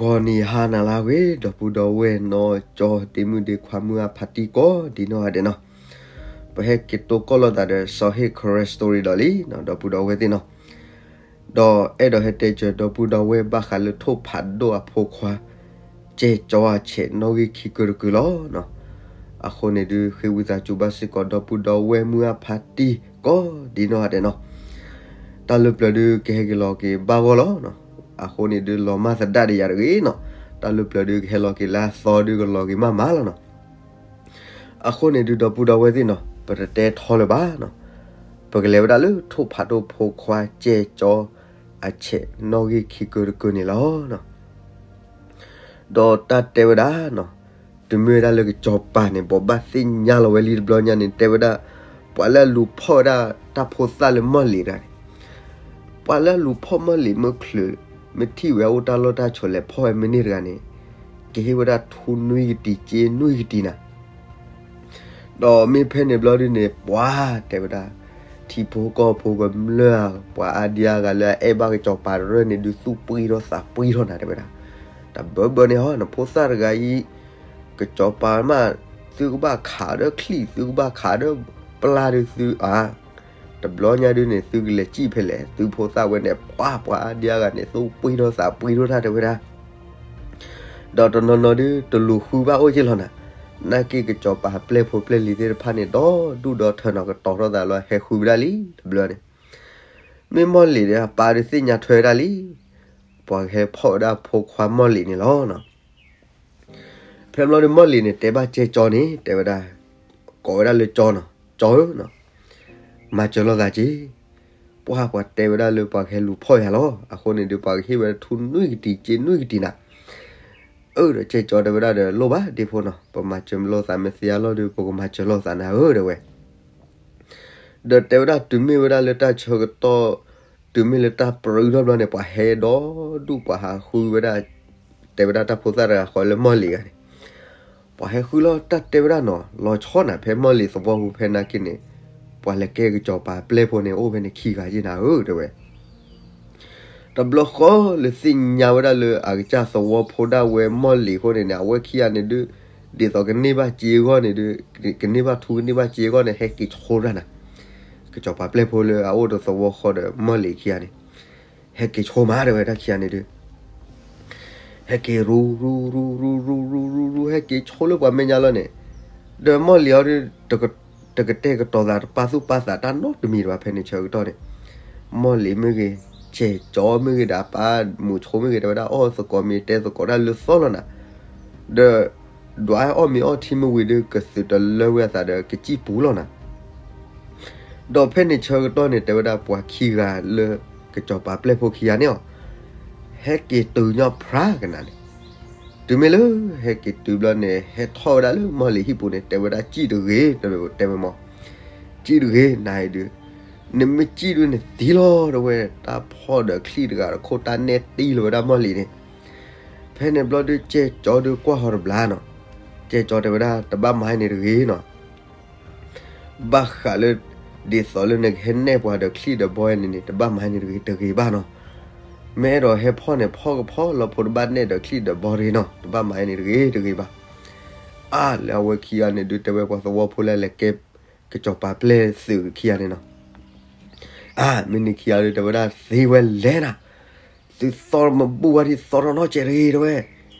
ဂီၤနံၤဟါနၤလၢအဂ့ၤ ဒီပုၢ်ဒီဝဲၢ်နီၢ်ကၠီ ဒ့မုၣ်ဒ့ခွါ မုၢ်အါဖးတံၢ်ကိးဒံနီၢ်ဂၤဒဲးနီၤ, ပဟဲက့ၤတိၢ်ကီၢ်လိာ်သးဒီး စီၤဟ့ၣ် Karen Story ဒီးလံနီၤ ဒီပုၢ်ဒီဝဲၢ်သ့ၣ်နီၤ. ဒီးအဲၣ်ဒိးဟဲတဲစၢၤဒီပုၢ်ဒီဝဲၢ်ဘၣ်ဃးလၢထိၣ်ဖးဒိၣ်အဖိခွါ ကဲကၠီအဆဲးနီၣ်ဂံၢ်ခံကတၢၢ်တကတၢၢ်လီၤနီၤ. အဃိန့ၣ်ဒုး ဃ့ဝံသးစူၤဘၣ်စ့ၢ်ကီး ဒီပုၢ်ဒီဝဲၢ် မုၢ်အါဖးတံၢ်ကိးဒံနီၢ်ဂၤဒဲးနီၤ. တၢ်လၢပျၢၤဒုး ကဟဲက့ၤလီၤက့ၤဘၣ်ဂီၢ်လီၤနီၤ. အဃိန့ၣ်ဒုး လီၤမၢ်သဒၣ်ဒီးယၤတဂ့ၤနီၤ. တၢ်လၢပျၢၤဒုး ကဟဲလီၤက့ၤလၢအသီဒုး ကလီၤက့ၤမးမးလီၤနီၤ. အဃိန့ၣ်ဒုး ဒီပုၢ်ဒီဝဲၢ်သ့ၣ်နီၤ ပတတဲထီလၢၤဘၣ်နီၤ. ပကလဲၤဝဲဒၣ်လၢထိၣ်ဖးဒိၣ်ဖိခွါ ကဲကၠီအဆဲးနီၣ်ဂံၢ်ခံကတၢၢ်တကတၢၢ်န့ၣ်လီၤနီၤ. ဒီးတၢ်တဲဝဲဒၣ်နီၤ, တုၤမ့ၢ်ဝဲဒၣ်လၢကစီၤပၤန့ၣ် ဘိးဘၣ်သ့ၣ်ညါလီၤဝဲလံတဘျီညါန့ၣ် တဲဝဲဒၣ် ပှၤလၢအလူၤဖီၣ်ဝဲဒၣ်တၢ်ဖိသၣ်လၢမီၢ်လံၤတဂၤန့ၣ်, ပှၤလၢအလူၤဖီၣ်မီၢ်လံၤမုၢ်ချုး မ့ၢ်ထံၣ်ဝဲအအိၣ်တၢ်လီၢ်တၢ်ဆိးလဲၤဖီၣ်ဝဲမ့ၢ်န့ၢ်တဂၤန့ၣ် ကဟ့ၣ်ဝဲဒၣ်ထူနွံကတံၤ စ့နွံကတံၤနၤ. ဒီးမ့ၢ်ဖဲန့ၣ်ဘျီဒုန့ၣ် ပှၤတဲဝဲဒၣ် ထံဖိကီၢ်ဖိကမျၢၢ်ဧါ, ပှၤအါဒံအါဂၤလၢအအဲၣ်ဘၣ်ကစီၤပၤတရၢၣ်န့ၣ်ဒုး သူၣ်ပှံၢ်ထီၣ်သးပှံၢ်ထီၣ်နၤ တဲဝဲဒၣ်. တၢ်ဘၢဘၢန့ၣ်ဟီ နဖိသၣ်တဂၤအံၤ ကစီၤပၤမး သုကဘၣ်ခးဒီးချံၣ် သုကဘၣ်ခးဒီးပျၢ်ဒုးသုဧါ. တဘျီညါဒုန့ၣ် သုကလဲၤစံၣ်ဖဲလဲၣ် သုဖိသၣ်ဝဲန့ၣ် ပှၤ ပှၤအါဒံအါဂၤန့ၣ် သူၣ်ပှံၢ်ထီၣ်သးပှံၢ်ထီၣ်တၢ် တဲဝဲဒၣ်. ဒီးတနီၤနီၤဒုး တလူၤဃုဘၣ်အိၣ်က့လီၤနၤ. နာ်က့ကစီၤပၤပျဲၢ်ဖိပျဲၢ်လံၤသ့ၣ်တဖၣ်န့ၣ် ဒီဒူၣ်ဒီထၢနီၤ ကတီၤထီၣ်သးလီၤ ဟဲဃုဝဲဒၣ်လံ တဘျီန့ၣ်. မ့ၢ်မီၢ်လံၤဒီး အပၢ်ဒုးသ့ၣ်ညါထွဲဝဲဒၣ်လံ ပှၤကဟဲဖီၣ်ဝဲဒၣ်ဖိခွါမီၢ်လံၤန့ၣ်လီၤနီၤ. ဖဲဘျီဒုးမီၢ်လံၤန့ၣ် တဲဘၣ်ကဲကၠီန့ၣ် တဲဝဲဒၣ်, ကိးဝဲဒၣ်လၢကၠီနီၤ, ကၠီဧၢနီၤ, မၤစၢၤလိာ်သးက့ၤ. ပှၤ ပှၤတဲဝဲဒၣ်လၢပှၤကဟဲလူၤဖီၣ်ယၤလီၤ. အဃိန့ၣ်ဒုး ပှၤကဟ့ၣ်ဝဲဒၣ်ထူနွံကတံၤ စ့နွံကတံၤနၤ. အၢ ဒီးကဲကၠီတဲဝဲဒၣ်ဒီး လိၣ်ဘၣ်ဒ့ဖိနီၤ, ပမၤစၢၤလိာ်သး မ့ၢ်သ့အလီၢ်ဒုး ပကမၤစၢၤလိာ်သးနၤဧၢ တဲဝဲ. ဒီးတဲဝဲဒၣ်တုၤမ့ၢ်ဝဲဒၣ်လၢတၢ်ဆၢကတီၢ်, တုၤမ့ၢ်လၢတၢ်ပြၢထီၣ်ဘျီန့ၣ် ပှၤဟဲဒီဒူၣ် ပှၤဟးဃုဝဲဒၣ်, တဲဝဲဒၣ်တၢ်ဖိသၣ်တဂၤဃီလၢမီၢ်လံၤဂၤန့ၣ်, ပှၤဟဲဃုလီၤ တၢ်တဲဝဲဒၣ်နီၤ လီၤဆီနၤ ဖဲမီၢ်လံၤသဝီပူၤဖဲနာ်က့န့ၣ်, ပှၤလဲၤကဲကစီၤပၤပျဲၢ်ဖိန့ၣ် အိၣ်ဖဲန့ၣ်ခံဂၤယ့ၢ်နၤဧၢ တဲဝဲ. တဘျီဃီလၢသ့ၣ်ညါဝဲဒၣ်လၢအကစၢ်သဝီဖိဒၣ်ဝဲမီၢ်လံၤအဃိန့ၣ်န့ၣ် အဝဲခံဂၤန့ၣ်ဒုး, ဒ်သိးကန့ၢ်ဘၣ်စ့အဂီၢ်န့ၣ်ဒုး, ကန့ၢ်ဘၣ်ထူကန့ၢ်ဘၣ်စ့အဂီၢ်န့ၣ် ဟဲက့ၤဆိတၢ်နၤ. ကစီၤပၤပျဲၢ်ဖိလၢအအိၣ်တသဝီဃီဒီးမီၢ်လံၤခံဂၤန့ၣ်, ဟဲက့ၤဆိမး တဲဝဲ တၢ်ခံဂၤန့ၣ်ဒုး ဟဲက့ၤရူ ရူ ရူ ရူ ရူ ရူ ရူ ဟဲက့ၤဆိလၢပှၤမဲာ်ညါလီၤန့ၣ်, ဒီးမီၢ်လံၤအီၤဒုး, တကတဲာ်ကတီၤသး တပာ်သူၣ်ပာ်သးတၢ်နီတမံၤဘၣ် ဖဲန့ၣ်ဆၢကတီၢ်န့ၣ်, မီၢ်လံၤမ့ၢ်ဂ့ၤ, ကဲကၠီမ့ၢ်ဂ့ၤဒီး အပၢ်မိၤဆိမ့ၢ်ဂ့ၤ တဲဝဲဒၣ် အီၣ်သကိးမ့ၤတဲသကိးတၢ်လၢသီလီၤနၤ, ဒီး ဒွးအီၣ်မ့ၤအီထံမ့ၢ်ဝံၤဒီး ကသုးတလၢဝဲအသးဒီး ကစံၣ်ပူၤလီၤနၤ. ဒီးဖဲန့ၣ်ဆၢကတီၢ်န့ၣ် တဲဝဲဒၣ်ပှၤခံဂၤလၢ ကစီၤပၤပျဲၢ်ဖိခံဂၤန့ၣ်အီၤ, ဟဲက့ၤတုၤညီဖြါကနၤန့ၣ်, တုၤမ့ၢ်လၢ ဟဲက့ၤတုၤဘျီန့ၣ် ဟဲထီၣ်ဝဲဒၣ်လၢမီၢ်လံၤဟံၣ်ပူၤန့ၣ် တဲဝဲဒၣ် စံၣ်တဂ့ၤ, တဲဝဲမး, စံၣ်တဂ့ၤ နၤအံၤဒုး, နမ့ၢ်စံၣ်ဒုးန့ၣ်သံလီၤ တဲဝဲ, တၢ်ဖီၣ်ဒီးချံၣ်တဂၤတခိၣ် တၢ်နဲၣ်တံၢ်လီၤဝဲဒၣ်မီၢ်လံၤန့ၣ်. ဖဲန့ၣ်ဘျီဒုး ကဲကၠီဒုးကွၢ်ဟီၤတဘျီနီၤ, ကဲကၠီတဲဝဲဒၣ် တဘၣ်မၤန့ၣ်တဂ့ၤနီၤ. ဘၣ်ဃးလၢ ဒ်သိးလၢနကဟဲနဲၣ်ပှၤဒီးချံၣ်ဒီးဘီန့ၣ်န့ၣ် တဘၣ်မၤန့ၣ်တဂ့ၤ တဂ့ၤဘၣ်နီၤ. မ့ၢ်အဲၣ်ဒိးဟဲဖီၣ်န့ၣ် ဖီၣ်ကဖီၣ်လီၤ ဖိတဘၣ်နဲၣ်ဒီးချံၣ်ဒီးဘီတဂ့ၤနီၤ, တဘၣ်မၤန့ၣ်တဂ့ၤ တဂ့ၤဘၣ်. အါ လၢအဝဲခံဂၤန့ၣ်ဒုး တဲဝဲပှၤသဝီဖိလၢလဲၤကဲ ကစီၤပၤပျဲၢ်သုးခံဂၤန့ၣ်နီၤ. အါ မ့ၢ်န့ၣ်ခံဂၤဒုး တဲဝဲဒၣ်သ့ဝဲလဲၣ်နၤ, သုသီတမဘူၣ်ဝဲဒ်သီထီၣ်နီတစဲးတဂ့ၤ တဲဝဲ.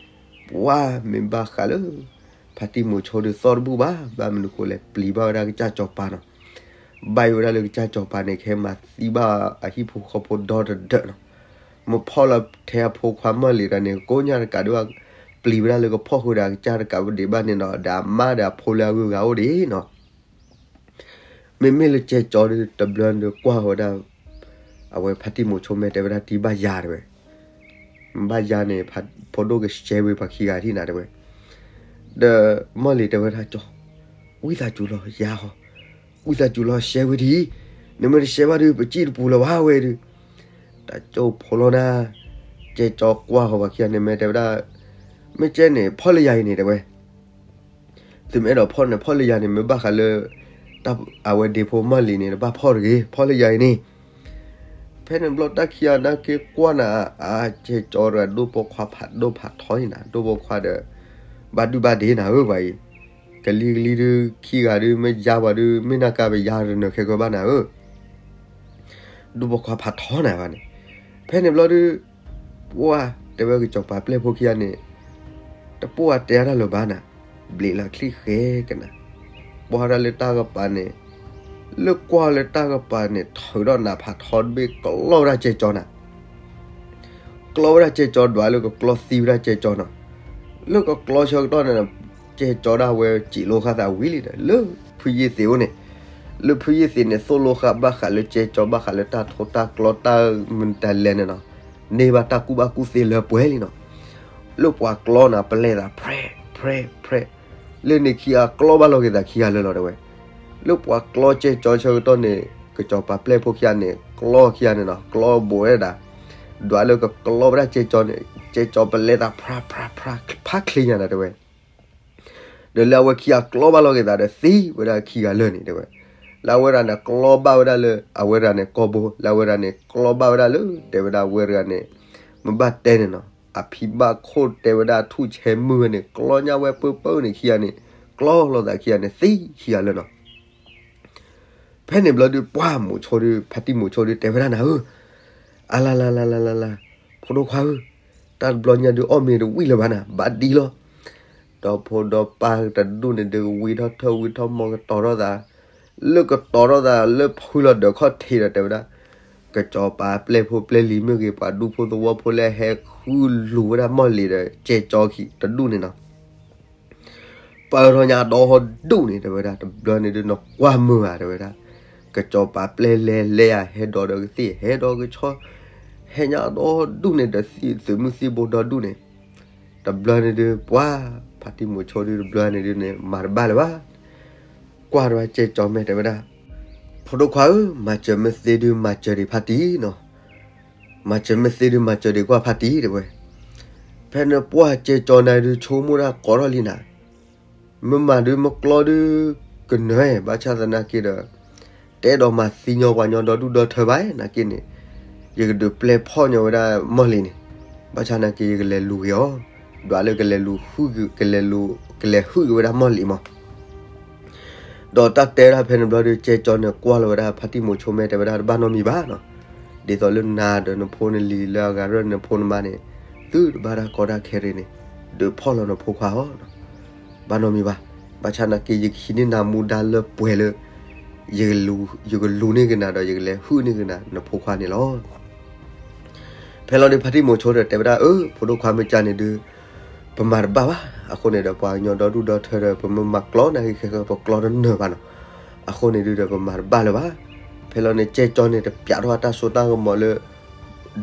ပှၤမ့ၢ်ဘၣ်ဃးလၢ ဖါတံၢ်မိၤဆိဒုးသီတဘူၣ်ဘၣ်, ဘၣ်မနုၤဃိလဲၣ် ပျံၤဘၣ်ဝဲဒၣ်ကစၢ်စီၤပၤနီၤ. ဘၣ်ယိၣ်ဝဲဒၣ်လၢကစၢ်စီၤပၤန့ၣ် ကဟဲမၤသံဘၣ်အဟံၣ်ဖိဃီဖိဒီတဒၢးနီၤ. မ့ၢ်ဖီၣ်လီၤထဲအဖိခွါမီၢ်လံၤတဂၤန့ၣ် ကိးညါတကးဒုး ပျံၤဝဲဒၣ်လၢကဖီၣ်ဃုာ်ဒီးအကစၢ်တကးဝဲဒံးဘၣ်န့ၣ်ဒီး ဒီးအမါဒီးအဖိလၢအဂုၤအဂၤအိၣ်ဒံးနီၤ. မ့မ့ၢ်လၢကဲကၠီဒုး တဘျီဒုးကွၢ်ဝဲဒၣ် အဝဲဖါတံၢ်မိၤဆိမဲာ်တဲဝဲဒၣ် တံၤဘၣ်ယၤတဲဝဲ, ဘၣ်ယၤန့ၣ် ဖိဒိၣ်ကရှဲဝဲပှၤခံဂၤထံၣ်နၤတဲဝဲ. ဒီးမီၢ်လံၤတဲဝဲဒၣ် ကၠီ, ဝံသးစူၤလီၤယၤဟီ, ဝံသးစူၤလီၤရှဲဝဲဒံး, နမ့ၢ်တရှဲဘၣ်ဒုး ပစံၣ်တပူၤလၢၤဘၣ်ဝဲဒုး. တၢ်ကၠိဖိလီၤနၤ, ကဲကၠီကွၢ်ဃီၤပှၤခံဂၤန့ၣ် မ့ၢ်တဲဝဲဒၣ်, မ့ၢ်ကဲန့ၣ် ဖီၣ်လၢယၤအံၤန့ၣ်တဲဝဲ. သုမ့ၢ်အဲၣ်ဒိးဖီၣ်န့ၣ် ဖီၣ်လၢယၤန့ၣ် မ့ၢ်ဘၣ်ဃးလၢ အဝဲဒ့ဖိမီၢ်လံၤန့ၣ် တဘၣ်ဖီၣ်တဂ့ၤ, ဖီၣ်လၢယၤအံၤန့ၣ်. ဖဲန့ၣ်ဘျီတၢ်ခံဂၤနာ်က့ၤကွၢ်နၤ, အါ ကဲကၠီတဂၤ ဒိၣ်ပိာ်ခွါဖးဒိၣ်ဖးထီအံၤနၤ, ဒိၣ်ပိာ်ခွါဒီး ဘၣ်ဒုဘၣ်ဒ့နၤဧၢပှၤအံၤ, ကလံၤကလံၤဒုး ခံဂၤဒုး မ့ၢ်ယါပှၤဒုး မ့ၢ်နၢ်ကါပယါတနၢၤခဲကၢဘၣ်နၤဧၢ, ဒိၣ်ပိာ်ခွါဖးထီနၤဘၣ်န့ၣ်. ဖဲန့ၣ်ဘျီဒုး ပှၢ်တဲဝဲကစီၤပၤပျဲၢ်ဖိခံဂၤန့ၣ်, တပိာ်အတဲတၢ်လၢၤဘၣ်နၤ, ဘျံးလီၤချံၣ်ဃဲကနၤ, ကွၢ်တၢ်လၢတၢ်ကပၤန့ၣ်, လၢကွၢ်လၢတၢ်ကပၤန့ၣ် ထုးထီၣ်နးဖးထီတဘ့ၣ် ကျီဝဲဒၣ်ကဲကၠီနၤ ကျီဝဲဒၣ်ကဲကၠီ ဒွးလၢကကျီသံဝဲဒၣ်ကဲကၠီနီၤ. လၢကကျီဆၢကတီၢ်န့ၣ်, ကဲကၠီဒၣ်ဝဲစံးလိာ်ဃာ်သးဝံၤလံဒီး လၢဖုယ့ၢ်သ့းအိၣ်န့ၣ်, လၢဖုယ့ၢ်သ့းန့ၣ် သိၣ်လိာ်ဃာ်ဘၣ်ဃးလၢကဲကၠီ ဘၣ်ဃးလၢတၢ်ထိတၢ်ကျီတၢ်မတၤလဲၣ်န့ၣ်နီၤ, န့ၢ်ဘၣ်တၢ်ကူၣ်ဘၣ်ကူၣ်သ့လၢပှဲၤလံနီၤ. လၢပှၤကျီနၤ ပလဲၤသး ဖြဲး ဖြဲး ဖြဲး, လၢန့ၣ်ခံဂၤကျီဘၣ်လီၤက့ၤသးခံဂၤလၢာ်လီၤတဲဝဲ. လၢပှၤကျီကဲကၠီဆၢကတီၢ်န့ၣ် ကစီၤပၤပျဲၢ်ဖိခံဂၤန့ၣ် ကျီခံဂၤန့ၣ်နီၤ ကျီဘိးဝဲဒၣ်, ဒွးလၢကကျီဝဲဒၣ်ကဲကၠီန့ၣ် ကဲကၠီပလဲၤသး ဖြါ ဖြါ ဖြါ ဖးချ့ညါနၤတဲဝဲ. ဒီးလၢအဝဲခံဂၤကျီဘၣ်လီၤက့ၤသးဒီး သံဝဲဒၣ်ခံဂၤလၢာ်န့ၣ်တဲဝဲ. လၢအဝဲဒၣ်န့ၣ် ကျီဘၣ်ဝဲဒၣ်လၢ အဝဲဒၣ်န့ၣ် ကီၢ်ဘိ, လၢအဝဲဒၣ်န့ၣ် ကျီဘၣ်ဝဲဒၣ်လၢ တဲဝဲဒၣ်ဝဲတဂၤန့ၣ်, မ့ၢ်ဘၣ်တဲန့ၣ်နီၤ အဖံဘၣ်ခိၣ်တဲဝဲဒၣ်ထူၣ်ဆဲးမုၢ်ဝဲန့ၣ် ကျီညါဝဲပၢပၢန့ၣ်ခံဂၤန့ၣ်, ကျီလိာ်သးခံဂၤန့ၣ် သံခံဂၤလၢာ်နီၤ. ဖဲန့ၣ်ဘျီဒုး ပှၢ်မိၤဆိဒုး ဖါတံၢ်မိၤဆိဒုးတဲဝဲဒၣ်နၤဧၢ, အလါလါလါလါလါလါ, ဖိဒိၣ်ခွါဧၢ, တၢ်တဘျီညါဒုး အီၣ်မ့ၤတဝံၣ်လၢၤဘၣ်နၤ ဘၣ်ဒံလီၤ. ဒီဖိဒီပၢ်တဒူၣ်န့ၣ်ဒုး ဝံထီၣ်ထၢၣ်ဝံထီၣ်မီၢ်ကတီၤထီၣ်သး, လၢကတီၤထီၣ်သးလၢဖုလီၤဒၢးခီၣ်ထံးဒီးတဲဝဲဒၣ်, ကစီၤပၤပျဲၢ်ဖိပျဲၢ်လံၤမ့ၢ်ဂ့ၤ ပှၤဒူဖိသဝီဖိလၢဟဲဃုလူၤဝဲဒၣ်မီၢ်လံၤဒီး ကဲကၠီခံတဒူၣ်န့ၣ်နီၤ ပၢၢ်ထီၣ်ညါဒီဒူၣ်န့ၣ် တဲဝဲဒၣ် တဘျီန့ၣ်ဒုး နကွၢ်မုာ်ဧါ တဲဝဲဒၣ်. ကစီၤပၤပျဲၢ်လဲၤလဲၤဧါ ဟဲဒီးဒီးကသ့ၣ် ဟဲဒီးကဆီ, ဟဲညါဒီဒူၣ်န့ၣ်ဒီး သံသုးမုၢ်သံဘိဒီဒူၣ်န့ၣ်, တဘျီန့ၣ်ဒုး ပှၤ ဖါတံၢ်မိၤဆိဒုး တဘျီန့ၣ်ဒုးန့ၣ် မၤတဘၣ်လၢၤဘၣ်. ကွၢ်တဝဲကဲကၠီမဲာ်တဲဝဲဒၣ်, ဖိဒိၣ်ခွါဧၢ, မၤစၢၤမ့ၢ်သ့ဒုး မၤစၢၤဒံးဖါတံၢ်နီၤ. မၤစၢၤမ့ၢ်သ့ဒုး မၤစၢၤဒံးကွၢ်ဖါတံၢ်တဲဝဲ. ဖဲန့ၣ်ပှၢ်ကဲကၠီနၤဒုး ဆိကမိၣ်တၢ်ကိးထီၣ်လံနၤ, မ့ၢ်မၤဒုးမ့ၢ်ကျီဒုး ကနၢၤ, ဘၣ်ဆၣ်သနာ်က့ဒီး တအဲၣ်ဒိးမၤသံညီပှၤညီဒီဒူၣ်ဒီထၢဘၣ် နာ်က့န့ၣ်, ယကဒုးပျဲဖီၣ်ညီဝဲဒၣ်မီၢ်လံၤန့ၣ်, ဘၣ်ဆၣ်နာ်က့ ယကလဲၤလူၤက့ၤအီၤ, ဒွးလၢကလဲၤလူၤဟုၣ်, ကလဲၤလူၤ, ကလဲၤဟုၣ်က့ၤဝဲဒၣ်မီၢ်လံၤမး ဒီးတၢ်တဲဒၣ်ဖဲန့ၣ်ဘျီဒုး ကဲကၠီန့ၣ် ကွၢ်လီၤဝဲဒၣ်ဖါတံၢ်မိၤဆိမဲာ် တဲဝဲဒၣ် တဘၣ်နီတမံၤဘၣ်နီၤ. ဒ်သိးလၢနၤဒီးနဖိနလံၤ လၢအဂၤရၢၢ်နဖိနမါန့ၣ်, သုတဘၣ်တၢ်ကီတၢ်ခဲရ့န့ၣ်, ဒုးဖီၣ်လီၤနဖိခွါအီၤ, ဘၣ်နီတမံၤဘၣ်. ဘၣ်ဆၣ်နာ်က့ ယကဟံးန့ၢ်နၤမူဒါလၢပှဲၤလၢ ယကလူၤန့ၢ်က့ၤနၤဒီး ယကလဲၤဟုၣ်န့ၢ်က့ၤနၤ နဖိခွါန့ၣ်လီၤ. ဖဲလီၤဒုး ဖါတံၢ်မိၤဆိဒီးတဲဝဲဒၣ်, အၢ ဖိဒိၣ်ခွါမ့ၢ်ကန့ၣ်ဒုး ပမၤတဘၣ်ဘၣ်. အဃိန့ၣ်ဒီး ပှၤညီဒီဒူၣ်ဒီထၢဒီး ပမ့ၢ်မၤကျီနာ်က့ ခဲကၢ ပကျီတနၢၤဘၣ်နီၤ. အဃိန့ၣ်ဒုးဒီး ပမၤတဘၣ်လၢၤဘၣ်. ဖဲလီၤန့ၣ် ကဲကၠီန့ၣ် တပျးထီၣ်တၢ်စိတၢ်ကမီၤလၢ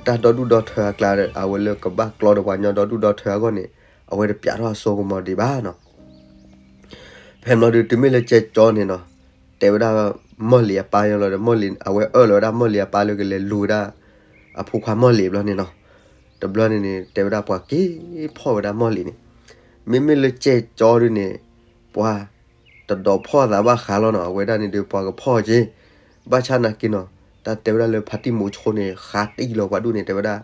တၢ်ဒီဒူၣ်ဒီထၢအကျါဒီး အဝဲလၢကဘၣ်ကျီဒီးပှၤညီဒီဒူၣ်ဒီထၢအဂီၢ်န့ၣ် အဝဲတပျးထီၣ်အစိကမီၤဒံးဘၣ်နီၤ. ဖဲန့ၣ်ဘျီဒုး တုၤမ့ၢ်လၢကဲကၠီန့ၣ်နီၤ, တဲဝဲဒၣ် မီၢ်လံၤအပၢ်ညီလီၤဒီး မီၢ်လံၤ အဝဲအၢၣ်လီၤဝဲဒၣ်မီၢ်လံၤအပၢ်လၢကလဲၤလူၤဝဲဒၣ် အဖိခွါမီၢ်လံၤဘျီန့ၣ်နီၤ. တဘျီန့ၣ်န့ၣ် တဲဝဲဒၣ်ပှၤက့ၤဖီၣ်ဝဲဒၣ်မီၢ်လံၤန့ၣ်, မ့မ့ၢ်လၢကဲကၠီဒုးန့ၣ် ပှၤတဒီးဖီၣ်သးဘၣ်ဃးလီၤနီၤ. အဝဲဒၣ်န့ၣ်ဒုး ပှၤကဖီၣ်က့ၤ, ဘၣ်ဆၣ်နာ်က့နီၤ, တၢ်တဲဝဲဒၣ်လၢဖါတံၢ်မိၤဆိန့ၣ် ဃးတံၢ်လီၤပှၤဒူၣ်န့ၣ် တဲဝဲဒၣ်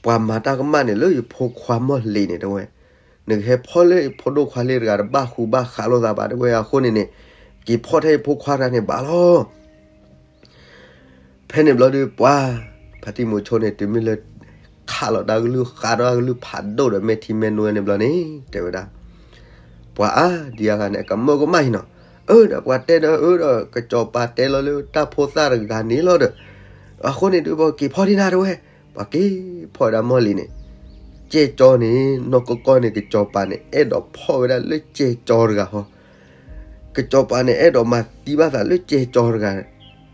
ပှၤမၤတၢ်ကမၣ်န့ၣ် လၢယဖိခွါမီၢ်လံၤန့ၣ် တဲဝဲ, နကဟဲဖီၣ်လၢယဖိဒိၣ်ခွါလၢတဂၤတဘၣ်ဃူဘၣ်ဃးလိာ်သးဘၣ် တဲဝဲ. အဃိန့ၣ်န့ၣ် က့ၤဖီၣ်ထဲယဖိခွါတဂၤန့ၣ်ဘၣ်လီၤ. ဖဲန့ၣ်ဘျီဒုး ပှၤ ဖါတံၢ်မိၤဆိန့ၣ် တုၤမ့ၢ်လၢ ခးလီၤတၢ်ကလုၢ် ဃးဒီးတၢ်ကလုၢ်ဖးဒိၣ်ဒီး မဲာ်ထံမဲာ်နိန့ၣ်ဘျီန့ၣ် တဲဝဲဒၣ်, ပှၤအါ ဒ်အဂၤန့ၣ် အကမၢကမၣ်အံၤနီၤ. အၢ ဒီးပှၤတဲဒီး အၢ ဒီးကစီၤပၤတဲလီၤလၢတၢ်ဖိသၣ်တဂၤန့ၣ်လီၤဒီး, အဃိန့ၣ်ဒုး ပှၤက့ၤဖီၣ်ဒံးနၤ တဲဝဲ. ပှၤက့ၤဖီၣ်ဝဲဒၣ်မီၢ်လံၤန့ၣ်, ကဲကၠီန့ၣ် နီၢ်ကီၢ်ကီၢ်န့ၣ် ကစီၤပၤန့ၣ် အဲၣ်ဒိးဖီၣ်ဝဲဒၣ်လၢကဲကၠီတဂၤဟီ ကစီၤပၤန့ၣ် အဲၣ်ဒိးမၤသံဘၣ်သးလၢကဲကၠီတဂၤ,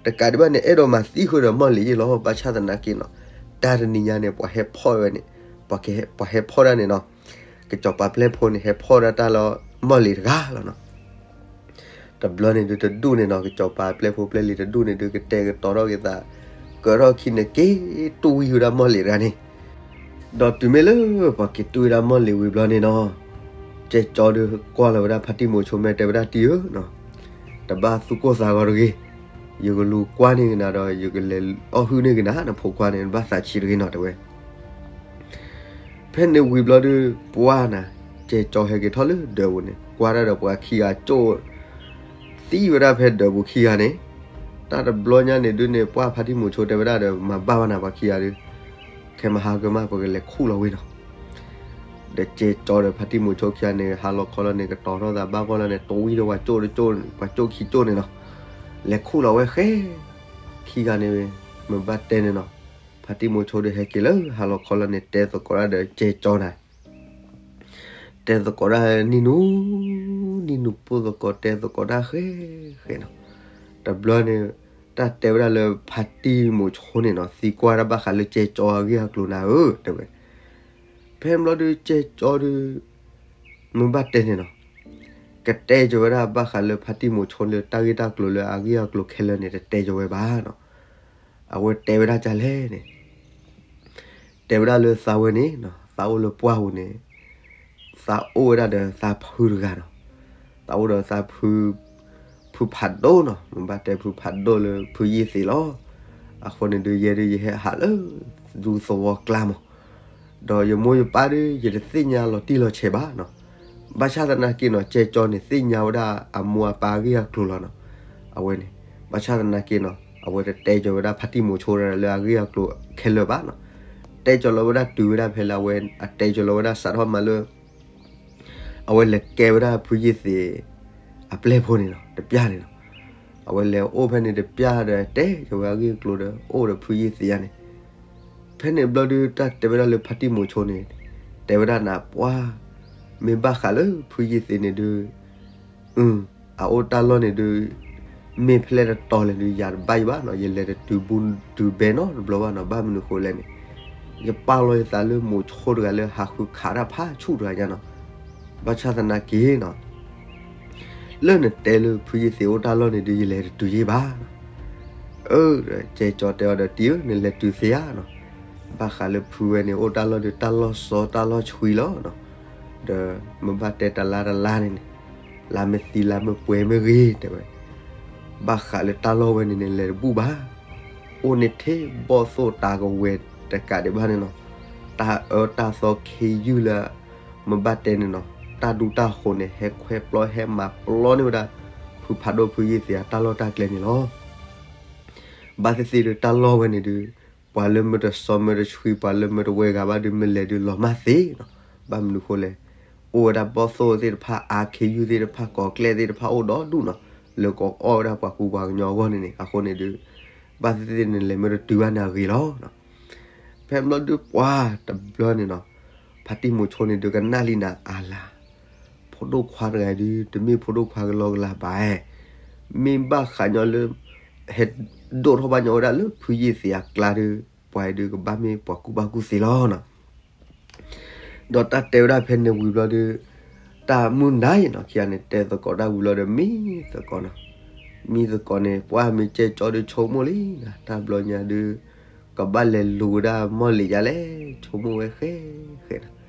တကးဒံးဘၣ်န့ၣ် အဲၣ်ဒိးမၤသံဃုာ်ဒီးမီၢ်လံၤယ့ၢ်လီၤ. ဘၣ်ဆၣ်သနာ်က့နီၤ, တၢ်တနံၤညါန့ၣ် ပှၤဟဲဖီၣ်ဝဲန့ၣ်, ပှၤဟဲဖီၣ်ဒၣ်န့ၣ်နီၤ, ကစီၤပၤပျဲၢ်ဖိန့ၣ် ဟဲဖီၣ်ဒၣ်တၢ်လၢမီၢ်လံၤတဂၤလီၤနီၤ. တဘျီန့ၣ်ဒုးတဒူၣ်န့ၣ်နီၤ, ကစီၤပၤပျဲၢ်ဖိပျဲၢ်လံၤတဒူၣ်န့ၣ်ဒုး ကတဲာ်ကတီၤထီၣ်က့ၤသး, ကၢထီၣ်ခံန့ၣ် က့ၤတူၢ်ဝံၤဝဲဒၣ်မီၢ်လံၤတဂၤန့ၣ် ဒီးတုၤမ့ၢ်လၢပှၤက့ၤတူၢ်ဝဲဒၣ်မီၢ်လံၤဝံၤဘျီန့ၣ်နီၤ, ကဲကၠီဒုးကွၢ်လီၤဝဲဒၣ်ဖါတံၢ်မိၤဆိမဲာ် တဲဝဲဒၣ် တံၢ်ဧၢ, တဘၣ်သူၣ်ကိၢ်သးဂီၤတဂ့ၤ. ယကလူၤကွၢ်န့ၢ်က့ၤနၤဒီး ယကလဲၤအီၣ်ဟုၣ်န့ၢ်က့ၤနၤ နဖိခွါန့ၣ် နဘၣ်သးဆံးတဂ့ၤနီၤ တဲဝဲ. ဖဲန့ၣ်ဝံၤဘျီဒုး ပှၢ်နၤ ကဲကၠီဟဲက့ၤထီၣ်လၢဒၢးပူၤန့ၣ် ကွၢ်ဒၣ်ဒီးပှၤခံဂၤကၠိၣ် သံဝဲဒၣ်ဖဲဒၢးပူၤခံဂၤန့ၣ်, တၢ်တဘျီညါန့ၣ်ဒုးန့ၣ် ပှၢ်ဖါတံၢ်မိၤဆိတဲဝဲဒၣ်ဒီး မၤဘၣ်ဘၣ်နၤပှၤခံဂၤဒုး, ခဲမဟါကမၣ် ပကလဲၤခူၣ်လီၤဝဲနီၤ. ဒီးကဲကၠီဒီးဖါတံၢ်မိၤဆိခံဂၤန့ၣ် ဟါလီၤခီလီၤန့ၣ် ကတီၤထီၣ်သးဘၣ်ဂီၢ်လီၤန့ၣ် တဝံဒီးပှၤကၠိၣ်တကၠိၣ် ပှၤကၠိၣ်ခံကၠိၣ်န့ၣ်နီၤ, လဲၤခူၣ်လီၤဝဲဃဲ ခံဂၤန့ၣ် မ့ၢ်ဘၣ်တဲန့ၣ်နီၤ, ဖါတံၢ်မိၤဆိဒီးဟဲက့ၤလၢဟါလီၤခီလီၤန့ၣ် တဲသကိးဒၣ်ဒီးကဲကၠီနၤ တဲသကိးဒၣ်နံၣ်နူ နံၣ်နူပိၢ်သကိး တဲသကိးဒၣ်ဃဲဃဲနီၤ. တဘျီန့ၣ် တၢ်တဲဝဲဒၣ်လၢဖါတံၢ်မိၤဆိန့ၣ်နီၤ သံကွၢ်ဒၣ်ဘၣ်ဃးလၢကဲကၠီအဂ့ၢ်အကျိၤနၤဧၢ တဲဝဲ. ဖဲဘျီဒုးကဲကၠီဒုး မ့ၢ်ဘၣ်တဲန့ၣ်နီၤ ကတဲကၠီဝဲဒၣ်ဘၣ်ဃးလၢဖါတံၢ်မိၤဆိလၢ တၢ်ဂ့ၢ်တၢ်ကျိၤလၢအဂ့ၢ်အကျိၤခဲလၢာ်န့ၣ် တတဲကၠီဝဲဘၣ်နီၤ. အဝဲတဲဝဲဒၣ်ဒ်လဲၣ်န့ၣ် တဲဝဲဒၣ်လၢသးဝဲန့ၣ်နီၤ သးအိၣ်လၢပှၢ်ပူၤန့ၣ် သးအိၣ်ဝဲဒၣ်ဒီးသးဖုတဂၤနီၤ, သးအိၣ်ဒီးသးဖု ဖုဖးဒိၣ်နီၤ, မ့ၢ်ဘၣ်တဲဖုဖးဒိၣ်လၢဖုယ့ၢ်သ့းလီၤ. အဃိန့ၣ်ဒုး ယဲဒုး ယဟဲဟးလၢ ဒူသဝီကျါမး, ဒီးယမိၢ်ယပၢ်ဒုး ယတသ့ၣ်ညါလီၤတံၢ်လီၤဆဲးဘၣ်နီၤ. ဘၣ်ဆၣ်သနာ်က့နီၤ ကဲကၠီန့ၣ် သ့ၣ်ညါဝဲဒၣ်အမိၢ်အပၢ်အဂ့ၢ်အကျိၤလီၤနီၤ. အဝဲန့ၣ် ဘၣ်ဆၣ်သနာ်က့နီၤ အဝဲတတဲကၠီဝဲဒၣ်ဖါတံၢ်မိၤဆိလၢအဂ့ၢ်အကျိၤခဲလၢာ်ဘၣ်နီၤ. တဲကၠီလီၤဝဲဒၣ်တုၤဝဲဒၣ်ဖဲလၢအဝဲ အတဲကၠီလီၤဝဲဒၣ်စးထီၣ်မးလၢ အဝဲလဲၤကဲဝဲဒၣ်ဖုယ့ၢ်သ့း အပျဲၢ်ဖိန့ၣ်နီၤ တပျၢ်န့ၣ်နီၤ. အဝဲလဲၤအိၣ်ဖဲန့ၣ်တပျၢ်ဒီး တဲကၠီဝဲအဂ့ၢ်အကျိၤဒီး အိၣ်ဒီးဖုယ့ၢ်သ့းယါန့ၣ် ဖဲန့ၣ်ဘျီဒုး တၢ်တဲဝဲဒၣ်လၢဖါတံၢ်မိၤဆိန့ၣ် တဲဝဲဒၣ်နၤ ပှၢ် မ့ၢ်ဘၣ်ဃးလၢဖုယ့ၢ်သ့းန့ၣ်ဒုး အအိၣ်တၢ်လီၢ်န့ၣ်ဒုး မ့ၢ်ဖဲလဲၣ်တတီၤလဲၣ်ဒုး ယၤတဘၣ်ယဘၣ်နီၤ, ယလဲၤတတုၤဘူတုၤဘဲနီတဘျီဘၣ်နီၤ. ဘၣ်မနုၤဃိလဲၣ်န့ၣ် ယပာ်လီၤယသးလၢမိၤဆိတဂၤလၢဟးဃုခးတၢ်ဖးဆူၣ်တဂၤညါနီၤ. ဘၣ်ဆၣ်သနာ်က့နီၤ လၢနတဲလၢဖုယ့ၢ်သ့းအိၣ်တၢ်လီၢ်န့ၣ်ဒုး ယလဲၤတတုၤယ့ၢ်ဘၣ်နီၤ. အၢ ကဲကၠီတဲအီၤဒီး တံၤဧၢ နလဲၤတုၤသ့ဧါနီၤ. ဘၣ်ဃးလၢဖုဝဲန့ၣ် အိၣ်တၢ်လီၢ်ဒုး တၢ်လီၢ်စီတၢ်လီၢ်ဆှံလီၤနီၤ. ဒီးမ့ၢ်ဘၣ်တဲတလါတလါန့ၣ်န့ၣ် လါမ့ၢ်သံလါမ့ၢ်ပှဲၤမ့ၢ်ဂ့ၤ တဲဝဲ ဘၣ်ဃးလၢတၢ်လီၢ်ဝဲန့ၣ်န့ၣ် လဲၤတဘူၣ်ဘၣ်. အိၣ်န့ၣ်ထဲဘီၣ်သိၣ်တၤကဝဲၤတကးဒံးဘၣ်န့ၣ်နီၤ. တၢ်အၢတၢ်သီခ့ယုၢ်လၢ မ့ၢ်ဘၣ်တဲန့ၣ်နီၤ တၢ်ဒူတၢ်ဃိၤန့ၣ် ဟဲခွဲပျီဟဲမၤပျီန့ၢ်ဝဲဒၣ် ဖုဖးဒိၣ်ဖုယ့ၢ်သ့းအတၢ်လီၢ်တၢ်ကျဲန့ၣ်လီၤ. ဘၣ်သ့ၣ်သ့ၣ်ဒီးတၢ်လီၢ်ဝဲန့ၣ်ဒုး ပှၤလၢမ့ၢ်တစီမ့ၢ်တဆှံ ပှၤလၢမ့ၢ်တဝဲဂၤဘၣ်ဒုး မ့ၢ်လဲၤဒုးလီၤမၢ်သ့နီၤ. ဘၣ်မနုၤဃိလဲၣ် အိၣ်ဝဲဒၣ်ဘီၣ်သိၣ်သ့ၣ်တဖၣ် အါခ့ယုၢ်သ့ၣ်တဖၣ် ကိးကျဲသ့ၣ်တဖၣ်အိၣ်ဒီဒူၣ်နီၤ. လၢကအီၣ်ဝဲဒၣ်ပှၤကူပှၤကညီအဂီၢ်န့ၣ်န့ၣ် အဃိန့ၣ်ဒုး ဘၣ်သ့ၣ်သ့ၣ်န့ၣ် လဲၤမ့ၢ်တတုၤဘၣ်န့ၣ်အဂ့ၤလီၤ. ဖဲဘျီဒုးပှၢ်တဘျီန့ၣ်နီၤ ဖါတံၢ်မိၤဆိန့ၣ်ဒုးကနၣ်လံနၤအါလါ ဖိဒိၣ်ခွါတဂၤဒုး တမ့ၢ်ဖိဒိၣ်ခွါကလီကလီဘၣ်. မ့ၢ်ဘၣ်ဃးညီလၢ ဟဲဒိၣ်ထီၣ်ဘၣ်ညီဝဲဒၣ်လၢဖုယ့ၢ်သ့းအကျါဒုး ပှၤဒုးကဘၣ်မ့ၢ်ပှၤကူဘၣ်ကူသ့လီၤနီၤ. ဒီးတၢ်တဲဝဲဒၣ်ဖဲန့ၣ်ဝံၤဘျီဒီး တၢ်မုၢ်နၤအံၤနီၤ ခံဂၤန့ၣ် တဲသကိးတၢ်ဝံၤဘျီဒီး မံသကိးနီၤ. မံသကိးန့ၣ် ပှၢ်မ့ၢ်ကဲကၠီဒုးဆိကမိၣ်လံနၤ တၢ်ဘျီညါဒုး ကဘၣ်လဲၤလူၤဝဲဒၣ်မီၢ်လံၤယါလဲၣ် ဆိကမိၣ်ဝဲဃဲဃဲနီၤ.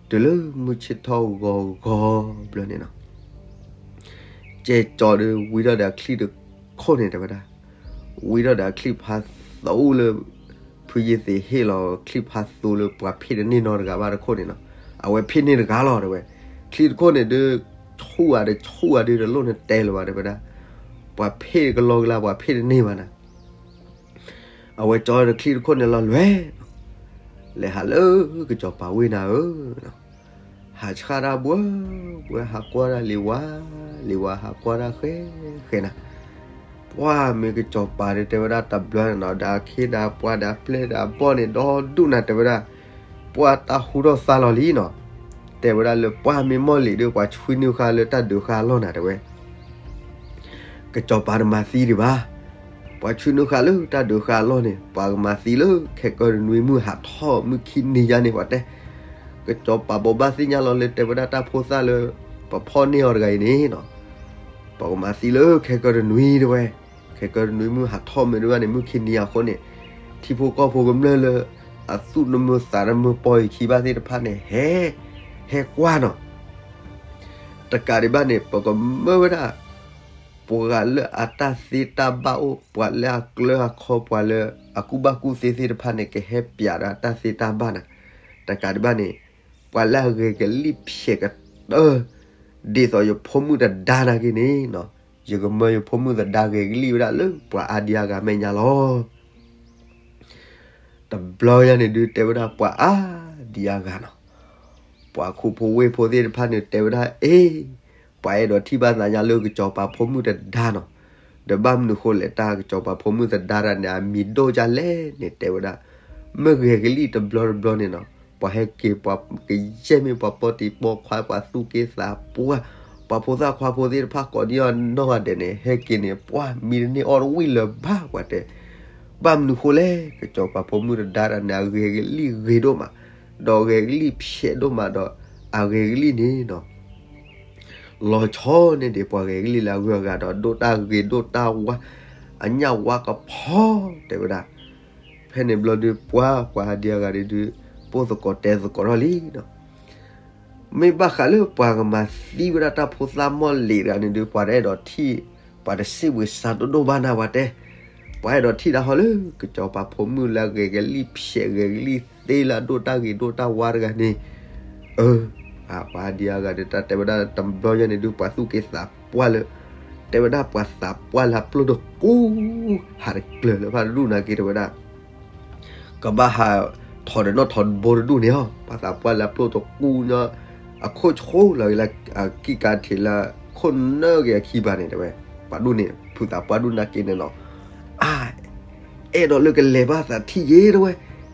တုၤလၢမုၢ်ဆ့ၣ်ထီၣ်ဂီၤဂီၤဘျီန့ၣ်နီၤ ကဲကၠီဒုးဝံထီၣ်ဒီးအချံၣ်တခိၣ်န့ၣ် တဲဝဲဒၣ်, ဝံထီၣ်ဒီးအချံၣ်ဖးသူလၢ ဖုယ့ၢ်သ့းဟ့ၣ်လီၤချံၣ်ဖးသူလၢပှၤဖ့ၣ်တန့ၢ်နီတဂၤဘၣ်တခိၣ်န့ၣ်နီၤ, အဝဲဖ့ၣ်န့ၢ်တဂၤလီၤ တဲဝဲ. ချံၣ်တခိၣ်န့ၣ်ဒုး ဆူၣ်ဧါတဆူၣ်ဧါဒုး တလိၣ်နတဲလၢၤဘၣ် တဲဝဲဒၣ်, ပှၤဖ့ၣ်ကလီကလီ ပှၤဖ့ၣ်တန့ၢ်ဘၣ်နၤ အဝဲကၠီဒီးချံၣ်တခိၣ်န့ၣ်လီၤလွဲၢ်, လဲၤဟးလၢကစီၤပၤဝ့ၢ်နၤဧၢ, ဟးဆှၣ်တၢ်ဘှဲ ဘှဲဟးကွၢ်တၢ်လံၤဝါ, လံၤဝါဟးကွၢ်တၢ်ဃဲဃဲနၤ, ပှၢ်မ့ၢ်ကစီၤပၤဒီးတဲဝဲဒၣ်တဘျီန့ၣ်နီၤ, ဒီးအခ့ဒီးပှၤဒီးအပျဲၢ်ဒီးအဘီၣ်န့ၣ် ဒီဒူၣ်နၤတဲဝဲဒၣ်, ပှၢ်တၢ်ဟူထီၣ်သါလီၤလံနီၤ, တဲဝဲဒၣ်လၢပှၢ်မ့ၢ်မီၢ်လံၤဒီး ပှၤဆွံနုာ်ဃာ်လၢတၢ်ဒုးဃာ်အလီၢ်နၤတဲဝဲ ကစီၤပၤတမၤသံဒံးဘၣ်. ပှၤဆွံနုာ်ဃာ်လၢတၢ်ဒုးဃာ်အလီၢ်န့ၣ် ပှၤကမၤသံလၢခဲကၢတနွံမုၢ်ဟးထီၣ်မုၢ်ခံနံၤယါန့ၣ် ပှၤတဲ, ကစီၤပၤဘိးဘၣ်သ့ၣ်ညါလီၤလၢတဲဝဲဒၣ်တၢ်ဖိသၣ်လၢ ပဖီၣ်န့ၢ်အီၤတဂၤအံၤန့ၣ်နီၤ, ပှၤကမၤသံလၢခဲကၢတနွံတဲဝဲ, ခဲကၢတနွံမုၢ်ဟးထီၣ်မ့ၢ်ဒၣ်ဘၣ်န့ၣ် မုၢ်ခံနံၤအဃိန့ၣ်, ထံဖိကီၢ်ဖိကမျၢၢ်လၢ အသူၣ်တမုာ်သးတမုာ်ပီၢ်အံၤခံဘၣ်သ့ၣ်တဖၣ်န့ၣ် ဟဲ, ဟဲကွၢ်နီၤ တကးဒံးဘၣ်န့ၣ် ပကမၢဝဲဒၣ် ပှၤလၢအတၢ်သ့တၢ်ဘၣ်အိၣ်, ပှၤလၢအကျၢၤအခီ, ပှၤလၢအကူၣ်ဘၣ်ကူၣ်သ့သ့ၣ်တဖၣ်န့ၣ် ကဟဲပျးဒီးအတၢ်သ့တၢ်ဘၣ်နၤ. တကးဒံးဘၣ်န့ၣ်, ပှၤလၢအဂဲၤကလံၣ်ဖျဲးကတၢၢ် ဒ်သိးယဖိမုၣ်တဒါနာ်က့န့ၣ်, ယကမၢယဖိမုၣ်သဒါဂဲၤကလံၣ်ဝဲဒၣ်လၢပှၤအါဒံအါဂၤမဲာ်ညါလီၤ. တဘျီညါန့ၣ်ဒုး တဲဝဲဒၣ်ပှၤအါဒံအါဂၤနီၤ, ပှၤခူဖိဝ့ၢ်ဖိသ့ၣ်တဖၣ်န့ၣ် တဲဝဲဒၣ် အ့, ပှၤအဲၣ်ဒိးထံၣ်ဘၣ်သးညါလၢကစီၤပၤဖိမုၣ်တဒါနီၤ. ဒီးဘၣ်မနုၤဃိလဲၣ်, တၢ်ကစီၤပၤဖိမုၣ်သဒါတဂၤန့ၣ် အမံၤဒိၣ်ဒ်လဲၣ်န့ၣ် တဲဝဲဒၣ်, မ့ၢ်ဂဲၤကလံၣ်တဘျီတဘျီန့ၣ်နီၤ, ပှၤဟဲက့ၤ, ပှၤကယဲၢ်မ့ၢ်ပှၤပိာ်တံၤပိာ်ခွါ, ပှၤသူၣ်က့သးပှၢ်, ပှၤဖိသၣ်ခွါဖိသ့ၣ်တဖၣ်ကိးဒံးအီၤနီၢ်ဂၤဒဲးန့ၣ် ဟဲက့ၤန့ၣ် ပှၤမံတန့ၢ်အီၣ်တဝံၣ်လၢၤဘၣ်ပှၤတဲ. ဘၣ်မနုၤဃိလဲၣ်, ကစီၤပၤဖိမုၣ်တဒါတဂၤန့ၣ် အဂဲၤကလံၣ်ဂ့ၤဒိၣ်မး, ဒီးဂဲၤကလံၣ်ဖျဲးဒိၣ်မးဒီး အဂဲၤကလံၣ်န့ၣ်နီၤ လီၤဆီန့ၢ်ဒံးပှၤဂဲၤကလံၣ်လၢအဂုၤအဂၤဒီး ဒိၣ်တၢ်ဂ့ၤဒိၣ်တၢ်ဝါ, အညၣ်ဝါကဖီတဲဝဲဒၣ်. ဖဲန့ၣ်ဘျီဒုး ပှၤ, ပှၤအါဒံအါဂၤဒုး ပိၢ်သကိးတဲသကိးထီၣ်လံနီၤ. မ့ၢ်ဘၣ်ဃးလၢပှၤကမၤသံဝဲဒၣ်တၢ်ဖိသၣ်မီၢ်လံၤတဂၤန့ၣ်ဒုး ပှၤတအဲၣ်ဒိးထံၣ်, ပှၤတစံးဘှံးစးဒိၣ်ဒိၣ်ဘၣ်နၤပှၤတဲ. ပှၤအဲၣ်ဒိးထံၣ်ဒၣ်ဟီလၢ ကစီၤပၤဖိမုၣ်လၢအဂဲၤကလံၣ်ဖျဲးဂဲၤကလံၣ်သ့လၢအဒိၣ်တၢ်ဂ့ၤဒိၣ်တၢ်ဝါတဂၤန့ၣ်, အ, ပှၤအါဒံအါဂၤဒုး တၢ်တဲဝဲဒၣ်တဘျီညါန့ၣ်ဒုး ပှၤသူၣ်က့သးပှၢ်လၢ, တဲဝဲဒၣ်ပှၤသးပှၢ်လၢအပျိၢ်တကူ, ဟးတကျၢၤလၢၤဘၣ်တဒူၣ်နာ်က့တဲဝဲဒၣ် ကဘၣ်ဟးထီၣ်ဒီးနီၣ်ထီၣ်တဘိတဒူၣ်န့ၣ်ဟီ, ပှၤသးပှၢ်လၢအပျိၢ်တကူညီ, အခိၣ်ဆိလီၤက့ၤလၢ အကံၢ်ကါထံးလၢခိၣ်နၢက့ၤအခံဘၣ်န့ၣ်တဲဝဲ, ပှၤဒူၣ်န့ၣ် ဖုသးပှၢ်ဒူၣ်နာ်က့န့ၣ်နီၤ, အါ, အဲၣ်ဒိးလၢကလဲၤဘၣ်သးထံၣ်ယ့ၤတဲဝဲ,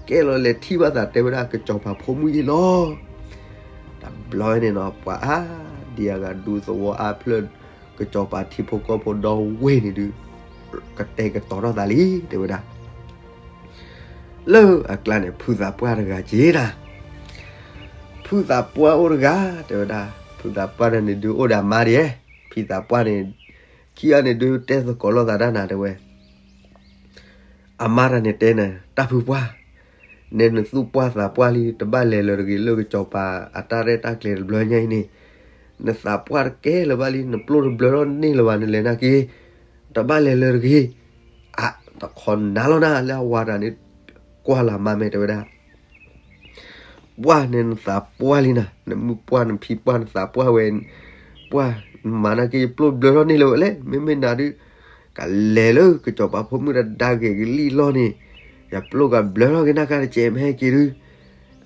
ကအဲၣ်ဒိးလဲၤထံၣ်ဘၣ်သးတဲဝဲဒၣ်ကစီၤပၤဖိမုၣ်ယ့ၤလီၤ. တဘျီန့ၣ်နီၤ ပှၤအါဒံအါဂၤဒူသဝီအါဖျၢၣ် ကစီၤပၤထံဖိကီၢ်ဖိဒီဝ့ၢ်န့ၣ်ဒုး ကတဲာ်ကတီၤထီၣ်သးလံ တဲဝဲဒၣ်. လၢအကျါန့ၣ် ဖုသးပှၢ်တဂၤက့ၤဒၣ်, ဖုသးပှၢ်အိၣ်တဂၤ တဲဝဲဒၣ်, ဖုသးပှၢ်န့ၣ်ဒုးအိၣ်ဒီးအမါဒံး, ဖုသးပှၢ်န့ၣ် ခံဂၤန့ၣ်ဒုးတဲသကိးလိာ်သးဒၣ်နၤတဲဝဲ အမါတၢ်န့ၣ်တဲနၤ တၢ်ဖုပှၢ်, နဲနသူၣ်ပှၢ်သးပှၢ်လံ တဘၣ်လဲၤလၢၤတဂ့ၤလၢကစီၤပၤအတၢ်ရဲၣ်တၢ်ကျဲၤတဘျီညါအံၤန့ၣ်, နသးပှၢ်တကဲလၢၤဘၣ်လံ နပျိၢ်တဘျၢထီၣ်န့ၢ်လၢၤဘၣ် နလဲၤနာ်က့ၤ, တဘၣ်လဲၤလၢၤတဂ့ၤ, အါ, တခီနၤလီၤနၤလၢအဝၤတၢ်န့ၣ်, ကွၢ်လၢအမါမဲာ်တဲဝဲဒၣ် ပှၢ်န့ၣ် နသးပှၢ်လံနၤ, နမုၢ်ပှၢ်နဖံပှၢ်နသးပှၢ်ဝဲ, ပှၢ်, နမၤနာ်က့ၤယပျိၢ်ဘျၢထီၣ်န့ၢ်လၢၤဝဲလဲၣ်, မ့မ့ၢ်နၤဒုး, ကလဲၤလၢကစီၤပၤဖိမုၣ်တဒါဂဲၤကလံၣ်လီၢ်န့ၣ်, ယပျိၢ်ကဘျၢထီၣ်က့ၤနၤကါတကဲးမ့ၢ်ဟဲက့ၤဒုး,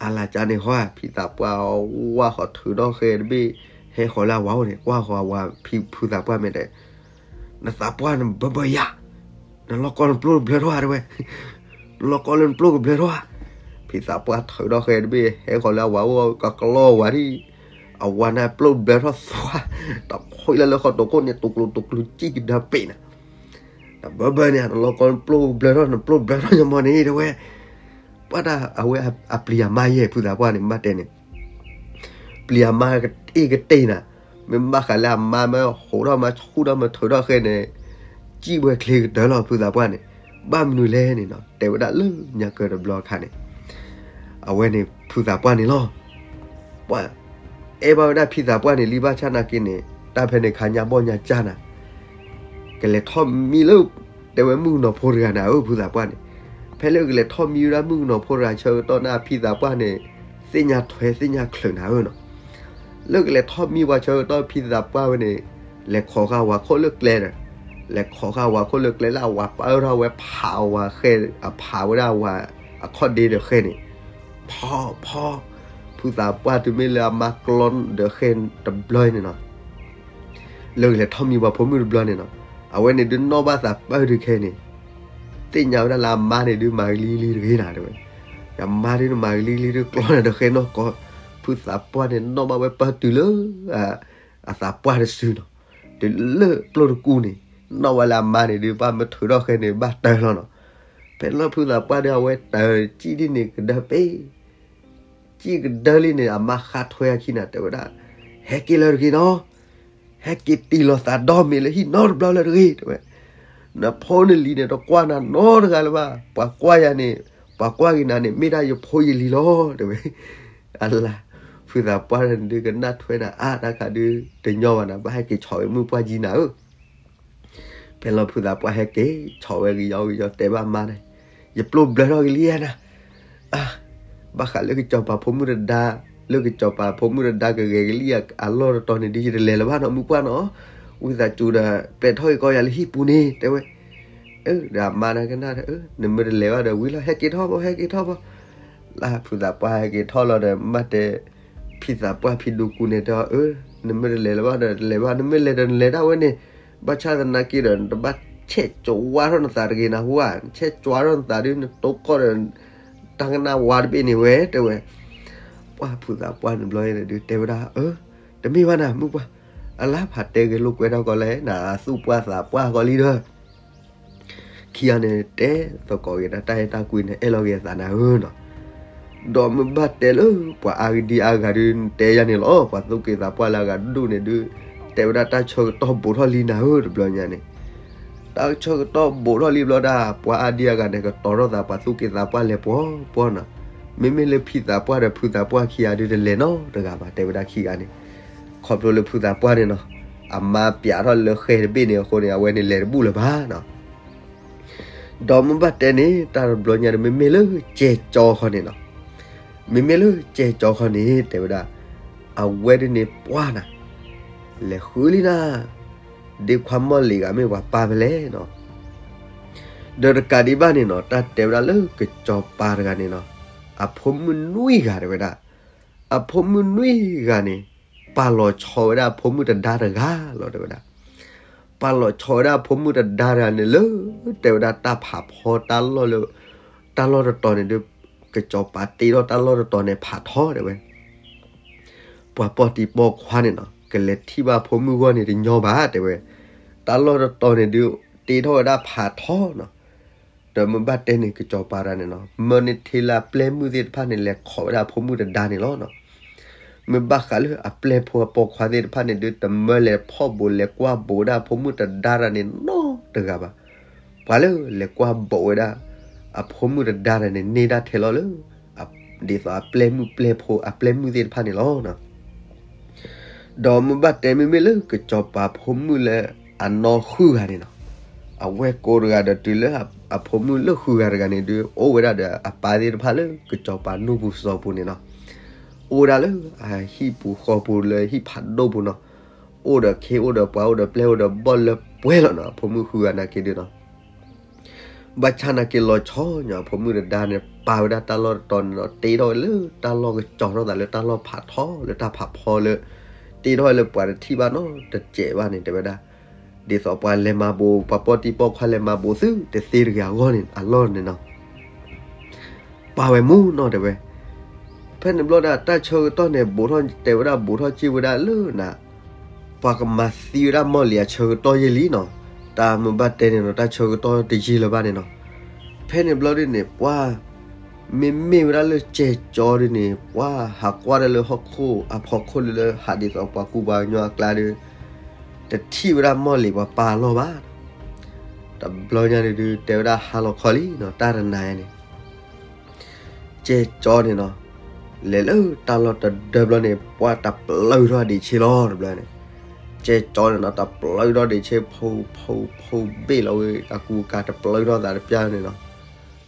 အလၢ်ကန့ၣ်ဟီ ဖံသးပှၢ်ဝါဃီၤထုးထီၣ်ဃဲတဘ့ၣ်, ဟဲဃီၤလၢအဝၤအိၣ်န့ၣ် ကွၢ်ဃီၤအဝၤဖံဖုသးပှၢ်မဲာ်တဲ နသးပှၢ်နဘၢဘၢယၤ, နလီၢ်ကီနပျိၢ်ကဘျၢထီၣ်ဧါတဲဝဲ, နလီၢ်ကီလၢနပျိၢ်ကဘျၢထီၣ်ဧါ, ဖံသးပှၢ်ထုးထီၣ်ဃဲတဘ့ၣ် ဟဲဃီၤလၢအဝၤအိၣ် ကကျီဝၤဒံး, အဝၤန့ၣ်ပျိၢ်ဘျၢထီၣ်သွါ, တခွံလၢလၢဃီတိာ်ခိၣ်န့ၣ် တူၢ်ကျိၤတူၢ်ကျိၤစံၣ်ကဒါပ့ၤနၤ, နဘၢဘၢန့ၣ် နလီၢ်ကီနပျိၢ်ကဘျၢထီၣ် နပျိၢ်ဘျၢထီၣ်ယမီၤန့ၣ်တဲဝဲ ပှၢ်တၢ်အဝဲအပျံၤအမါယဲၢ် ဖုသးပှၢ်န့ၣ် မ့ၢ်ဘၣ်တဲန့ၣ်, ပျံၤအမါကအ့ၣ်ကတ့ၢ်နၤ, မ့ၢ်ဘၣ်ဃးလၢအမါမ့ၢ်ဟိးထီၣ်မ့ၢ်ဆူၣ်ထီၣ်မ့ၢ်ထုးထီၣ်ဃဲန့ၣ်, စံၣ်ဝဲချ့ကတၢၢ်လီၤ ဖုသးပှၢ်န့ၣ်, ဘၣ်မနုၤလဲၣ်န့ၣ်နီၤ တဲဝဲဒၣ်လၢညါကၢၤတဘျီအခါန့ၣ်, အဝဲန့ၣ်ဖုသးပှၢ်န့ၣ်လီၤ. ပှၢ်, အဲၣ်ဘၣ်ဝဲဒၣ်ဖံသးပှၢ်န့ၣ် လံဘၣ်ဆၣ်နာ်က့န့ၣ် တၢ်ဖဲန့ၣ်ခါညါဘီၣ်ညါကၢ်နၤ ကလဲၤထီၣ်မံလၢ တဲဝဲမုၣ်ကနီၤဖိတဂၤနၤဧၢ ဖုသးပှၢ်န့ၣ်, ဖဲလၢကလဲၤထီၣ်မံဝဲဒၣ်မုၣ်ကနီၤဖိတဂၤဆၢကတီၢ်န့ၣ် ဖံသးပှၢ်န့ၣ် သ့ၣ်ညါထွဲသ့ၣ်ညါချုးနၤဧၢနီၤ, လၢကလဲၤထီၣ်မံပှၤဆၢကတီၢ်ဖံသးပှၢ်ဝဲန့ၣ် လဲၤခိးဃာ်ဝၤခိၣ်လၢကျဲဒီး လဲၤခိးဃာ်ဝၤခိၣ်လၢကျဲလၢအဝၤပၢထီၣ်ဝဲဖးဝၤဃဲ အဖးဝဲဒၣ်ဝၤအခီၣ်ဒ့ဒီးဃဲန့ၣ်, ဖီဖီ, ဖုသးပှၢ်တုၤမ့ၢ်လၢအမါကျီဒီးဃဲတဘျီန့ၣ်နီၤ လၢကလဲၤထီၣ်မံပှၤဖိမုၣ်တဘျီန့ၣ်နီၤ, အဝဲန့ၣ်ဒုးနီၣ်ဘၣ်သးပၢၢ်ဒုးခဲန့ၣ်, သ့ၣ်ညါဝဲဒၣ်လၢအမါန့ၣ်ဒုးမၤကလံၤကလံၤတဂ့ၤနၤတဲဝဲ, ယမါဒုးနမၤကလံၤကလံၤဒုးကျီနၤဒီးဃဲနီၢ်ကီ, ဖုသးပှၢ်န့ၣ်နီၣ်ဘၣ်ဝဲပၢၢ်တုၤလၢ အသးပှၢ်တစုနီၤ, တုၤလၢပျိၢ်တကူန့ၣ်, နီၣ်ဝဲလၢအမါန့ၣ်ဒုးဘၣ်မ့ၢ်ထုးထီၣ်ဃဲန့ၣ်ဘၣ်တၢၢ်လီၤနီၤ, ဖဲလၢဖုသးပှၢ်ဒုးအဝဲတၢၢ်စံၣ်ဒ်န့ၣ်ကဒါပ့ၤ စံၣ်ကဒါလံန့ၣ် အမါဃါထွဲအခံနၤ တဲဝဲဒၣ်, ဟဲက့ၤလၢၤတဂ့ၤနီၤ, ဟဲက့ၤတံၢ်လီၤသးဒီမ့ၢ်လၢဟံၣ်နီတဘျီလၢၤတဂ့ၤ တဲဝဲ, နဖိနလံၤန့ၣ် တကွၢ်နၤနီတဂၤလၢၤဘၣ်, ပှၤကွၢ်ယၤန့ၣ်, ပှၤကွၢ်က့ၤနၤန့ၣ် မ့ၢ်ဒၣ်ယဖိယလံၤလီၤ တဲဝဲ, အလါ, ဖုသးပှၢ်န့ၣ်ဒုးကနၣ်ထွဲနၤအါတခါဒုး တညီဘၣ်နၤ ဘၣ်ဟဲက့ၤဆီၣ်ဝဲမုၢ်ပှၢ်ကံနၤဧၢ ဖဲလီၤဖုသးပှၢ်ဟဲက့ၤ ဆီၣ်ဝဲကယီကယီ တဲဘၣ်မါန့ၣ်, ယပျိၢ်ဘျၢထီၣ်ကလံယါနၤ, ဘၣ်ဃးလၢကစီၤပၤဖိမုၣ်တဒါ, လၢကစီၤပၤဖိမုၣ်တဒါကဂဲၤကလံၣ်အလီၢ်တတီၤန့ၣ်ဒီး ယတလဲၤလၢၤဘၣ်နီၤ မုၢ်ပှၢ်နီၤ, ဝံသးစူၤဒီး ပဲာ်ထီၣ်က့ၤကီယၤလၢဟံၣ်ပူၤန့ၣ် တဲဝဲ. အၢ ဒီးအမါနာ်က့န့ၣ် နမ့ၢ်တလဲၤဘၣ်ဒီးဝံၤလီၤ ဟဲက့ၤထီၣ်ဘၣ် ဟဲက့ၤထီၣ်ဘၣ်. လၢဖုသးပှၢ်ဟဲက့ၤထီၣ်လီၤဒီး မ့ၢ်တဲ ဖံသးပှၢ်ဖံဒိကူန့ၣ်တဲအီၤ အၢ နမ့ၢ်တလဲၤလၢၤဘၣ်ဒီးတလဲၤဘၣ် နမ့ၢ်လဲၤဒီးနလဲၤဒၣ်ဝဲန့ၣ်, ဘၣ်ဆၣ်သနာ်က့ဒီး နတဘၣ်ဆဲးကဝါထီၣ်နသးတဂ့ၤနၤဟူဧါ, ဆဲးကဝါထီၣ်နသးဒီး နတိကီၢ်ဒီး တၢ်ကနၣ်ဝါတဘ့ၣ်န့ၣ်ဝဲ တဲဝဲ. ပှၢ်ဖုသးပှၢ်န့ၣ်ဘျီဒီး တဲဝဲဒၣ် အၢ တမ့ၢ်ဘၣ်နၤ မုၢ်ပှၢ်, အလါဖးတဲဂဲၤလိာ်ကွဲထီၣ်ကီးလဲၣ် နသူၣ်ပှၢ်သးပှၢ်ကီးလံဒီး ခံဂၤန့ၣ် တဲသကိးက့ၤတၢ်အဲၣ်တၢ်ကွံန့ၣ် အဲၣ်လီၤက့ၤအသးနၤဧၢနီၤ. ဒီးမ့ၢ်ဘၣ်တဲလၢ ပှၤအါဂၤဒံအါဂၤဒုး တဲယၤန့ၣ်လီၤ, ပှၤသူၣ်က့သးပှၢ်လၢအဂၤဒူၣ်န့ၣ်ဒုး တဲဝဲဒၣ်တၢ်ဆၢကတီၢ်ဘူးထီၣ်လံနၤဧၢတဘျီညါန့ၣ်, တၢ်ဆၢကတီၢ်ဘူးထီၣ်လံဘျီဒၣ် ပှၤအါဒံအါဂၤန့ၣ် ကတီၤထီၣ်သးပှၤသူၣ်က့သးပှၢ်လဲၤပှီၤပှီၤနီၤ, မ့မ့ၢ်လၢဖံသးပှၢ်ဒီးဖုသးပှၢ်ခံဂၤဒုးတလဲၤနီတဂၤဘၣ် တဲဝဲဒၣ်ခံဂၤန့ၣ်, ခီဖျိလၢဖုသးပှၢ်န့ၣ်နီၤ, အမါပျးထီၣ်လၢဃဲတဘ့ၣ်န့ၣ်အဃိန့ၣ် အဝဲန့ၣ်လဲၤတဘူၣ်လၢၤဘၣ်နီၤ. ဒီးမ့ၢ်ဘၣ်တဲန့ၣ် တၢ်တဘျီညါန့ၣ် မ့မ့ၢ်လၢကဲကၠီခီန့ၣ်နီၤ, မ့မ့ၢ်လၢကဲကၠီခီန့ၣ် တဲဝဲဒၣ် အဝဲဒၣ်န့ၣ်ပှၢ်နၤ လဲၤဃုလံနၤ, ဒ့ခွါမီၢ်လံၤဂၤမ့ၢ်ပှၤပၢ်ဖဲလဲၣ်နီၤ. ဒီးတကးဒံးဘၣ်န့ၣ်နီၤ တၢ်တဲဝဲဒၣ်လၢကစီၤပၤတဂၤန့ၣ်နီၤ, အဖိမုၣ်နွံဂၤတဲဝဲဒၣ်, အဖိမုၣ်နွံဂၤန့ၣ် ပာ်လီၤဆီဝဲဒၣ်အဖိမုၣ်တဒါတဂၤလီၤတဲဝဲဒၣ်, ပာ်လီၤဆီဝဲဒၣ်အဖိမုၣ်တဒါတဂၤန့ၣ်လၢ တဲဝဲဒၣ်တၢ်ဖးဖီတၢ်လီၢ်လၢ တၢ်လီၢ်တတီၤန့ၣ်ဒုး ကစီၤပၤတ့ထီၣ်တၢ်လီၢ်တတီၤန့ၣ်ဖးထီတဲဝဲ ပှၤပိာ်တံၤပိာ်ခွါန့ၣ်နီၤ ကလဲၤထံၣ်ဘၣ်ဖိမုၣ်ဂီၢ်န့ၣ်တညီဘၣ်တဲဝဲ, တၢ်လီၢ်တတီၤန့ၣ်ဒုး တ့ထီၣ်ဝဲဒၣ်ဖးထီနီၤ. ဒီးမ့ၢ်ဘၣ်တဲန့ၣ် ကစီၤပၤတဂၤန့ၣ်နီၤ မၢန့ၢ်ထဲလၢအပျဲၢ်မုၣ်သ့ၣ်တဖၣ်န့ၣ် လဲၤခိးဝဲဒၣ်အဖိမုၣ်တဒါန့ၣ်လီၤနီၤ. မ့ၢ်ဘၣ်ဃးလၢအပျဲၢ်ဖိအပိာ်ခွါသ့ၣ်တဖၣ်န့ၣ်ဒုး တမၢလဲၤဖီၣ်ဘူးလဲၤကွၢ်ဘူးဝဲဒၣ်အဖိမုၣ်တဒါတဂၤန့ၣ်နီတဂၤဘၣ်. ပှၤလၢလဲၤကွၢ်ဘူးဝဲဒၣ် အဖိမုၣ်တဒါတဂၤန့ၣ် န့ၢ်ဒၣ်ထဲလီၤလၢ ဒ်သိးအပျဲၢ်မုၣ်ပျဲၢ်ဖိအပျဲၢ်မုၣ်သ့ၣ်တဖၣ်န့ၣ်လီၤ. ဒီးမ့ၢ်ဘၣ်တဲမ့မ့ၢ်လၢကစီၤပၤဖိမုၣ်လၢအနီၢ်ဃုဂၤန့ၣ်နီၤ, အဝဲၢ်ကိတဂၤဒီးတုၤလၢအဖိမုၣ်လၢဃုဂၤတဂၤန့ၣ်ဒုး အိၣ်ဝဲဒၣ်ဒီးအပၢ်သ့ၣ်တဖၣ်လၢကစီၤပၤနူၢ်ပူၤစီၤပူၤန့ၣ်နီၤ, အိၣ်ဝဲဒၣ်လၢအဟံၣ်ပူၤဃီပူၤလၢဟံၣ်ဖးဒိၣ်ပူၤနီၤ, အိၣ်ဒီးခ့အိၣ်ဒီးပှၤအိၣ်ဒီးပျဲၢ်အိၣ်ဒီးဘီၣ်လၢပှဲၤလီၤနီၤ, အဖိမုၣ်ဃုဂၤနာ်က့ဒုးနီၤ ဘၣ်ဆၣ်နာ်က့လီၤဆီညါ အဖိမုၣ်တဒါန့ၣ် ပာ်ဝဲဒၣ်တၢ်လီၢ်တတီၤန့ၣ်နီၤ, တ့ထီၣ်ဝဲလၢတၢ်လီၢ်ကစီၤထီၣ်သးလၢတၢ်လီၢ်ဖးထီလၢတၢ်ဖးဖီလၢ တ့ထီၣ်ဝဲလၢပှၤတထံၣ်ဘၣ်နီတစဲးဘၣ်န့ၣ် တဲဝဲဒၣ်, ဒ်သိးပှၤလဲၤမၤဘူး ပှၤပိာ်တံၤပိာ်ခွါလဲၤမၤဘူးသုတသ့တဂ့ၤအဂီၢ်န့ၣ် အလီၢ်န့ၣ်နီၤ ပာ်ဝဲမူနီၤတဲဝဲ. ဖဲန့ၣ်ဘျီဒၣ် တၢ်ဆၢကတီၢ်န့ၣ် ဘူးထီၣ် တဲဝဲဒၣ်ဘူးထီၣ်စ့ၢ်ဝဲဒၣ်လၢနၤ ပှၤကမၤသံဝဲဒၣ်မီၢ်လံၤအဆၢကတီၢ်ယဲၢ်လံနီၤ, တၢ်မ့ၢ်ဘၣ်တဲန့ၣ်နီၤ တၢ်ဆၢကတီၢ်တယံာ်လၢၤဘၣ်န့ၣ်နီၤ. ဖဲန့ၣ်ဘျီဒ်န့ၣ် ပှၤ မ့မ့ၢ်ဝဲဒၣ်လၢကဲကၠီဒ်န့ၣ် ပှၤဟးကွၢ်ဒၣ်လၢဟီၣ်ခိၣ်အဖီခိၣ်လၢလၢဟးဒ်သိးပှၤကူပှၤကညီအကျါဒီး တထံၣ်ဝဲဒၣ်မီၢ်လံၤပှၤပာ်အလီၢ်ဘၣ်. တဘျီညါန့ၣ်ဒုး တဲဝဲဒၣ်ဟါလီၤခီလံနီၤ တၢ်တနၤညါန့ၣ် ကဲကၠီန့ၣ်နီၤ လဲၤလၢတၢ်လီၢ်တဒၢဘျီန့ၣ် ပှၤတပျၢထီၣ်ဒံးဆ့လီၤတဘျီန့ၣ်, ကဲကၠီန့ၣ်နီၤ တပျၢထီၣ်ဒံးဆ့ ဖိဖိဖိဘ့ၣ်လီၤဝဲ အကူအကၤတပျၢထီၣ်သးတပျၢန့ၣ်နီၤ,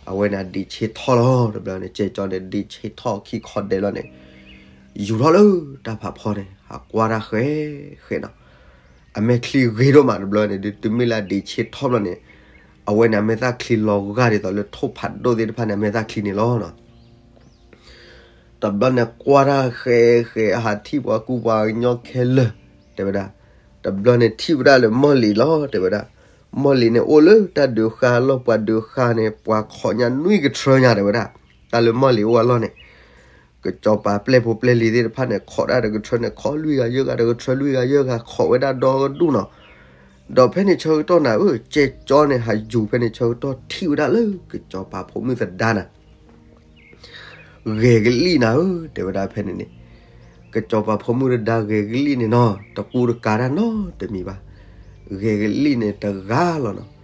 အဝဲန့ၣ်ဒံးဆ့ထီၣ်လီၤတဘျီန့ၣ် ကဲကၠီန့ၣ် ဒံးဆ့ထီၣ်ခံခီဒဲးလီၤန့ၣ် ယူၤထီၣ်လၢတၢ်ဖးဖီန့ၣ် ဟးကွၢ်တၢ်ဃဲဃဲနီၤ အမဲာ်ချံဂ့ၤဒိၣ်မးတဘျီန့ၣ်ဒုး တုၤမ့ၢ်လၢအဒံးဆ့ထီၣ်ဘျီန့ၣ် အဝဲန့ၣ်အမဲာ်သၣ်ချံလီၤဂာ်ဒ်သိးလၢထိၣ်ဖးဒိၣ်သ့ၣ်တဖၣ်န့ၣ် အမဲာ်သၣ်ချံန့ၣ်လီၤနီၤ. တဘျီန့ၣ်ကွၢ်တၢ်ဃဲဃဲ အဟးထံၣ်ပှၤကူပှၤကညီခဲလၢာ် တဲဝဲဒၣ်, တဘျီန့ၣ်ထံၣ်ဝဲဒၣ်လၢမီၢ်လံၤလီၤ တဲဝဲဒၣ်, မီၢ်လံၤန့ၣ်အိၣ်လၢတၢ်ဒုးဃာ်လီၢ်ပှၤဒုးဃာ်န့ၣ် ပှၤခိးညါနွံကထြၢညါတဲဝဲဒၣ်, တၢ်လၢမီၢ်လံၤအိၣ်အလီၢ်န့ၣ် ကစီၤပၤပျဲၢ်ဖိပျဲၢ်လံၤသ့ၣ်တဖၣ်န့ၣ် ခိးဒၣ်တကထြၢန့ၣ် ခိးလွံၢ်ဂၤယဲၢ်ဂၤ တကထြၢလွံၢ်ဂၤယဲၢ်ဂၤ ခိးဝဲဒၣ်ဒီကဒူၣ်နီၤ. ဒီးဖဲန့ၣ်ဆၢကတီၢ်နၤဧၢ ကဲကၠီန့ၣ် ဟးယူၤဖဲန့ၣ်ဆၢကတီၢ်ထံၣ်ဝဲဒၣ်လၢကစီၤပၤဖိမုၣ်သဒါနၤ ဂဲၤကလံၣ်နၤဧၢ တဲဝဲဒၣ်ဖဲန့ၣ်န့ၣ်, ကစီၤပၤဖိမုၣ်သဒါဂဲၤကလံၣ်န့ၣ်နီၤ တကူတကၤတၢ်နီတမံၤဘၣ်, ဂဲၤကလံၣ်န့ၣ်တဂၤလီၤနီၤ.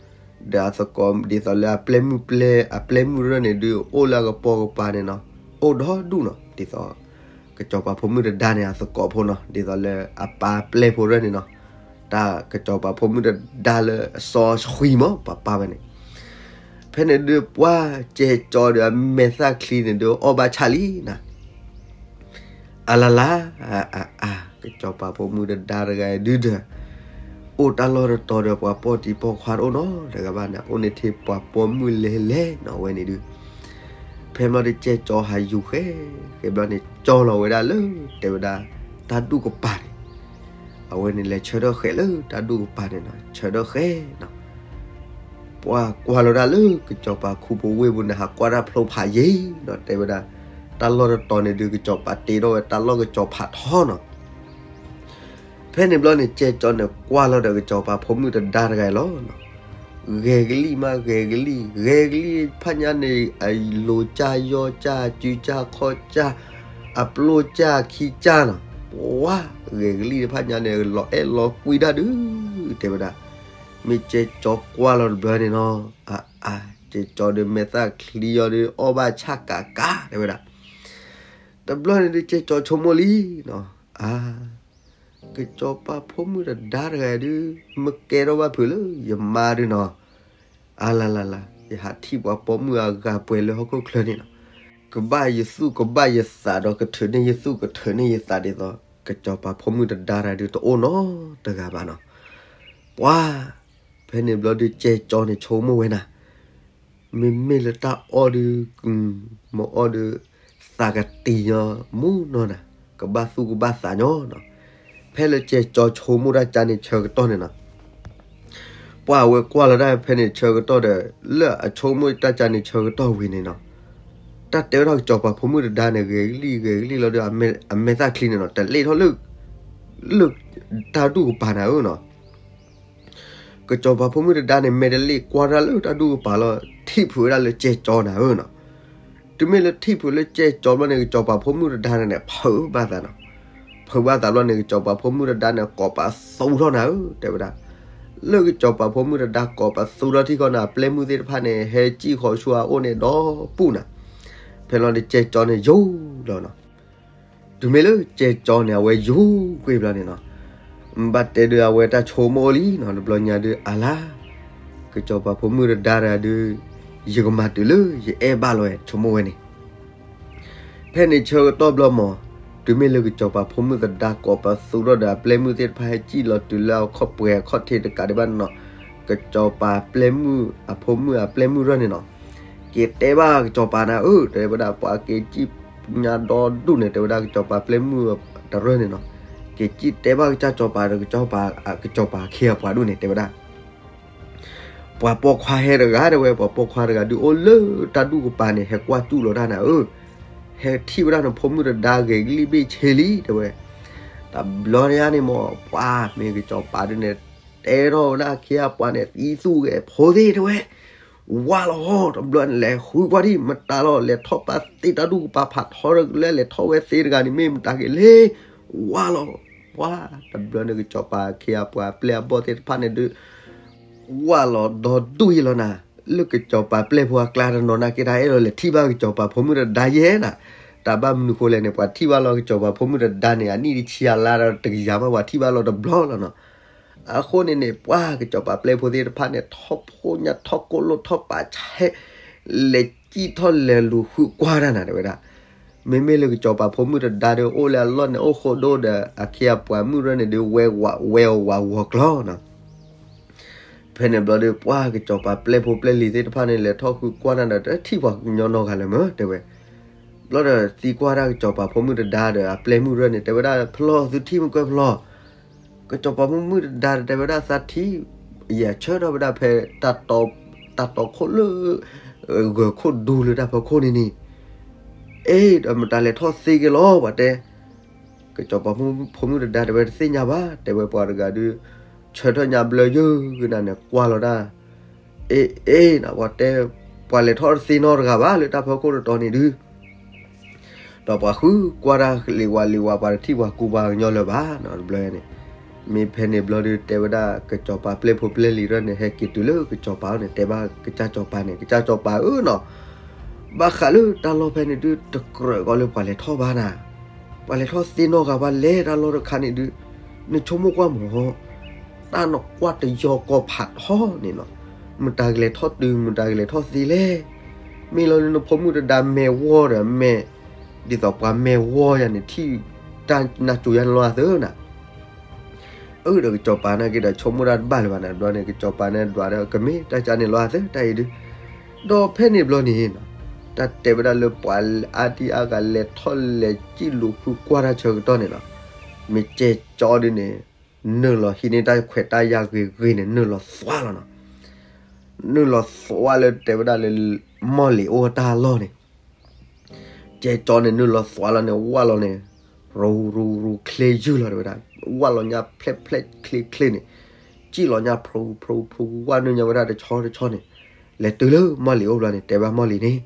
ဒီးအသကိးဒ်သိးလၢအပျဲၢ်မုၣ်ပျဲၢ် အပျဲၢ်မုၣ်ရၢၢ်န့ၣ်ဒုး အိၣ်လၢအကပိာ်ကပၤန့ၣ်နီၤ, အိၣ်ဒီဒူၣ်နီၤ ဒ်သိး ကစီၤပၤဖိမုၣ်သဒါန့ၣ် အသကိးဖိနီၤ ဒ်သိးလၢအပၢ်ပျဲၢ်ဖိရၢၢ်န့ၣ်နီၤ, တၢ်ကစီၤပၤဖိမုၣ်တဒါလၢအစီဆှံမး ပှၤပာ်ဝဲန့ၣ်. ဖဲန့ၣ်ဒုးပှၤကဲကၠီဒီးအမဲာ်သၣ်ချံန့ၣ်ဒုးအီၣ်ဘၣ်ဆၣ်လံနၤ. အလလါ, အအါ, ကစီၤပၤဖိမုၣ်တဒါတဂၤဒုးဒီး အိၣ်တၢ်လီၢ်တတီၤဒီးပှၤပိာ်တံၤပိာ်ခွါတအိၣ်နီတဂၤဘၣ်န့ၣ်, အိၣ်န့ၢ်ထဲပှၤပိာ်မုၣ်လဲၤလဲၤနီၤဝဲန့ၣ်ဒုး. ဖဲဘျီဒီးကဲကၠီဟးယူၤဃဲ, ဃဲဘျီန့ၣ် ကၠီလီၤဝဲဒၣ်လၢ တဲဝဲဒၣ် တၢ်ဒူၣ်ကပၤန့ၣ်, အဝဲန့ၣ်လဲၤဆၢထၢၣ်ဃဲလၢတၢ်ဒူၣ်ကပၤန့ၣ်နီၤ, ဆၢထၢၣ်ဃဲနီၤ. ပှၤကွၢ်လီၤဒၣ်လၢကစီၤပၤခူပဝ့ၢ်ပူၤန့ၣ် ဟးကွၢ်တၢ်ဖျိဖးယံၤနီၤ, တဲဝဲဒၣ် တၢ်လီၢ်တတီၤန့ၣ်ဒုး ကစီၤပၤတ့ထီၣ်ဝဲတၢ်လီၢ်ကစီၤဖးထီနီၤ. ဖဲန့ၣ်ဘျီန့ၣ် ကဲကၠီန့ၣ်ကွၢ်လီၤဒီးကစီၤပၤဖိမုၣ်တဒါတဂၤအံၤလီၤ. ဂဲၤကလံၣ်မး ဂဲၤကလံၣ်, ဂဲၤကလံၣ်ဖးညါန့ၣ် အလိၤကၢ်ယီၢ်ကၢ် စုကၢ်ခီၣ်ကၢ် အပျိၢ်ကၢ်ခံကၢ်နီၤ. ပှၤဂဲၤကလံၣ်တဖးညါန့ၣ် လီၤအဲၣ်လီၤကွံတၢ်ဒုး တဲဝဲဒၣ်. မ့ၢ်ကဲကၠီကွၢ်လီၤတဘျီန့ၣ်နီၤ, အအါ, ကဲကၠီဒီးမဲာ်သၣ်ချံအီၤဒီးအီၣ်ဘၣ်ဆၣ်ကးကး တဲဝဲဒၣ်. တဘျီန့ၣ်ဒုး ကဲကၠီဆိကမိၣ်လံနီၤ, အါ ကစီၤပၤဖိမုၣ်တဒါတဂၤဒုး မ့ၢ်ကဲထီၣ်ဘၣ်ဖုးလၢယမါဒုးနီၤ, အလလလ, ယဟးထံၣ်ပှၤပိာ်မုၣ်အဂၤပှဲၤလၢဟီၣ်ခိၣ်ချၢန့ၣ်နီၤ, ကဘၣ်ယသူၣ်ကဘၣ်ယသးဒီးကထုးန့ၢ်ယသူၣ်ကထုးန့ၢ်ယသးဒ်သိး ကစီၤပၤဖိမုၣ်တဒါတဂၤဒုးတအိၣ်နီတဂၤဘၣ်နီၤ. ပှၤ ဖဲန့ၣ်ဘျီဒုး ကဲကၠီန့ၣ်ဆိကမိၣ်ဝဲနၤ, မ့မ့ၢ်လၢတၢ်အီၣ်ဒုး မ့ၢ်အီၣ်ဒုး သးကတံၤညီမူနီၤနၤ, ကဘၣ်သူၣ်ကဘၣ်သးညီနီၤ. ဖဲလၢကဲကၠီဆိကမိၣ်တၢ်ကၠါန့ၣ်ဆၢကတီၢ်န့ၣ်နီၤ, ပှၤအဝဲကွၢ်လီၤတၢ်ဖဲန့ၣ်ဆၢကတီၢ်ဒီး လၢအဆိကမိၣ်တၢ်ကၠါန့ၣ်ဆၢကတီၢ်ဝံၤန့ၣ်နီၤ, တၢ်တဲဝဲဒၣ်ကစီၤပၤဖိမုၣ်တဒါန့ၣ် ဂဲၤကလံၣ်ဂဲၤကလံၣ်လီၤဒီး အမဲာ်သၣ်ချံန့ၣ်နီၤ တလဲၤထီၣ်လၢ လၢတၢ်ဒူၣ်ကပၤနၤဧၢနီၤ. ကစီၤပၤဖိမုၣ်တဒါန့ၣ် မဲာ်တလ့ၣ်ကွၢ်တၢ်လၢတၢ်ဒူၣ်ကပၤလီၤ ထံၣ်ဖုးဝဲဒၣ်လၢကဲကၠီနၤဧၢနီၤ. တုၤမ့ၢ်လၢထံၣ်ဖုးလၢကဲကၠီဘျီန့ၣ် ကစီၤပၤဖိမုၣ်တဒါန့ၣ်န့ၣ် ဖုးဘၣ်သးနီၤ. ဖုးဘၣ်သးဘျီန့ၣ် ကစီၤပၤဖိမုၣ်တဒါန့ၣ် ကိးပသူထီၣ်နၤဧၢ တဲဝဲဒၣ်. လၢကစီၤပၤဖိမုၣ်တဒါကိးပသူထီၣ်ထံၣ်ဃီန့ၣ် အပျဲၢ်မုၣ်သ့ၣ်တဖၣ်န့ၣ် ဟဲစံၣ်ဃီၤဆူအအိၣ်န့ၣ်ဒီးပူၣ်နၤ. ဖဲလီၤန့ၣ် ကဲကၠီန့ၣ်ယိာ်လီၤနီၤ. တုၤမ့ၢ်လၢကဲကၠီန့ၣ် အဝဲယိာ်ကွံာ်ဘျီန့ၣ်နီၤ, ဘၣ်တဲဒုးအဝဲတၢ်ဆိကမိၣ်လံနီၤ, တဘျီညါဒုး အလါ, ကစီၤပၤဖိမုၣ်တဒါတဂၤဒုး ယကမၤတုၤလၢယအဲၣ်ဘၣ်လီၤဝဲ ဆိကမိၣ်ဝဲန့ၣ်. ဖဲန့ၣ်ဆၢကတီၢ်ဘျီမး, တုၤမ့ၢ်လၢကစီၤပၤဖိမုၣ်တဒါကိးပသူထီၣ်ဒီးအပျဲၢ်မုၣ်သ့ၣ်တဖၣ်ဟဲစံၣ်လီၤတုၤလၢအခီၣ်ပှဲၤအခီၣ်ထံးတကးဒံးဘၣ်န့ၣ်နီၤ, ကစီၤပၤပျဲၢ်မုၣ်အဖိမုၣ်အပျဲၢ်မုၣ်တဖၣ်န့ၣ်နီၤ, က့ၤတဲဘၣ်ကစီၤပၤနၤဧၢ တဲဝဲဒၣ် ပှၤက့ၤစံၣ်ညါဒီဒူၣ်န့ၣ် တဲဝဲဒၣ်ကစီၤပၤပျဲၢ်မုၣ်တရၢန့ၣ်နီၤ, က့ၤစံၣ်တဲဘၣ်ကစၢ်စီၤပၤဒီး ကစီၤပၤအခ့အပှၤဒူၣ်န့ၣ် တဲဝဲဒၣ် ပှၤပိာ်ခွါဟဲတဂၤတဲဝဲ, ပှၤပိာ်ခွါတဂၤဒုးအိၣ်လၢတၢ်ဒူၣ်ကပၤန့ၣ် ဟဲကွၢ်စူၣ်လီၤတၢ်နၤဧၢ, ဟဲထံၣ်ဝဲဒၣ်နဖိမုၣ်တဒါဂဲၤကလံၣ်ဘ့ၣ်ဆ့လံ တဲဝဲ. တဘျီညါန့ၣ်မး ပှၤမ့ၢ်ကစီၤပၤဒုးန့ၣ် တဲထီၣ်ဝဲဒၣ်အခ့အပှၤန့ၣ် သံသူၣ်ဂဲၤဖိသ့ၣ်တဲဝဲ, ဝါလီၤ တဘျီန့ၣ်လဲၤဃုကွၢ်ဒံး မတၤလီၤ လဲၤထီၣ်ပာ်သ့တၢ်ဒူၣ်ကပၤဖးထီလၢလဲၤထီၣ်ဝဲသ့တဂၤန့ၣ် မ့ၢ်မတၤက့ၤလဲၤ, ဝါလီၤ, ပှၤ တဘျီန့ၣ်ကစီၤပၤအခ့အပှၤအပျဲၢ်အဘီၣ်သ့ၣ်တဖၣ်န့ၣ်ဒုး ဝါလီၤဒီဒူၣ်ယဲလီၤနၤ, လၢကစီၤပၤပျဲၢ်ဖိအကျါတနီၤနာ်က့တၢ်အဲၣ်ဒိးလဲၤထံၣ်ဘၣ်ကစီၤပၤဖိမုၣ်တဒါယဲနၤ, တၢ်ဘၣ်မနုၤဃိလဲၣ်န့ၣ် ပှၤထံၣ်ဘၣ်လီၤကစီၤပၤဖိမုၣ်တဒါန့ၣ် အနံၣ်တဆံအလါဒီးတကယၤမး ပှၤထံၣ်ဘၣ်လီၤတဘျီလီၤနီၤ. အဃိန့ၣ်န့ၣ် ပှၤကစီၤပၤပျဲၢ်ဖိသ့ၣ်တဖၣ်န့ၣ် ထီၣ်ဖိညၣ်ထီၣ်ကိၢ်လိၣ်ထီၣ်ပာ်ဆဲး လဲၤစံၣ်ထီၣ်လဲၤလူၤဃုကွၢ်တၢ်နၤ တဲဝဲဒၣ်. မ့မ့ၢ်လၢကစီၤပၤဖိမုၣ်တဒါဒီးအိၣ်လၢအလီၢ်န့ၣ် အိၣ်ဃိဒိၣ်ဒီး အခ့အပှၤမုၣ်ရၢန့ၣ်ဒုး ဝဲဝဲအဝၤဝီၤကျီနီၤ. ဖဲန့ၣ်ဘျီဒီး ပှၤကစီၤပၤပျဲၢ်ဖိပျဲၢ်လံၤသ့ၣ်တဖၣ်န့ၣ် လဲၤထီၣ်ဃုကွၢ်တၢ်ဒီး တထံၣ်ပှၤကညီနီတဂၤလၢၤမး တဲဝဲ. ဘျီဒီးသံကွၢ်တၢ်ကစီၤပၤဖိမုၣ်တဒါဒီး အပျဲၢ်မုၣ်ရၢန့ၣ် တဲဝဲဒၣ် ဖျီၣ်သုထံၣ်မုၢ်ကွဲဖျီၣ်, ကစီၤပၤဖိမုၣ်တဒါဒီး တဲဝဲဒၣ်သးထံၣ်, ယဆၢထၢၣ်ဝဲဒၣ်ဖဲ တၢ်တီခိၣ်လၢ ဂၢၤခိၣ်ဒူလၢတၢ်ဖီခိၣ်န့ၣ်န့ၣ်, အ့ ဒီးမတၤလဲၤထီၣ်သ့က့ၤလီၤ ပှၤတဲ ကစီၤပၤဖိမုၣ်တဒါတဲဝဲတသ့ၣ်ညါဘၣ် တဲဝဲပှၤတဂၤဒုး ဆၢထၢၣ်ညါဘျၢယုၢ်ကနၤန့ၣ် ကွၢ်လီၤတၢ်, အ့ အ့ နပှၤတဲ ပှၤလဲၤထီၣ်တသ့နီတဂၤဘၣ်လၢတၢ်ဖီခိၣ်တတီၤန့ၣ်ဒုး ဒီးပှၤဃုကွၢ်တၢ်လံၤဝါလံၤဝါ ပှၤတထံၣ်ပှၤကူပှၤကညီလၢၤဘၣ်နီၤ တဘျီန့ၣ်. မ့ၢ်ဖဲန့ၣ်ဘျီဒုး တဲဝဲဒၣ်ကစီၤပၤပျဲၢ်ဖိပျဲၢ်လံၤရၢန့ၣ် ဟဲက့ၤတုၤလၢကစီၤပၤန့ၣ် တဲဘၣ်ကစၢ်စီၤပၤန့ၣ် ကစၢ်စီၤပၤဧၢနီၤ, ဘၣ်ဃးလၢတၢ်လီၢ်ဖဲန့ၣ်ဒုး တကြၢးကီးလၢပှၤလဲၤထီၣ်ဘၣ်နၤ, ပှၤလဲၤထီၣ်သ့နီတဂၤဘၣ်လဲၤတၢ်လီၢ်တခါန့ၣ်ဒုး နဆိကမိၣ်ကွၢ်မး တၢ်နကွၢ်တယီကီၢ်ဖးထီန့ၣ်နီၤ, မတၤကလဲၤထီၣ်တုၤ မတၤကလဲၤထီၣ်သ့လဲၣ်. မ့ၢ်လီၤလၢနဖိမုၣ်တဒါမဲာ်ဝီဒီးမဲာ်, ဒ်သိးပှၤမဲာ်ဝီယၤန့ၣ် ထံၣ်တၢ်နၢ်ကၠိယၤန့ၣ်လီၤအသၢနၤ. အၢ ဒီးကစီၤပၤနာ်က့ဒီးဆိကမိၣ်တၢ်တဘၣ်လၢၤဘၣ်နၤ, ဘျီန့ၣ် ကစီၤပၤန့ၣ်ဒွးဒီး ကမ့ၢ်တၢ်ကၢ်န့ၣ်လီၤအသၢတၢ်အံၤဒုး. ဒီးဖဲန့ၣ်ဘျီန့ၣ်နီၤ, တၢ်တဲဝဲဒၣ်လၢပှၤအါဒံအါဂၤလဲၤထီၣ်လဲၤစံၣ်လူၤဖုကွၢ်တၢ်ဆၢကတီၢ်န့ၣ်နီၤ, မ့ၢ်ကဲကၠီဒုးန့ၣ် နုာ်လီၤဟံးန့ၢ်တၢ်ခွဲးတၢ်ယာ်ဂ့ၤဂ့ၤန့ၣ် နုာ်လီၤသွါလီၤနီၤ. နုာ်လီၤသွါလၢတဲဝဲဒၣ်လၢ မီၢ်လံၤအိၣ်တၢ်လီၢ်န့ၣ် ကဲကၠီန့ၣ် နုာ်လီၤသွါလီၤန့ၣ် ဝၢ်လီၤန့ၣ် ရူရူရူချ့ယုၢ်လီၤတဲဝဲဒၣ်, ဝၢ်လီၤညါဖျဲးဖျဲးချ့ချ့န့ၣ်, စံၣ်လီၤညါဖြူဖြူဖြူ ဝၢ်နုာ်ညါဝဲဒၣ်တဆီတဆီန့ၣ်, လဲၤတုၤလၢမီၢ်လံၤအိၣ်ဘျီန့ၣ် တဲဘၣ်မီၢ်လံၤန့ၣ်,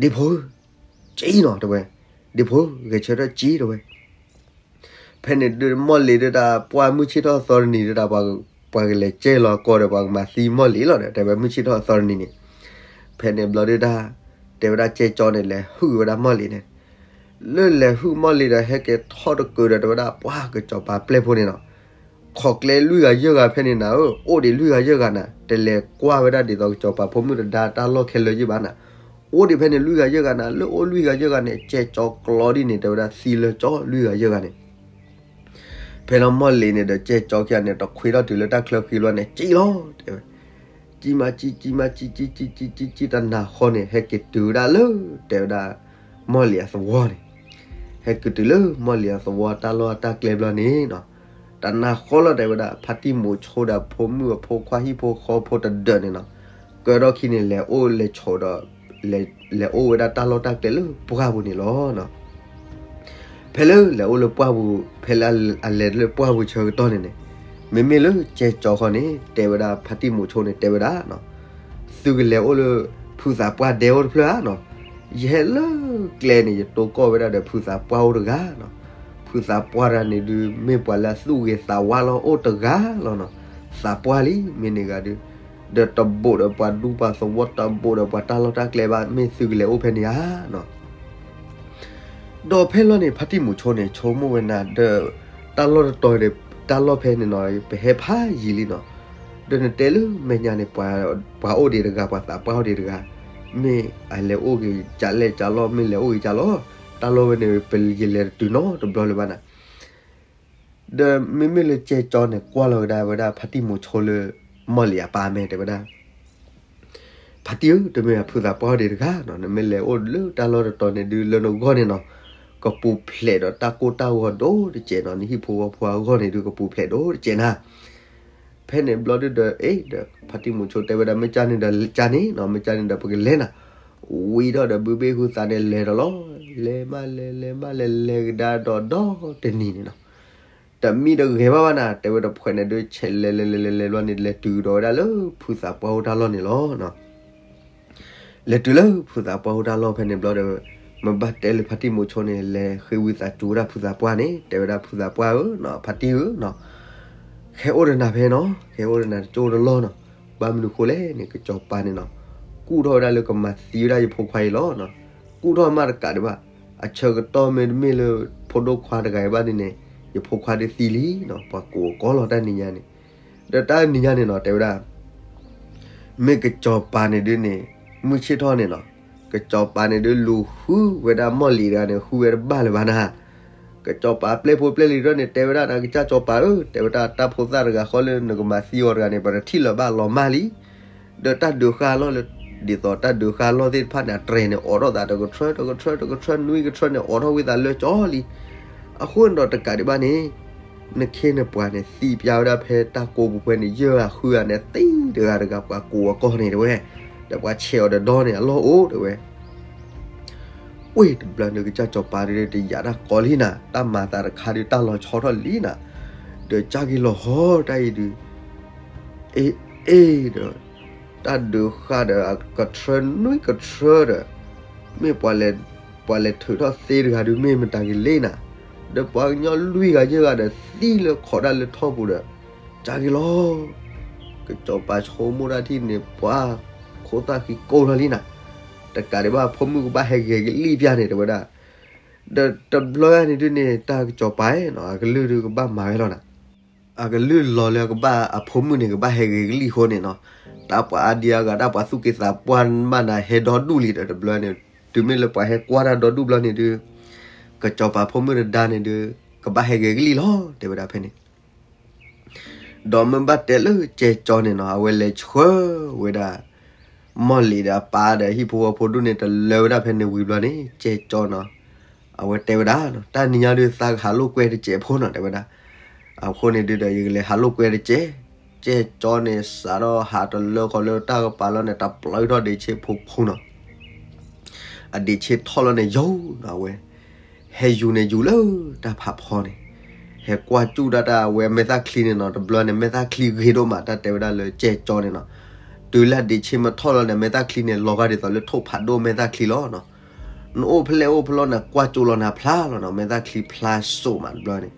ဒ့ဖိဧၢ, စံၣ်နီၤတဲဝဲ, ဒ့ဖိဧၢ ဂဲၤဆၢထၢၣ်စံၣ်တဲဝဲ. ဖဲန့ၣ်ဒုး မီၢ်လံၤဒုးတၢ်ပှၢ်မုၢ်ဆ့ၣ်ထီၣ်သီတနံၤဒုးတၢ် ပှၤကလဲၤကဲလီၤကီးဒီး ပှၤကမၤသံမီၢ်လံၤလီၤဒီး တဲဝဲမုၢ်ဆ့ၣ်ထီၣ်သီတနံၤန့ၣ်, ဖဲန့ၣ်ဘျီဒုးတၢ် တဲဝဲဒၣ်ကဲကၠီန့ၣ် လဲၤဟုၣ်ဝဲဒၣ်မီၢ်လံၤန့ၣ်, လၢလဲၤဟုၣ်မီၢ်လံၤဒီး ဟဲက့ၤထီၣ်တကၢၢ်ဒီး တဲဝဲဒၣ်ပှၤကစီၤပၤပျဲၢ်ဖိန့ၣ်နီၤ, ခိးကျဲလွံၢ်ဂၤယဲၢ်ဂၤဖဲန့ၣ်နၤဧၢ, အိၣ်ဒံးလွံၢ်ဂၤယဲၢ်ဂၤနၤ, တလဲၤကွၢ်ဝဲဒၣ်ဒ်သိးကစီၤပၤဖိမုၣ်တဒါတၢ်လီၢ်ခဲလၢာ်ယဲၢ်ဘၣ်နၤ, အိၣ်ဒံးဖဲန့ၣ်လွံၢ်ဂၤယဲၢ်ဂၤနၤ, လၢအိၣ်လွံၢ်ဂၤယဲၢ်ဂၤန့ၣ် ကဲကၠီကျီဒ်န့ၣ် တဲဝဲဒၣ်သံလၢကၠီလွံၢ်ဂၤယဲၢ်ဂၤန့ၣ် ဖဲလီၤမီၢ်လံၤန့ၣ်ဒီး ကဲကၠီခံဂၤန့ၣ် တခွ့ထီၣ်တုၤလၢတၢ်ချၢဃံဘျီန့ၣ် စံၣ်လီၤတဲဝဲ, စံၣ်မးစံၣ် စံၣ်မးစံၣ် စံၣ်စံၣ်စံၣ်စံၣ်စံၣ် တနၤဃီန့ၣ် ဟဲက့ၤတုၤဝဲဒၣ်လၢ တဲဝဲဒၣ် မီၢ်လံၤအသဝီန့ၣ်, ဟဲက့ၤတုၤလၢမီၢ်လံၤအသဝီတၢ်လီၢ်အတၢ်ကျဲဘျီန့ၣ်နီၤ, တနၤဃီလီၤတဲဝဲဒၣ် ဖါတံၢ်မူၤဆိဒီးဖိမုၣ်အဖိခွါဟံၣ်ဖိဃီဖိတဒၢးန့ၣ်နီၤ, ကၢထီၣ်ခံန့ၣ် လဲၤအိၣ်လဲၤဆိးဒီး လဲၤအိၣ်ဝဲဒၣ်တၢ်လီၢ်တၢ်ကျဲလၢပှၢ်ပူၤန့ၣ်လီၤ. ဖဲလၢလဲၤအိၣ်လၢပှၢ်ပူၤ ဖဲလၢအလဲၤလၢပှၢ်ပူၤဆၢကတီၢ်န့ၣ်န့ၣ်, မ့မ့ၢ်လၢကဲကၠီဃီန့ၣ် တဲဝဲဒၣ်ဖါတံၢ်မူၤဆိန့ၣ် တဲဝဲဒၣ် သုကလဲၤအိၣ်လၢ ဖုသးပှၢ်ဒဲအိၣ်တဖျၢၣ်ဧါနီၤ, ယဟဲလၢကျဲန့ၣ် ယတိၢ်ကီၢ်ဝဲဒၣ်ဒီးဖုသးပှၢ်အိၣ်တဂၤနီၤ, ဖုသးပှၢ်တဂၤန့ၣ်ဒုး မ့ၢ်ပှၤလၢအသူၣ်ဂ့ၤသးဝါလီၤအိၣ်တဂၤလီၤနီၤ, သးပှၢ်လံ မ့ၢ်န့ၣ်ဂၤဒုး ဒီးတဘိးဒီးပှၤဒူပှၤသဝီ တဘိးဒီးပှၤတၢ်လီၢ်တၢ်ကျဲဘၣ် မ့ၢ်သုကလဲၤအိၣ်ဖဲန့ၣ်ဧါနီၤ. ဒီးဖဲလီၤန့ၣ် ဖါတံၢ်မူၤဆိန့ၣ် ဆိကမိၣ်ဝဲနၤဒီး တၢ်လီၢ်တတီၤဒီး တၢ်လီၢ်ဖဲန့ၣ်နီၤ ပဟဲဖးယံာ်လံနီၤ, ဒီးနတဲလၢမဲာ်ညါန့ၣ် ပှၤအိၣ်ဒံးတဂၤ ပှၤသးပှၢ်အိၣ်ဒံးတဂၤ, မ့ၢ်အလဲၤအိၣ်က့ၤကလဲၣ်ကလီၢ် မ့ၢ်လဲၤအိၣ်က့ၤကလီၢ်, တၢ်လီၢ်ဝဲန့ၣ် ပယလဲၤတတုၤနီတဘျီလၢၤဘၣ်နၤ ဒီးမ့မ့ၢ်လၢကဲကၠီန့ၣ် ကွၢ်လီၤကဒါဝဲဒၣ်ဖါတံၢ်မူၤဆိလၢ မီၢ်လံၤအပၢ်မဲာ်တဲဝဲဒၣ်, ဖါတံၢ်ဧၢ တမ့ၢ်ဖုသးပှၢ်အိၣ်ဒံးတဂၤနီၤ, နမ့ၢ်လဲၤအိၣ်လၢတၢ်လီၢ်တတီၤန့ၣ်ဒုး လၢနဂီၢ်န့ၣ်နီၤ ကပူၤဖျဲးဒီးတၢ်ကိၢ်တၢ်ဂီၤဒိၣ်တကဲးနီၤ, နဟံၣ်ဖိဃီဖိအဂီၢ်န့ၣ်ဒုး ကပူၤဖျဲးဒိၣ်တကဲးနၤ. ဖဲန့ၣ်ဘျီဒုးဒီး အ့ဒီး ဖါတံၢ်မူၤဆိတဲဝဲဒၣ် မ့ၢ်ကန့ၣ်ဒီးကန့ၣ်နီၤ, မ့ၢ်ကန့ၣ်ဒီးပကလဲၤနၤ, ဝံၤဒီးဒီးဘုဘ့ၣ်ဟုသးန့ၣ်လဲၤဒီးလီၤ, လဲၤမးလဲၤ လဲၤမးလဲၤ လဲၤကဒါဒီးဒီတနံၤန့ၣ်နီၤ, တမံတဂဲၤဘၣ်ဘၣ်နၤ, တဲဝဲတဖှဲးန့ၣ်ဒုး ဆဲးလဲၤလဲၤလဲၤလဲၤလဲၤဘျီန့ၣ် လဲၤတုၤကဒီးဝဲဒၣ်လၢဖုသးပှၢ်အိၣ်တၢ်လီၢ်န့ၣ်လီၤ. လဲၤတုၤလၢဖုသးပှၢ်အိၣ်တၢ်လီၢ်ဖဲန့ၣ်ဘျီဒီး မ့ၢ်ဘၣ်တဲလၢဖါတံၢ်မူၤဆိန့ၣ် လဲၤဃ့ဝံသးစူၤဝဲဒၣ်ဖုသးပှၢ်န့ၣ် တဲဝဲဒၣ်ဖုသးပှၢ်ဧၢနီၤ, ဖါတံၢ်ဧၢနီၤ, ဟဲအိၣ်ဒီးနၤဖဲနီၤ, ဟဲအိၣ်ဒီးနၤတကၠိၢ်တလီၢ်နီၤ, ဘၣ်မနုၤဃိလဲၣ်န့ၣ် ကစီၤပၤန့ၣ်နီၤ, ကူၣ်ထီၣ်ဝဲဒၣ်လၢကမၤသံဝဲဒၣ်ယဖိခွါအံၤလီၤနီၤ, ကူၣ်ထီၣ်မးတကးဒံးဘၣ်, အဆၢကတီၢ်မ့တမ့ၢ်လၢ ဖိဒိၣ်ခွါတဂၤအံၤဘၣ်န့ၣ်န့ၣ် ယဖိခွါဒုးသံလံနီၤ, ပှၤကိးအကီလီၤတၢ်နံၤညါန့ၣ်, ဒီးတၢ်နံၤညါန့ၣ်နီၤ တဲဝဲဒၣ် မ့ၢ်ကစီၤပၤန့ၣ်ဒုးန့ၣ် မုၢ်ဆ့ၣ်ထီၣ်န့ၣ်နီၤ, ကစီၤပၤန့ၣ်ဒုးလူၤဃုဝဲဒၣ်မီၢ်လံၤတဂၤန့ၣ် ဃုဝဲတဘၣ်လၢၤဘၣ်နၤ, ကစီၤပၤပျဲၢ်ဖိပျဲၢ်လံၤထီၣ်န့ၣ် တဲဝဲဒၣ်နၤ ကစၢ်စီၤပၤဧၢ, တဲဝဲဒၣ်တၢ်ဖိသၣ်တဂၤဃီလၢနကမၤသံအီၤတဂၤန့ၣ် ပတထံၣ်လၢၤဘၣ်လီၤမၢ်လံ ဒီးတၢ်ဒုးဃာ်လီၢ်လၢ ဒ်သိးတၢ်ဒုးဃာ်လီၢ်သ့ၣ်တဖၣ်န့ၣ် အတြဲၤန့ၣ် အိးထီၣ်သးတကထြၢ တကထြၢ တကထြၢ နွံကထြၢန့ၣ် အိးထီၣ်ဝံသးလၢကၠီလံ. အဃိန့ၣ်ဒီးတကးဒံးဘၣ်န့ၣ် နခ့နပှၤန့ၣ် သံပျၢ်ဝဲဒၣ်ဖဲတၢ်ကိးပူၤဖဲန့ၣ် ယဲၢ်ဂၤဃုဂၤန့ၣ် သံတဂၤတဂၤ ပှၤကိးအကီၢ်န့ၣ်တဝဲ, ဒီးပှၤဆဲးအီၤဒီးဒီန့ၣ် အလီၢ်အိၣ်တဝဲ ဝ့ၢ်တဘျီန့ၣ် ကစၢ်စီၤပၤဒုးတယာ်တၢ်ကီလံနၤ, တၢ်မၤသးတခါဒုးတၢ်လီၤဆီထီၣ်လံနၤ, ဒီးကၢ်က့ၤလီၤဟီတၢ်အံၤဒုး, အ့ အ့ဒီး တၢ်ဒုးဃာ်ဒီးအကထြၢနွံကထြၢဒီး, မ့ၢ်ပှၤလဲၤ ပှၤလဲၤထုးထီၣ်သ့တဂၤဒုး မ့ၢ်မတၤကလဲၣ်နၤ, ဒီးပှၤကညီလွံၢ်ဂၤယဲၢ်ဂၤဒီး သံလၢခိးတၢ်လၢထီၣ်ပူၤဒီး ကၢ်က့ၤလီၤ ကစီၤပၤဆိကမိၣ်တၢ်ထံၣ်န့ၣ် ပှၤ ခိၣ်သၣ်ဃံကိၢ်ထီၣ်လံနၤ, တကးဒံးဘၣ် ဖိမုၣ်ကဘၣ်ဟဲဂဲၤကလံၣ်ပျၢ်န့ၣ် တဲဝဲဒၣ်, ဒီးတဘျီန့ၣ်ဒုးန့ၣ် တၢ်ကစီၤပၤနီၤ အကလုၢ်ဒုးကဘၣ်မၤဝဲလီၤနၤ. အကလုၢ်လီၤလၢအကဘၣ်အဖိမုၣ်န့ၣ် ကဘၣ်ဟဲဂဲၤကလံၣ်အဃိန့ၣ်နီၤ, တၢ်ပှၤအါဒံအါဂၤ တၢ်ပှၤသူၣ်က့သးပှၢ်မးနၤ ဟဲဒီဒူၣ်လံဒီးတဘျီန့ၣ်, တုၤမ့ၢ်လၢပှၤဟဲကွၢ်တၢ်ဒီဒူၣ်ဘျီန့ၣ်ဒုး, ကစီၤပၤဖိမုၣ်တဒါန့ၣ်ဒုး ကဘၣ်ဟဲဂဲၤကလံၣ်လီၤ တဲဝဲဒၣ်ဖဲန့ၣ် ဒီးမ့ၢ်ဘၣ်တဲလၢကဲကၠီန့ၣ်နီၤ, အဝဲလဲၤဆှၢဝဲဒၣ် မီၢ်လံၤဒီးအပၢ်ဒီးဟံၣ်ဖိဃီဖိဒူၣ်န့ၣ် တလၢဝဲဒၣ်ဖဲန့ၣ်ဝံၤဘျီန့ၣ်, ကဲကၠီနီၤ, အဝဲတဲဝဲဒၣ်နီၤ, တၢ်နံၤညါဒုးသးကဟးလိာ်ကွဲတစဲးဖိနီၤ တဲဝဲဒၣ်. အဃိန့ၣ်ဒုးဒီး ယကလဲၤဟးလိာ်ကွဲတစဲး, ကဲကၠီန့ၣ် စးထီၣ်ဟးတလၢဃီလၢတၢ်ကပၤလီၤန့ၣ် တပျုထီၣ်ဒ့ဆ့ဖိဖိနီၤ အဒ့ဆ့ထီၣ်လီၤန့ၣ် ယိာ်နီၤ အဝဲ ဟဲယူၤန့ၣ်ယူၤလၢတၢ်ဖးဖီန့ၣ်, ဟဲကွၢ်စူၣ်ဒၣ်တၢ်အဝဲမဲာ်သၣ်ချံန့ၣ်နီၤ, တဘျီန့ၣ် မဲာ်သၣ်ချံဂ့ၤဒိၣ်မး တၢ်တဲဝဲဒၣ်လၢကဲကၠီန့ၣ်နီၤ, တုၤလၢအဒ့ဆ့မထီၣ်လီၤန့ၣ် မဲာ်သၣ်ချံန့ၣ် လီၤဂာ်ဒ်သိးလၢထိၣ်ဖးဒိၣ်မဲာ်သၣ်ချံလီၤနီၤ, နအိၣ်ဖဲလဲၣ်အိၣ်ဖဲလဲၣ်န့ၣ် ကွၢ်စူၣ်လီၤနၤဖျါလီၤနီၤ, မဲာ်သၣ်ချံဖျါစိးမးတဘျီန့ၣ်,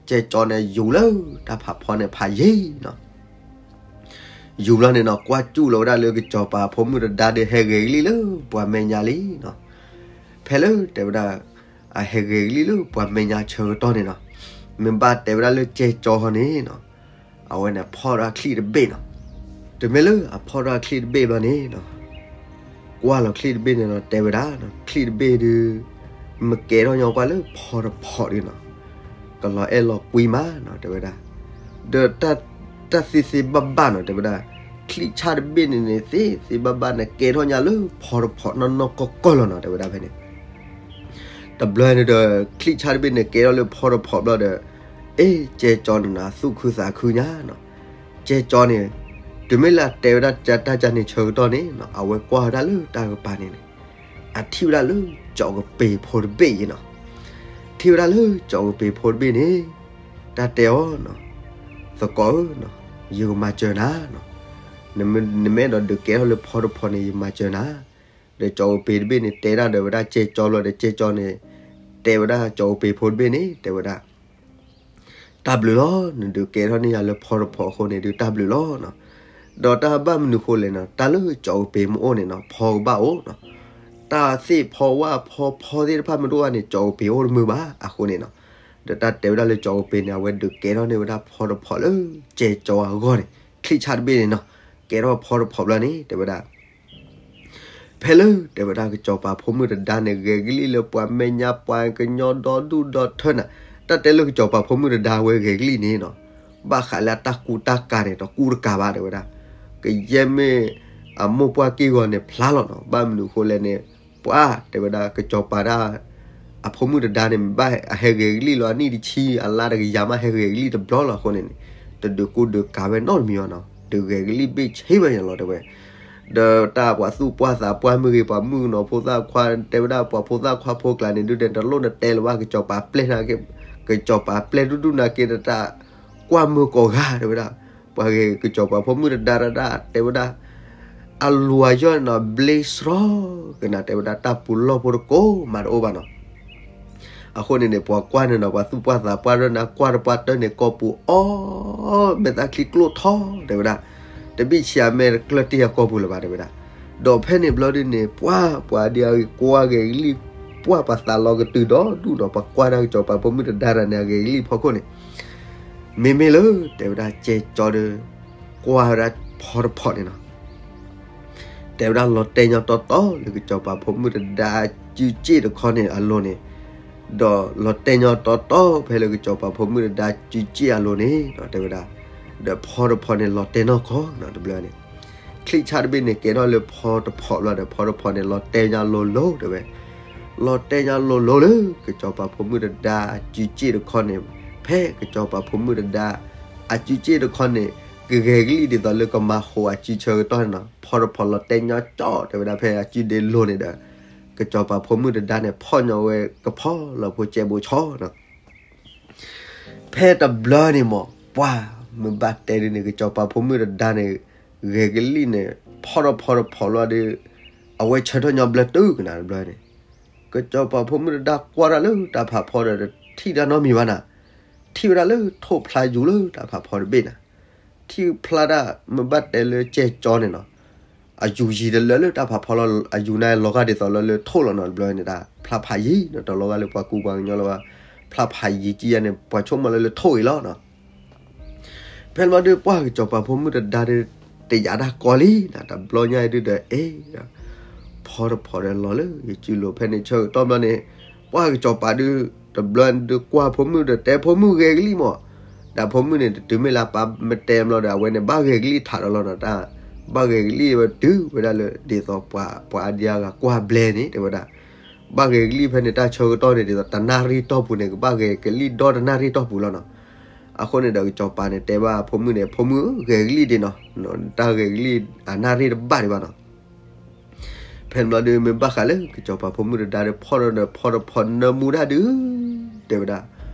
ကဲကၠီန့ၣ် ယူၤလၢတၢ်ဖးဖီန့ၣ်ဖးယံာ်နီၤ ယူၤဘျီန့ၣ်နီၤ, ကွၢ်စူၣ်လီၤဝဲဒၣ်လၢကစီၤပၤဖိမုၣ်တဒါဒီး ဟဲဂဲၤကလံၣ်လၢပှၤမဲာ်ညါလံနီၤ, ဖဲလၢတဲဝဲဒၣ် အဟဲဂဲၤကလံၣ်လၢပှၤမဲာ်ညါဆၢကတီၢ်န့ၣ်နီၤ, မ့ၢ်ဘၣ်တဲဝဲဒၣ်လၢကဲကၠီဟီန့ၣ်နီၤ, အဝဲန့ၣ်ဖီၣ်ထီၣ်ချံၣ်တဘ့ၣ်နီၤ, တုၤမ့ၢ်လၢအဖီၣ်ထီၣ်ချံၣ်တဘ့ၣ်ဘျီန့ၣ်နီၤ, ကွၢ်လီၤချံၣ်တဘ့ၣ်န့ၣ်နီၤ တဲဝဲဒၣ်, ချံၣ်တဘ့ၣ်ဒုး မ့ၢ်ကဲထီၣ်ညီကွၢ်လၢဖီတဖီဒုးနီၤ, ကလီၤအဲၣ်လီၤကွံမးနီၤ တဲဝဲဒၣ်, ဒီးတၢ်သ့သ့ဘၣ်ဘၣ်နီၤ တဲဝဲဒၣ်, ချံၣ်ဆၣ်တဘ့ၣ်န့ၣ်န့ၣ် သ့သ့ဘၣ်ဘၣ်န့ၣ် ကဲထီၣ်ညါလၢဖီတဖီနီၢ်နီၢ်ကီၢ်ကီၢ်လီၤနီၤ တဲဝဲဒၣ်ဖဲန့ၣ် တဘျီန့ၣ်ဒီး ချံၣ်ဆၣ်တဘ့ၣ်န့ၣ် ကဲထီၣ်လၢဖီတဖီဘျီဒီး, အ့ ကဲကၠီန့ၣ်နီၤ သူၣ်ခုသးခုညါနီၤ, ကဲကၠီန့ၣ် တုၤမ့ၢ်လၢအတဲဝဲဒၣ်တၢ်ကၠၢန့ၣ်ဆၢကတီၢ်န့ၣ်နီၤ အဝဲကွၢ်ဝဲဒၣ်လၢတၢ်ကပၤန့ၣ်န့ၣ်, အထံၣ်ဝဲဒၣ်လၢကၠီကပ့ၤဖိတဘ့ၣ်အံၤနီၤ, ထံၣ်ဝဲဒၣ်လၢကၠီကပ့ၤဖိတဘ့ၣ်န့ၣ်, တၢ်တဲအီၤနီၤ, သကိးဧၢ, ယကမၤစၢၤနၤနီၤ, နမ့ၢ်အဲၣ်ဒိးဒုးကဲထီၣ်လၢဖီတဖီန့ၣ် ယမၤစၢၤနၤ, ဒီးကၠီကပ့ၤတဘ့ၣ်န့ၣ် တဲဒၣ်ဒီးဝဲဒၣ်ကဲကၠီဘျီဒီး ကဲကၠီန့ၣ် တဲဝဲဒၣ်ကၠီကပ့ၤဖိတဘ့ၣ်န့ၣ် တဲဝဲဒၣ် တၢ်ဘျုးလီၤ, နဒုးကဲထီၣ်န့ၢ်ယၤလၢဖီတဖီအဃိန့ၣ်ဒုး တၢ်ဘျုးလီၤနီၤ, ဒီးတၢ်ဘၣ်မနုၤအဃိလဲၣ်နီၤ တၢ်လၢကၠီကပ့ၤမ့ၢ်အိၣ်န့ၣ်နီၤ ဖီကဘၣ်အိၣ်နီၤ, တၢ်သ့ၣ်ဖီဝၣ်ဖီဖီသ့ၣ်တဖၣ်မ့ၢ်တအိၣ်ဘၣ်န့ၣ် ကၠီကပ့ၤအိၣ်တမုာ်ဘၣ်အဃိန့ၣ်နီၤ, ဒီးတၢ်တဲဝဲဒၣ်လၢကၠီကပ့ၤန့ၣ် အဝဲဒုးကဲထီၣ်န့ၢ်ဝဲဒၣ်ဖီတဖီလၢကဲကၠီအဂီၢ်န့ၣ် ချံၣ်ဆၣ်တဘ့ၣ်န့ၣ်နီၤ, ကဲထီၣ်ဖီတဖီဘျီန့ၣ် တဲဝဲဒၣ် ဖဲလၢတဲဝဲဒၣ်ကစီၤပၤဖိမုၣ်တဒါန့ၣ် ဂဲၤကလံၣ်လၢပှၤမဲာ်ညါပှၤကညီဒီဒူၣ်ဒီထၢန့ၣ်, တၢ်တဲလၢကစီၤပၤဖိမုၣ်တဒါဝဲဂဲၤကလံၣ်န့ၣ်နီၤ, ဘၣ်ဃးလၢအတၢ်ကူတၢ်ကၤန့ၣ် တကူတကၤဘၣ်တဲဝဲဒၣ်, ကယဲၢ်မ့ၢ်အမိၢ်ပှၢ်က့ၢ်ဂီၤန့ၣ်ဖျါလီၤနီၤ, ဘၣ်မနုၤအဃိလဲၣ်န့ၣ် ပှၤတဲဝဲဒၣ်ကစီၤပၤဒၣ် အဖိမုၣ်တဒါန့ၣ် ဘၣ်အဟဲဂဲၤကလံၣ်လီၤအနံၣ်တဆံ အလါတကယၤမးဟဲဂဲၤကလံၣ်တဘျီလီၤအဃိန့ၣ်န့ၣ်, တဒုးကူဒုးကၤဝဲနီတမံၤဘၣ်နီၤ, ဒုးဂဲၤကလံၣ်ဘ့ၣ်ဆ့ဝဲညါလီၤတဲဝဲ ဒီးတၢ်ပှၤသူၣ်ပှၢ်သးပှၢ်မ့ၢ်ဂ့ၤ ပှၤမုၣ်ကနီၤဖိသၣ်ခွါ တဲဝဲဒၣ်ပှၤဖိသၣ်ခွါဖိကျါန့ၣ် ဒုးတဲတလိၣ်နတဲလၢၤဘၣ် ကစီၤပၤပျဲၢ်နာ်က့, ကစီၤပၤပျဲၢ်ဒူၣ်ဒူၣ်နာ်က့ တၢ်ကွၢ်မုာ်ကိးဂၤတဲဝဲဒၣ်, ပှၤဂ့ၤကစီၤပၤဖိမုၣ်တဒါဒၣ်တဲဝဲဒၣ် အလူၤအယီၢ်န့ၣ်နီၤ ဘျ့စရီကနၣ်တဲဝဲဒၣ် တၢ်ပူၤလီၢ်ဖိတကိးမးတအိၣ်ဘၣ်နီၤ အဃိန့ၣ်န့ၣ် ပှၤကွၢ်န့ၣ်နီၤ ပှၤသူၣ်ပှၢ်သးပှၢ်ရၢၢ်န့ၣ် ကွၢ်တပှၢ်တၢၢ်န့ၣ် ကိာ်ပူၤအီၣ် မဲာ်သၣ်ချံကျိၣ်ထီတဲဝဲဒၣ်, တဘံၣ်ဆံးအမဲာ်တကျၢၢ်တ့ၢ်အကိာ်ပူၤလၢၤဘၣ်တဲဝဲဒၣ်, ဒီးဖဲန့ၣ်ဘျီဒုန့ၣ် ပှၤ ပှၤဒ်အဂ့ၤကွၢ်ဂဲၤကလံၣ် ပှၤပှၤသးလီၤကတုၤဒီဒူၣ်နီၤ ပှၤကွၢ်ဒၣ်ကစီၤပၤဖိမုၣ်တဒါတၢ်န့ၣ် အဂဲၤကလံၣ်ဖီခိၣ်န့ၣ်, မ့မ့ၢ်လၢတဲဝဲဒၣ်ကဲကၠီဒီး ကွၢ်ဝဲဒၣ်ဖီတဖီန့ၣ်နီၤ တဲဝဲဒၣ်လီၤတဲာ်ညီတီတီလၢကစီၤပၤဖိမုၣ်တဒါစုစ့ၣ်တခီန့ၣ်အလိၤန့ၣ်, ဒီးလီၤတဲာ်ညီတီတီဖဲလၢကစီၤပၤဖိမုၣ်တဒါစုစ့ၣ်အလိၤန့ၣ် တဲဝဲဒၣ်, ဒီးဖီတဖီန့ၣ်လီၤတဲာ်နီၢ်ကီၢ်နီၤတဘျီန့ၣ်, ချံၣ်ဆၣ်တဘ့ၣ်န့ၣ်ကဲထီၣ်လၢဖီတဖီဘျီဒီး ဖီတဖီန့ၣ်လီၤတဲာ်ညီလိၤလိၤတဲဝဲ, လီၤတဲာ်ညီလိၤလိၤလၢကစီၤပၤဖိမုၣ်တဒါအစုစ့ၣ်တခီန့ၣ်, ဖဲကစီၤပၤဖိမုၣ်တဒါ အစုစ့ၣ်တခီန့ၣ် ကဂဲၤကလံၣ်ဒ်သိးလၢကမၤဟူးအစုဆၢကတီၢ်န့ၣ်နီၤ ဖီတဖီလီၤတဲာ်ညီကၠီတဲဝဲဒၣ်ဖဲအစုဒ့လိၤန့ၣ်ဒီး ကစီၤပၤဖိမုၣ်တဒါန့ၣ် ဖီၣ်ညီဝဲကဖီလီၤဖိကဲဘိးဆီနီၤ ဖဲတဘျီန့ၣ်မး ပှၤမ့ၢ်ဘၣ်တဲဒ်န့ၣ် ကစီၤပၤဖိမုၣ်တဒါန့ၣ် ဂဲၤကလံၣ်န့ၣ် ဖီၣ်ထီၣ်ဖီတဖီလီၤဒီး အဝဲဆၢထၢၣ်ညီဘျၢတုၤကနၣ်တဘျီန့ၣ် ကစီၤပၤဖိမုၣ်တဒါကွၢ်တၢ်လၢတၢ်ဖးဖီဒီး တထံၣ်တၢ်နီတမံၤဘၣ်နၤ, ထံၣ်ဝဲဒၣ်လၢထိၣ်ဖျါယူၤလၢတၢ်ဖးဖီတဘ့ၣ်နၤ, ထံၣ်ဖျါတၢ်မ့ၢ်ဘၣ်တဲလၢကဲကၠီန့ၣ်နီၤ အယူၤယံၤတလၢလၢတၢ်ဖးဖီလီၤ အယူၤန့ၣ်လီၤဂာ်ဒ်သိးလၢလၢထိၣ်လီၤနီၤ တဘျီန့ၣ်ဒၣ် ဖျါဖးယံၤနီၤ တလီၤဂာ်လၢပှၤကူပှၤကညီလၢၤဘၣ် ဖျါဖးယံၤကံယါန့ၣ် ပှၤဆိကမိၣ်လၢလၢထိၣ်အံၤလီၤနီၤ. ဖဲန့ၣ်ဘျီဒုး ပှၢ်ကစီၤပၤဖိမုၣ်တဒါဒီး တယာ်တၢ်ကီလံနၤ, တဘျီညါအံၤဒုးဒီး အဲ ဖီတဖီဒီးလီၤလၢယစုလိၤ ဖဲန့ၣ်ဆၢကတီၢ်ဘျီန့ၣ် ပှၢ်ကစီၤပၤဒုး တဘျီဒုးကွၢ်ဖိမုၣ်ဒီး တဲဖိမုၣ်ဂဲၤကလံၣ်မး, ဒီးဖိမုၣ်န့ၣ် တတုၤမ့ၢ်လၢပၢ်မ့ၢ်တဲဘျီဒီး အဝဲန့ၣ်ဘၣ်ဂဲၤကလံၣ်ထးဒီးလီၤနၤ, တၢ်ဘၣ်ဂဲၤကလံၣ်ဝဲတုၤဝဲဒၣ်လၢ ဒ်သိးပှၤအါဒံအါဂၤကွၢ်ဘျဲန့ၣ် တဲဝဲဒၣ် ဘၣ်ဂဲၤကလံၣ်ဖဲန့ၣ် တၢ်ဆၢကတီၢ်န့ၣ် ဒ်သိးတနၣ်ရံၣ်တီၢ်ပူၤန့ၣ် ကဘၣ်ဂဲၤကလံၣ်ဒီတနၣ်ရံၣ်တီၢ်ပူၤလီၤနၤ. အဃိန့ၣ်ဒီး ကစီၤပၤန့ၣ် တဲဘၣ်ဖိမုၣ်န့ၣ် ဖိမုၣ်ဧၢ ဂဲၤကလံၣ်ဒံးနၤ, တၢ်ဂဲၤကလံၣ်အနၣ်ရံၣ်တဘၣ်ဒံးဘၣ်နၤ. ဖဲန့ၣ်ဘျီဒုး မ့ၢ်ဘၣ်ဃးလၢကစီၤပၤဖိမုၣ်တဒါဒီး ဖီဒီး ဖီတဖီနၢမူဒၣ်ဒုး တဲဝဲဒၣ်,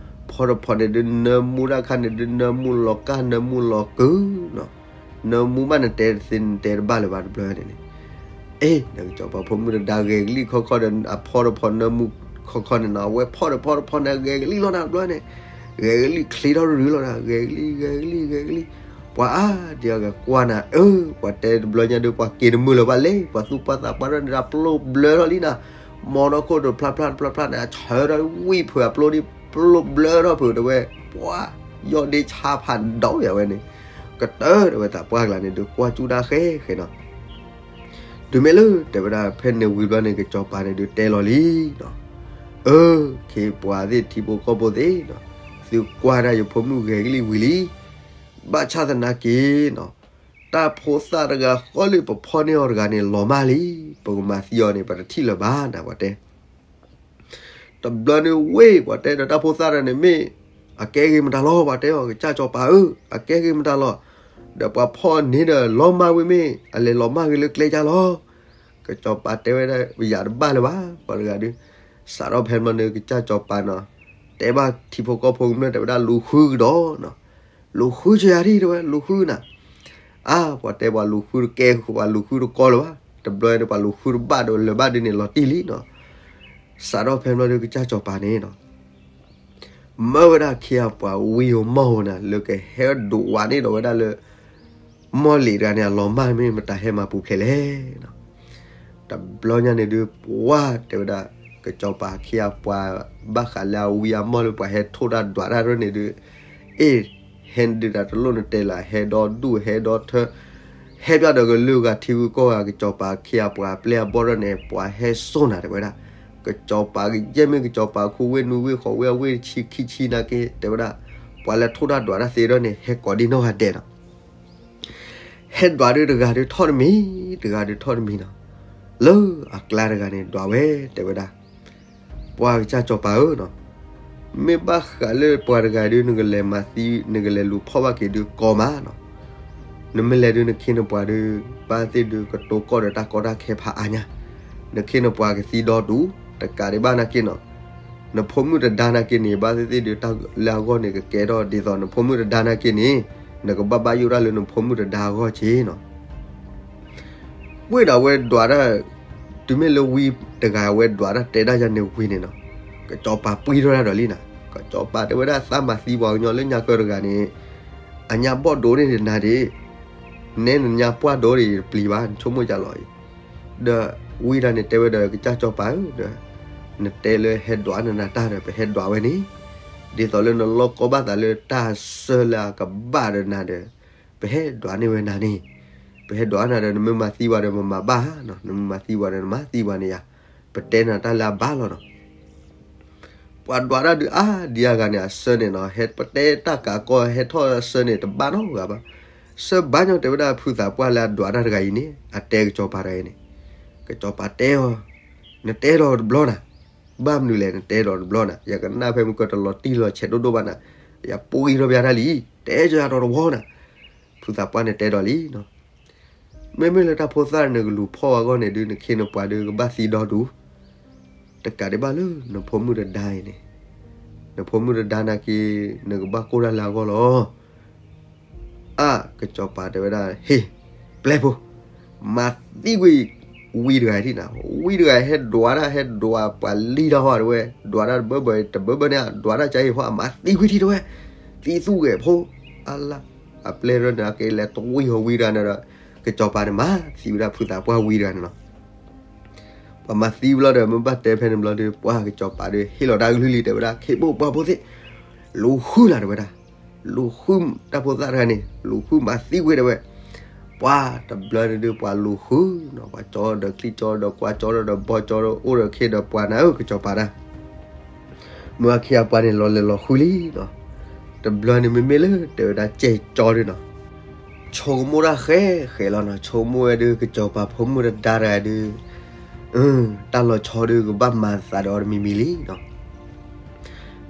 ဖီတဖီန့ၣ်ဒုး နၢမူဒၣ်ခါန့ၣ်ဒုး နၢမူလီၤကၢ် နၢမူလီၤကုၤနၤ, နၢမူဘၣ်နတဲသ့ နတဲတဘၣ်လၢၤဘၣ်တဘျီန့ၣ်န့ၣ် အဲ ဒီးကစီၤပၤဖိမုၣ်တဒါဂဲၤကလံၣ်ခီခီဒီး အဖီတဖီနၢမူခီခီန့ၣ်နၤ, အဝဲဖီဒီးဖီတဖီန့ၣ် ဂဲၤကလံၣ်လီၤနၤတဘျီန့ၣ်, ဂဲၤကလံၣ်ချ့ထီၣ်ရုရုလီၤနၤ, ဂဲၤကလံၣ် ဂဲၤကလံၣ် ဂဲၤကလံၣ်, ပှၤအါဒံအါဂၤကွၢ်နၤ အၢ ပှၤတဲတဘျီညါဒုး ပှၤက့ၤတမုာ်လၢၤဘၣ်လဲၣ်, ပှၤသူၣ်ပှၢ်သးပှၢ်ထီၣ်န့ၣ်ဒီး ပျိၢ်ဘျၢထီၣ်လံနၤ, မီၢ်နီၢ်ခိၣ်ဒီးဖျါဖျါဖျါဖျါန့ၣ် အဆၢထီၣ်ဝံၣ်ဖုးအပျိၢ်ဒ် ပျိၢ်ဘျၢထီၣ်ဖုးတဲဝဲ, ပှၤ ယီၢ်ဒ့ဆါဖးဒိၣ်ယၤဝဲန့ၣ်, ကတၢၢ်တဲဝဲသးပှၢ်ကျါန့ၣ်ဒုး ကွၢ်ကၠူၣ်တၢ်ဃဲဃဲနီၤ တုၤမ့ၢ်လၢတဲဝဲဒၣ် ဖဲန့ၣ်ဝံၤဘျီန့ၣ် ကစီၤပၤန့ၣ်ဒုးတဲလီၤလံနၤ, အၢ ခ့ပှၤသ့ၣ်ထံဖိကီၢ်ဖိသ့ၣ်နၤ, သုကွၢ်ဒၣ်ယဖိမုၣ်ဂဲၤကလံၣ်ဝံၤလံ, ဘၣ်ဆၣ်သနာ်က့နၤ, တၢ်ဖိသၣ်တဂၤဃီလၢပဖီၣ်န့ၢ်အီၤတဂၤန့ၣ် လီၤမၢ်လံ, ပကမၤသံအီၤန့ၣ် ပတထံၣ်လၢၤဘၣ်နၤ ပှၤတဲ တဘျီန့ၣ်ဝ့ၢ် ပှၤတဲဒီးတၢ်ဖိသၣ်တဂၤန့ၣ်မ့ၢ် အကဲဂ့ၤမတၤလီၤ ပှၤတဲအီၤ ကစၢ်စီၤပၤဧၢ, အကဲဂ့ၤမတၤလီၤ, ဒီးပှၤဖီၣ်န့ၢ်ဒီးလီၤမၢ်ဝံၤမ့ၢ် အလဲၤလီၤမၢ်ဂ့ၤလၢကျဲကၢ်လီၤ. ကစီၤပၤတဲဝဲဒၣ် ပယၤတဘၣ်လၢၤဘၣ် ပှၤတဂၤဒုး, စးထီၣ်ဖဲမီန့ၣ် ကစၢ်စီၤပၤနီၤ, တဲဘၣ်ထံဖိကီၢ်ဖိကမျၢၢ်တဲဝဲဒၣ် လူၤဃုကဒီးနီၤ, လူၤဃုဆၢယၤဒ်တဲဝဲ လူၤဃုနၤ, အါ ပှၤတဲပှၤလူၤဃုတကဲ ပှၤလူၤဃုတကီလၢၤဘၣ်, တဘျီန့ၣ် ပှၤလူၤဃုတဘၣ်ဒီးလၢၤဘၣ်ဒ်န့ၣ် လီၤတံၢ်လံနီၤ. စးထီၣ်ဖဲမီဒုး ကစၢ်စီၤပၤန့ၣ်နီၤ, မၢဝဲဒၣ်ခ့အပှၤဝံဧိၤမီၢ်ဧိၤနၤ လၢကဟဲဒိးဝးန့ၢ်ဒီးဝဲဒၣ်လၢ မီၢ်လံၤတဂၤန့ၣ် အလီၤမၢ်မ့ၢ်မတၤ ဟဲမၤပူၤဖျဲးလဲၣ်. တဘျီညါန့ၣ်ဒုး ပှၤတဲဝဲဒၣ် ကစီၤပၤခ့အပှၤ ဘၣ်ဃးလၢအဝံအမီၢ်လၢပှၤဟဲထိၣ်တၢ်ဒွးတၢ်ဒ်န့ၣ်ဒုး, အ့ၣ်, ဟဲဒုးတၢ်တလိၣ်နတဲလၢ ဟဲဒီဒူၣ် ဟဲဒီထၢ ဟဲပၠးဒီးကလုာ်ဂၤထံဂုၤကီၢ်ဂၤ ကစီၤပၤခ့အပှၤအပျဲၢ်အဘီၣ်ဒ်န့ၣ် ပှၤဟဲစိာ်နၤတဲဝဲဒၣ်, ကစီၤပၤကယဲၢ်မ့ၢ် ကစီၤပၤခိၣ်ဝ့ၢ်နွံဝ့ၢ်ဃိးဝ့ၢ်အဝ့ၢ်တဆံခံဆံနာ်က့ တဲဝဲဒၣ်, ပှၤလၢထိၣ်တၢ်ဒွးတၢ်သ့ဒ်န့ၣ် ဟဲကိးဒံနီၢ်ဂၤဒဲးနီၤ. ဟဲဒွးဒုးတဂၤဒုးထီၣ်တမံၤ, တဂၤဒုးထီၣ်တမံၤနီၤ, လၢအကျါတဂၤန့ၣ် ဒွးဝဲတဲဝဲဒၣ်, ပှၤကစၢ်စီၤပၤဧၢနီၤ, မ့ၢ်ဘၣ်ဃးလၢပှၤတဂၤဒုး နကလဲၤမၤသံ နကလဲၤလူၤဖီၣ်ဘၣ်က့ၤဒုးကီမးနီၤ. နမ့ၢ်လဲၤဒုး နခ့နပှၤဒုး ဘၣ်သ့ၣ်ဒုးကတိၤကီၢ်ဒီးတၢ်ကီတၢ်ခဲဖးအါညါ, နခ့နပှၤကသံဒီတူၢ် တကးဒံးဘၣ်နာ်က့နီၤ, နဖိမုၣ်တဒါနာ်က့န့ၣ် ဘၣ်သ့ၣ်သ့ၣ်ဒုးတၢ်လၢအဂီၢ်န့ၣ် ကကဲထီၣ်ဒ်သိးနဖိမုၣ်တဒါနာ်က့န့ၣ်, နကဘၣ်ဘၣ်ယိၣ်တၢ်လၢနဖိမုၣ်တဒါအဂီၢ်က့နီၤ. ဝ့ၢ်ဒီးအဝဲဒွးတၢ်, တုၤမ့ၢ်လၢဝံတဂၤအဝဲဒွးတၢ်တဲဒၣ်ယၤန့ၣ်ဝံၤန့ၣ်နီၤ, ကစီၤပၤပှံထီၣ်တၢ်ဒီးလံနီၤ, ကစီၤပၤတဲဝဲဒၣ်သးမၤသံပှၤကညီလၢညါကၢတဂၤန့ၣ်, အညါဘီၣ်ဒိန့ၢ်ဒံးနၤဒံး, နဲနညါပှၢ်ဒိန့ၢ်ယတပျံၤဘၣ် နဆိကမိၣ်ကလီၤအံၤ, ဒီးဝံဒၣ်န့ၣ်တဲဝဲဒီးကစၢ်စီၤပၤဧၢ, ဒီး နတဲလၢဟဲဒွးနနၤတၢ်ဒီး ပဟဲဒွးဝဲန့ၣ်, ဒ်သိးလၢနလီၢ်ကီဘၣ်သးလၢတၢ်ဆၢလၢအကဘၣ်ဒီးနၤဒီး ပဟဲဒွးန့ၢ်ဝဲနၤန့ၣ်, ပဟဲဒွးနၤဒီး နမ့ၢ်မၤသံပှၤဒီး ပမၤဘၣ်ဧါနီၤ, နမ့ၢ်မၤသံပှၤဒီး နမၤသံပှၤန့ၣ်ယၤ, ပတဲနၤတၢ်လၢအဘၣ်လီၤနီၤ. ပှၤဒွးတၢ်ဒုးအါဒံအါဂၤန့ၣ် အဆၢန့ၣ်နီၤ, ဟဲပတဲတၢ်ကးကီဟဲထီၣ်အဆၢန့ၣ် တဘၣ်နီတဂၤဘၣ်. ဆၢဘၣ်ညီတဲဝဲဒၣ်ဖုသးပှၢ်လၢအဒွးတၢ်တဂၤအံၤန့ၣ် အတဲကစီၤပၤတဂၤအံၤန့ၣ်, ကစီၤပၤတဲအီၤ, နတဲဒီးတဘျီနၤ, ဘၣ်မနုၤလဲၣ် နတဲဒီးတဘျီနၤ, ယကနၣ်ဖဲမုၢ်ကၢတလီၤတံၢ်လီၤဆဲးဒိၣ်ဒိၣ်ဘၣ်နၤ, ယပှံထီၣ်ပျးတၢ်လံ, တဲကစီၤပၤဒီးတဝီနၤ. ဖုသးပှၢ်န့ၣ်တဲဒီးလံနီၤ, မ့မ့ၢ်လၢတၢ်ဖိသၣ်န့ၣ် နကလူၤဖီၣ်အဂီၢ်န့ၣ်ဒုး နခ့နပှၤဒုးကဘၣ်သံဒီတူၢ်, တကးဒံးဘၣ်လၢနဖိမုၣ်တဒါအံၤန့ၣ်, နဖိမုၣ်တဒါနာ်က့ နကဘၣ်ကိၢ်တၢ်လၢအဂီၢ်လီၤ. အါ ကစီၤပၤတဲဝဲဒၣ် ဟ့ၣ် ပျဲၢ်ဖိ, မၤသံကွံာ်ဝံတဂၤဒံးနၤ, ဝံတဂၤဟဲဒွးတၢ် ဟဲဒွးပှၤလံတၢ်ဟီတဲဝဲ, ဒွးတၢ်တဘၢဘၢ တဘၢဘၢန့ၣ် ဒွးတၢ်ကါအံၤဟီ မၤသံကွံာ်ထံတဲဝဲ, သံသူၣ်ဂဲၤဖိ, အလါ, အပျဲၢ်ရၢန့ၣ် အက့လဲၤတဝံဟီဝံတဂၤန့ၣ်ဒီး, ကစီၤပၤန့ၣ်မၤသံဝဲဒၣ်ဖုသးပှၢ်ဝံတဂၤန့ၣ်လီၤ. ပှၤမၤသံဘျီဒီး မ့ၢ်ဘၣ်တဲဖဲန့ၣ်ဘျီဒီး ပှၢ်ကစီၤပၤဒီး ဟ့ၣ်လီၤတၢ်ကလုၢ်လံ တဲဝဲဒၣ် ခ့ပိာ်ပှၢ်ဖိသ့ၣ်, လူၤဃုနၤတဲဝဲဒၣ်, လူၤဃုတၢ်ဖိသၣ်တဂၤန့ၣ် လူၤဃုမၤသံဝဲဒၣ်ဝဲ. ပှၤတဘျီန့ၣ်ဒုး ပှၤလူၤဃုနီၤ, ပှၤကၠီဒီးချံကၠီဒီးကွၢ်ကၠီဒီးဘီကၠီဒီး အိၣ်ဒီးခ့ဒီးပှၤနၤဧၢ ကစီၤပၤတၢ် မ့ၢ်အခ့အပှၤန့ၣ် လီၤလဲၤလီၤဃုလံနီၤ. တဘျီန့ၣ်မ့မ့ၢ်လၢတဲဝဲဒၣ်ကဲကၠီဒုးနီၤ, ဆိကမိၣ်တၢ်ဃဲဃဲလီၤနီၤ, ဆိကမိၣ်ဝဲဒုး ကစီၤပၤဖိမုၣ်တဒါတဂၤဒုး တၢ်လီၤဆီဒုး ကဘၣ်မၤသးဒီးအီၤတမံၤမံၤလံနီၤ.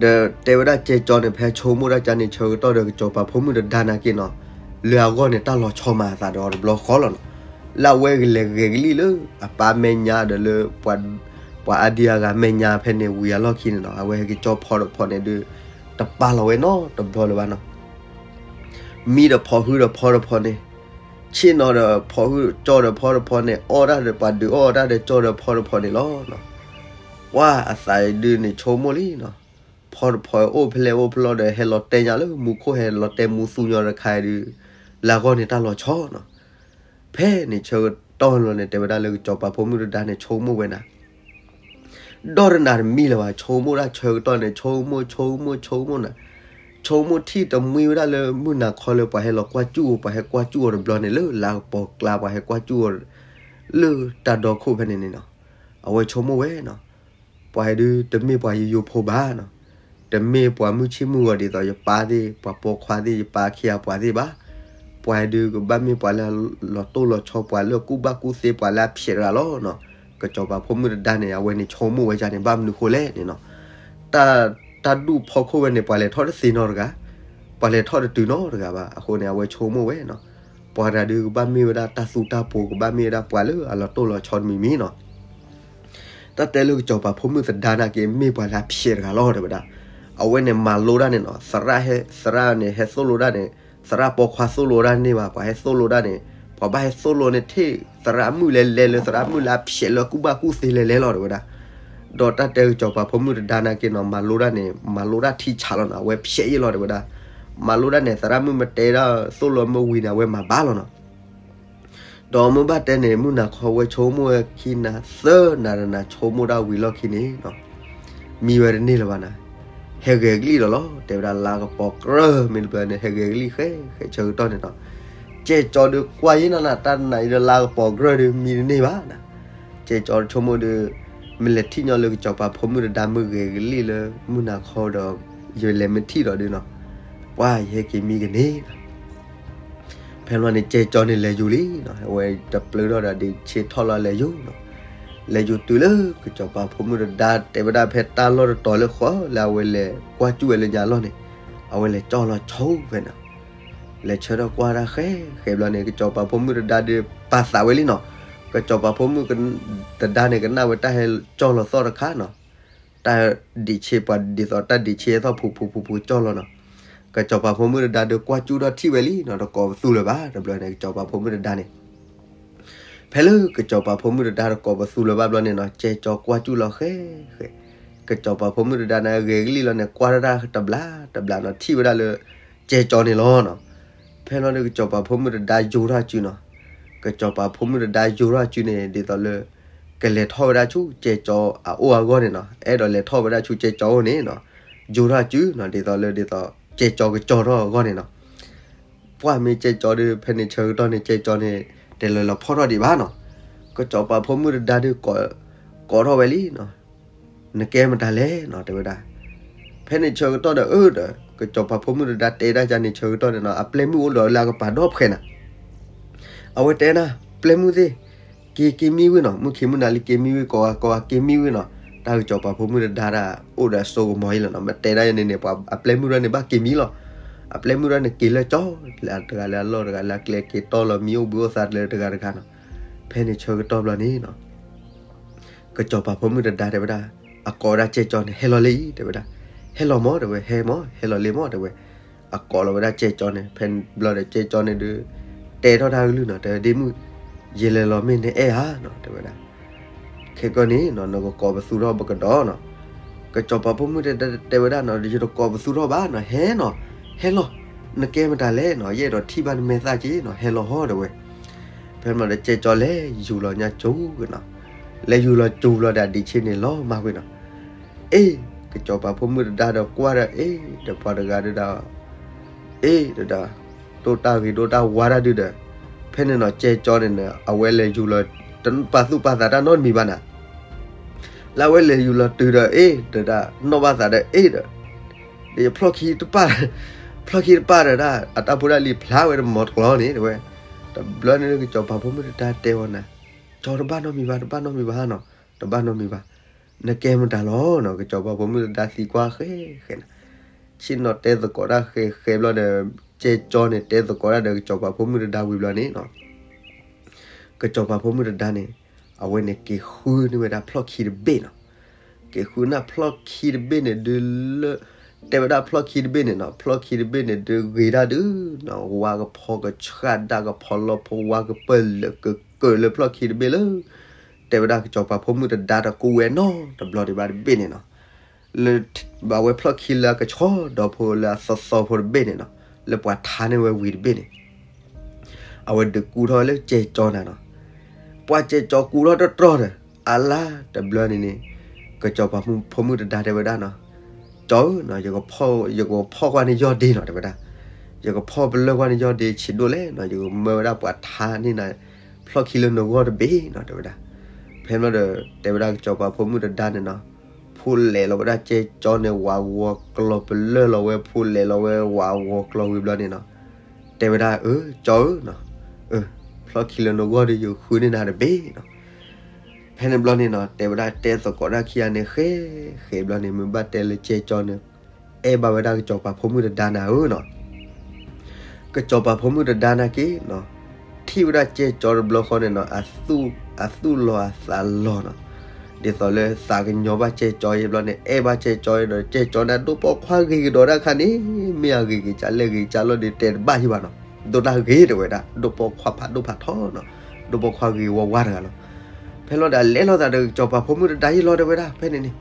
ဒီးတဲဝဲဒၣ်ကဲကၠီန့ၣ် ဖဲဆိကမိၣ်တၢ်ကါန့ၣ် ဆၢကတီၢ်ဒီး ကစီၤပၤဖိမုၣ်တဒါနာ်က့နီၤ, လၢအဂီၢ်န့ၣ် တၢ်လီၤဆီမၤသးဒီးအီၤတဘျီဃီလီၤနီၤ. လၢအဝဲကလဲၤဂဲၤကလံၣ်လၢ အပၢ်မဲာ်ညါဒီးလၢ ပှၤအါဒံအါဂၤမဲာ်ညါဖဲန့ၣ် ဝံၤအလီၢ်ခံန့ၣ်နီၤ, အဝဲဟဲက့ၤကၠီဖီတဖီန့ၣ်ဒုး တပာ်လီၤဝဲနီတဘျီလၢၤဘၣ်နီၤ. မံဒီးဖီၣ်ဟုဒီးဖီတဖီန့ၣ်, ဆ့ၣ်နီၤဒီးဖီၣ်ဟု ကၠီဒီးဖီတဖီန့ၣ် အီၣ်တၢ်ဒီးပှၤဒုးအီၣ်တၢ်ဒီးကၠီဒီးဖီတဖီန့ၣ်လီၤနီၤ. ပှၤအသးဒုးန့ၣ်ဆိကမိၣ်လံနီၤ, ဖီတဖီအိၣ်ဖဲလဲၣ်အိၣ်ဖဲလဲၣ်ဒီး ဟဲလီၤတဲညါလၢမူခိၣ် ဟဲလီၤတဲမူသူညီတခါဒုး လၢအဂီၢ်န့ၣ် တၢ်လီၤဆီနီၤ. ဖဲန့ၣ်ဆၢကတီၢ်လီၤန့ၣ် တဲဝဲဒၣ်လၢကစီၤပၤဖိမုၣ်တဒါန့ၣ် ဆိကမိၣ်ဝဲနၤ ဒီတနၤတမံၤလၢၤဘၣ်, ဆိကမိၣ်တၢ်ဆၢကတီၢ်န့ၣ် ဆိကမိၣ် ဆိကမိၣ် ဆိကမိၣ်နၤ, ဆိကမိၣ်ထံၣ်တမှံဝဲဒၣ်လၢမုၢ်နၤခီလၢပှၤဟဲလီၤကွၢ်စူၣ်အီၤ, ပှၤဟဲကွၢ်စူၣ်အီၤတဘျီန့ၣ် လၢလါကပီၤကျါ ပှၤဟဲကွၢ်စူၣ်အီၤ လၢတၢ်ဒီခိၣ်ဖဲန့ၣ်န့ၣ်နီၤ. အဝဲဆိကမိၣ်ဝဲနီၤ, ပှၤဟဲဒုးတမ့ၢ်ပှၤယိယိဖိဘၣ်နီၤ, တမ့ၢ်ပှၤမုၢ်ဆ့ၣ်မုၢ်ဂီၤဒ်သိးယပၢ်သ့ၣ် ပှၤပိာ်ခွါသ့ၣ် ယပၢ်အခ့အပှၤသ့ၣ်ဘၣ်. ပှၤဟဲဒုးကဘၣ်မ့ၢ်ပှၤလၢအလီၤတိၢ်လီၤဆီ ပှၤလၢအကူၣ်ဘၣ်ကူၣ်သ့ ပှၤလၢအဖျဲးတဂၤလီၤနီၤ. ကစီၤပၤဖိမုၣ်တဒါန့ၣ် အဝဲန့ၣ်ဆိကမိၣ်ဝဲဒ်န့ၣ် ဘၣ်မနုၤဃိလဲၣ်န့ၣ်နီၤ, တၢ် တၢ်ဒူၣ်ဖီခိၣ်ဝဲန့ၣ် ပှၤလဲၤထီၣ်တသ့နီတဂၤ, ပှၤလဲၤထီၣ်တတုၤနီတဂၤဘၣ်. အဃိန့ၣ် အဝဲဆိကမိၣ်ဝဲနီၤ, ပှၤတၢ်ဒုးကဘၣ်မ့ၢ်ဝဲဒၣ်တၢ်သူတၢ်ပိၤ ကဘၣ်မ့ၢ်ဝဲဒၣ်ပှၤလၢအလီၤတိၢ်လီၤဆီတမံၤမံၤနီၤ. တၢ်တဲလၢကစီၤပၤဖိမုၣ်တဒါနာ်က့ မ့ၢ်ပှၤလၢအဖျဲးတဂၤလီၤ တဲဝဲဒၣ်. အဝဲန့ၣ်မၤလိတၢ်န့ၣ်နီၤ, သရၣ်ဟဲ သရၣ်န့ၣ် ဟဲသိၣ်လိတၢ်န့ၣ်, သရၣ်ပိာ်ခွါသိၣ်လိတၢ်န့ၣ်ဘၣ်, ပှၤဟဲသိၣ်လိတၢ်န့ၣ် ပှၤဘၣ်ဟဲသိၣ်လိန့ၣ် ထံၣ်သရၣ်မုၣ်လဲၤလဲၤလၢ သရၣ်မုၣ်လၢအဖျဲးလၢအကူၣ်ဘၣ်ကူၣ်သ့လဲၤလဲၤလီၤ တဲဝဲဒၣ်. ဒီးတၢ်တဲကစီၤပၤဖိမုၣ်တဒါနာ်က့နီၤ, မၤလိတၢ်န့ၣ် မၤလိတၢ်ထံဆးလီၤနီၤ, အဝဲဖျဲးယံာ်လီၤ တဲဝဲဒၣ်. မၤလိတၢ်န့ၣ် သရၣ်မုၣ်မ့ၢ်တဲဒၣ်သိၣ်လိမ့ၢ်ဝံၤန့ၣ် အဝဲမၤဘၣ်လီၤနီၤ. ဒီးမ့ၢ်ဘၣ်တဲန့ၣ် မုၢ်နၤခီဝဲဆိကမိၣ်ဝဲခံနၤသၢနၤတနၤ ဆိကမိၣ်တၢ်ဝံၤလီၢ်ခံန့ၣ်နီၤ, မံဝဲတန့ၢ်လၢၤဘၣ်နၤ, ဟဲဂဲၤကလံၣ်လီၤလီၤ တဲဝဲဒၣ်. လါကပီၤကြၢၢ်မ့ၢ်တဘျီန့ၣ် ဟဲဂဲၤကလံၣ်ဃဲဃဲဆၢကတီၢ်န့ၣ်နီၤ, ကဲကၠီဒုးကွၢ်ယံာ်နၤနၤ တၢ်နၤအံၤဒီး လါကပီၤကြၢၢ်ဒုးမံတန့ၢ်ဘၣ်နၤ. ကဲကၠီဆိကမိၣ်ဒုး မ့ၢ်လဲၤထံၣ်ညီလၢကစီၤပၤဖိမုၣ်တဒါမ့ၢ်ဂဲၤကလံၣ်လၢမုၢ်နၤခီဒီး ယလဲၤမ့ၢ်ထံၣ်ဒီးဒုးနီၤ, ပှၤယဟဲက့ၤမံကန့ၣ် ဖဲလီၤန့ၣ် ကဲကၠီန့ၣ်လဲၤယူၤလံနီၤ, အဝဲတပျုာ်ထီၣ်ဒီးဒံးဆ့ထီၣ်လီၤလဲၤယူၤနီၤ. လဲၤယူၤတုၤလၢကစီၤပၤဖိမုၣ်တဒါတဲဝဲဒၣ်ဖဲတၢ်လီၢ်တတီၤလၢဃီလၢအဝဲလဲၤကွၢ်စူၣ်ဝဲလၢညါလီၢ်န့ၣ်, အဝဲလဲၤကၠီၣ်လီၤဆိဖဲန့ၣ်, လဲၤဆၢထၢၣ်ကွၢ်တၢ်ဃဲဃဲဘျီန့ၣ် ကစီၤပၤဖိမုၣ်တဒါဒုးပာ်သးဝဲလံနီၤ. ကစီၤပၤဖိမုၣ်တဒါန့ၣ် ကနၣ်ဝဲတၢ်ဟဲကၠီၣ်လီၤသီၣ်တခါနီၤ, တၢ်ဒံးဆ့ပှၤဒ်သိးတၢ်ဒံးဆ့ဟဲသီၣ်ဖူဖူဖူဖူကၠီၣ်လီၤနီၤ. ကစီၤပၤဖိမုၣ်တဒါဒုးကွၢ်စူၣ်ထီၣ်ထံၣ်ဝဲလံနီၤ, တကိးပသူလၢၤဘၣ် တဘျီန့ၣ် ကစီၤပၤဖိမုၣ်တဒါန့ၣ် ဖဲလၢကစီၤပၤဖိမုၣ်တဒါတကိးပသူလၢၤဘၣ်ဘျီန့ၣ်နီၤ, ကဲကၠီကွၢ်စူၣ်လီၤဃဲဃဲ, ကစီၤပၤဖိမုၣ်တဒါန့ၣ် ဂဲၤကလံၣ်လီၤန့ၣ် ကွၢ်တၢ်တဘျီတဘျီနီၤ, ထံၣ်ဝဲဒၣ်လၢကဲကၠီန့ၣ်လီၤနီၤ. ဖဲလီၤဒုး ကစီၤပၤဖိမုၣ်တဒါယိၤထီၣ်စုနီၤ, ကစီၤပၤဖိမုၣ်တဒါယိၤထီၣ်စုန့ၣ် ဒ်သိးလၢကလဲၤထီၣ်ဝဲဒၣ်ဆူကဲကၠီအအိၣ်အဂီၢ်န့ၣ်နီၤ, အဲၣ်ဒိးလဲၤထီၣ်ဝဲဒၣ်ဆူကဲကၠီအအိၣ်န့ၣ်နီၤ, ယိၤထီၣ်စုနီၤ, ဒ်သိးလၢဒ်သိး ကဲကၠီကကၠီထီၣ်အဂီၢ်န့ၣ်နီၤ. ပှၢ်မ့ၢ်ကဲကၠီဒုး ဖဲန့ၣ်ဆၢကတီၢ်န့ၣ် ကဲကၠီန့ၣ် တဲလၢလီၤဖီၣ်ထီၣ်ဒံးဘၣ်နီၤ. ကစီၤပၤဖိမုၣ်တဒါဒုး ကိးထီၣ်ဝဲလံနီၤ, နကဲမတၤလဲၣ်နီၤ တဲဝဲဒၣ်. ဖဲန့ၣ်ဆၢကတီၢ်ဒီး အၢဒီး ကစီၤပၤဖိမုၣ်တဒါတဲဒၣ်ကန့ၣ်ဆၢကတီၢ်န့ၣ်နီၤ, အပျဲၢ်မုၣ်အိၣ်ဒီးလၢအကပၤဒီဖှဲးနၤ အဝဲတဲနၤ ပျဲၢ်မုၣ်သ့ၣ် က့ၤက့ၤမံဝံၤနီၤ, မုၢ်ခံမုၢ်နၤလံက့ၤမံဝံၤ ကိးဂၤကိးဂၤက့ၤမံဝံၤနီၤ. တၢ်ကစီၤပၤဖိမုၣ်တဒါဒၣ် အိၣ်ဒီးအစိကမီၤအံၤလီၤနီၤ, မ့ၢ်တဲဒၣ်ယဲန့ၣ်န့ၣ် ပှၤအပျဲၢ်မုၣ်တဂၤန့ၣ် ဘၣ်က့ၤမံလီၤ. အပျဲၢ်မုၣ်တဂၤန့ၣ် က့ၤလၢကၠီ လၢတဂၤလၢအလီၢ်တဂၤလၢအကျဲ က့ၤတီၢ်လီၤမံအိၣ်ဘှံးအိၣ်သါလၢတဂၤတဂၤနီၤ. ဖဲန့ၣ်ဆၢကတီၢ်ဘျီန့ၣ်နီၤ ကစီၤပၤဖိမုၣ်တဒါတဲဝဲဒၣ် အကိးဝဲဒၣ်ကဲကၠီန့ၣ် ဟဲလီၤလံ တဲဝဲဒၣ်. ဟဲလီၤမၢ် တဲဝဲ, ဟဲမၢ် ဟဲလီၤလံမၢ် တဲဝဲ. အကိးလီၤဝဲဒၣ်ကဲကၠီန့ၣ် ဖဲဘျီဒီးကဲကၠီန့ၣ်ဒုး တဲထီၣ်တၢ်ကလုၢ်နီၤ, တဲဝဲဒၣ် ဒ့မုၣ် ယလဲၤလီၤမ့ၢ်နအဲၣ်ဧါနီၤ တဲဝဲဒၣ်. ခဲကီန့ၣ်နီၤ နကကိးပသူထီၣ်ပကဒီးနီၤ. ကစီၤပၤဖိမုၣ်တဲဝဲဒၣ်နီၤ ယတကိးပသူထီၣ်ဘၣ်နီၤ, ဟဲနီၤ, ဟဲလီၤ, နကဲမတၤလဲၣ်နီၤ, ယအဲၣ်ဒိးထံၣ်ဘၣ်နမဲာ်သၣ်က့နီၤ, ဟဲလီၤဟီၣ် တဲဝဲ. ဖဲမၢဒီးကဲကၠီလဲၤယူၤလီၤညါကၠိဝဲနီၤ, လဲၤယူၤလီၤကၠိဘျီဒီး ဒံးဆ့န့ၣ်လီၤမၢ်ကွံာ်နီၤ. အ့ ကစီၤပၤဖိမုၣ်တဒါဒီးကွၢ်ဒီး အ့ ဒီးပှၤတဂၤဒီး အ့ၣ်တဒၣ်, ဒိၣ်တၢ်ဂ့ၤဒိၣ်တၢ်ဝါတၢ်ဒုဒီး, ဖဲန့ၣ်နီၤ ကဲကၠီန့ၣ် အဝဲလဲၤယူၤလီၤ တပာ်သူၣ်ပာ်သးတၢ်နီတမံၤဘၣ်နၤ, လၢအဝဲလဲၤယူၤလီၤတုၤဒီး အ့ၣ်တဒၣ် နီၣ်ဘၣ်သးဒီး အ့ၣ်ဒီး ဒီးယဖျီၣ်ခံတပၣ်, ဖျီၣ်ခံတပၣ်ဒီးဒၣ် အတၢ်ဖိတၢ်လံၤဖျါဝဲတမီၤတကျီန့ၣ် တဲဝဲ, တဘျီန့ၣ် ကစီၤပၤဖိမုၣ်တဒါတဲအီၤနၤ, ကၠီတဘၣ်နီတမံၤဘၣ် တဘၣ်နီတမံၤဘၣ်နီၤ, တဘၣ်နီတမံၤဘၣ်, နကဲမတၤလီၤနီၤ, ကစီၤပၤဖိမုၣ်တဒါသံကွၢ်ဃဲဃဲနၤ, ဆ့ၣ်နီၤတဲသကိးတၢ်ဃဲဃဲဘျီဒီး ကဲကၠီန့ၣ် တဲသကိးတၢ်ဒီးကစီၤပၤဖိမုၣ်တဒါဝံၤဘျီန့ၣ်နီၤ ကစီၤပၤဖိမုၣ်တဒါန့ၣ် အဝဲန့ၣ်က့ၤဃုန့ၢ်ဝဲဒၣ်ဖျီၣ်ခံတဘ့ၣ်နီၤ, က့ၤဃုန့ၢ်ဖျီၣ်ခံတဘ့ၣ်န့ၣ်ဒုလၢ, တဲဝဲဒၣ်ဖျီၣ်ခံတဘ့ၣ်န့ၣ်နီၤ, ဖျီၣ်ခံတဘ့ၣ်န့ၣ်ဒုဂ့ၤတၢ်ဒုနီၤ, ဝါကဖီကဆှၣ်ဒၣ်ကဖီလီၤဖိ ဝါကပၢၢ်လၢာ်ကကၢၢ်လၢဖျီၣ်ခံတဘ့ၣ်လၢ တဲဝဲဒၣ်ကစီၤပၤဖိမုၣ်တဒါတကူဝဲနီတဘျီဒံးဘၣ်တဘ့ၣ်န့ၣ်နီၤ, လၢ ဘၣ်ဝဲဖျီၣ်ခံလၢအကဆှီဒီဖိလၢအသီသီဖိတဘ့ၣ်န့ၣ်နီၤ, လၢပှၤထါန့ၢ်ဝဲဝံၤတဘ့ၣ်န့ၣ် အဝဲဒုးကူထီၣ်လၢကဲကၠီနၤနီၤ, ပှၤကဲကၠီကူထီၣ်တတြီဒီး အလါတဘျီန့ၣ်န့ၣ် ကစီၤပၤဖိမုၣ်တဒါတဲဝဲဒၣ်နီၤ, ကၠီဧၢ, ယကဖီၣ်ကွၢ်န့ၢ်ယီၢ်ဒ့နီၤ တဲဝဲဒၣ်, ယကဖီၣ်ပလၢၢ်ကွၢ်န့ၢ်ယီၢ်ဒ့ဆံးဒိၣ်လဲၣ်နီၤ, ယကမၢဝဲဒၣ်ပှၤထါန့ၢ်နၤ ဖျီၣ်ခံလၢနဂီၢ်တဘ့ၣ်နီၤ တဲဝဲဒၣ်, ဖဲန့ၣ်ဒီး တဲဝဲဒၣ်ကစီၤပၤဖိမုၣ်တဒါန့ၣ်နီၤ, ဖိလဲၤလီၤဝဲဒၣ်ကဲကၠီန့ၣ် ဝးဂီၤကျီၤပလၢၢ်လီၤဝဲ ဖိလဲၤလီၤဝဲဝးဂီၤကျီၤဝံၤဘျီန့ၣ်နီၤ, တဲဝဲဒၣ်အၢ ကၠီဧၢနီၤ, ဖျီၣ်ခံလၢနဂီၢ်ဒီးယဃုန့ၢ်နၤတဘ့ၣ်နီၤ, ဖဲန့ၣ်ဘျီန့ၣ်နီၤ တဲဝဲဒၣ်တဲသကိးတၢ်ခံဂၤန့ၣ် ဃဲဃဲဘျီန့ၣ် မ့ၢ်ဘၣ်တဲလၢကဲကၠီန့ၣ် အဲၣ်ဘၣ်ဝဲဒၣ်ကစီၤပၤဖိမုၣ်တဒါနၤဧၢနီၤ ကစီၤပၤဖိမုၣ်တဒါနာ်က့နီၤ, ထံၣ်ဝဲဒၣ်ကဲကၠီတဘျီဃီန့ၣ်နီၤ, အသူၣ်လီၤအသးလီၤနီၤ, ဒ်သိးလၢသးကညီၤဘၣ်ကဲကၠီအံၤဘျီန့ၣ် အဲၣ်ဘၣ်ကဲကၠီအံၤဒီး ကဲကၠီန့ၣ် ဒိၣ်ပိာ်ခွါဂ့ၤကဒီးတၢ်ခါန့ၣ် မ့ၢ်အဂ့ၤက့ၤကလဲၣ်ဂ့ၤကလဲၣ်ဒီး တဲတဘၣ်ယံၤဘၣ်နီၤ, ဒိၣ်တၢ်ဂ့ၤတဲဝဲဒၣ် ဒိၣ်ပိာ်ခွါဖးဒိၣ်ဖးထီနီၤ, ဒိၣ်ပိာ်ခွါဂ့ၤဝါဝါတဂၤလီၤ. ဖဲလီၤဒီးအလဲၤလိာ်သးဒီးကစီၤပၤဖိမုၣ်တဒါယံၤလီၤတဲဝဲဒၣ် ဖဲန့ၣ်န့ၣ်,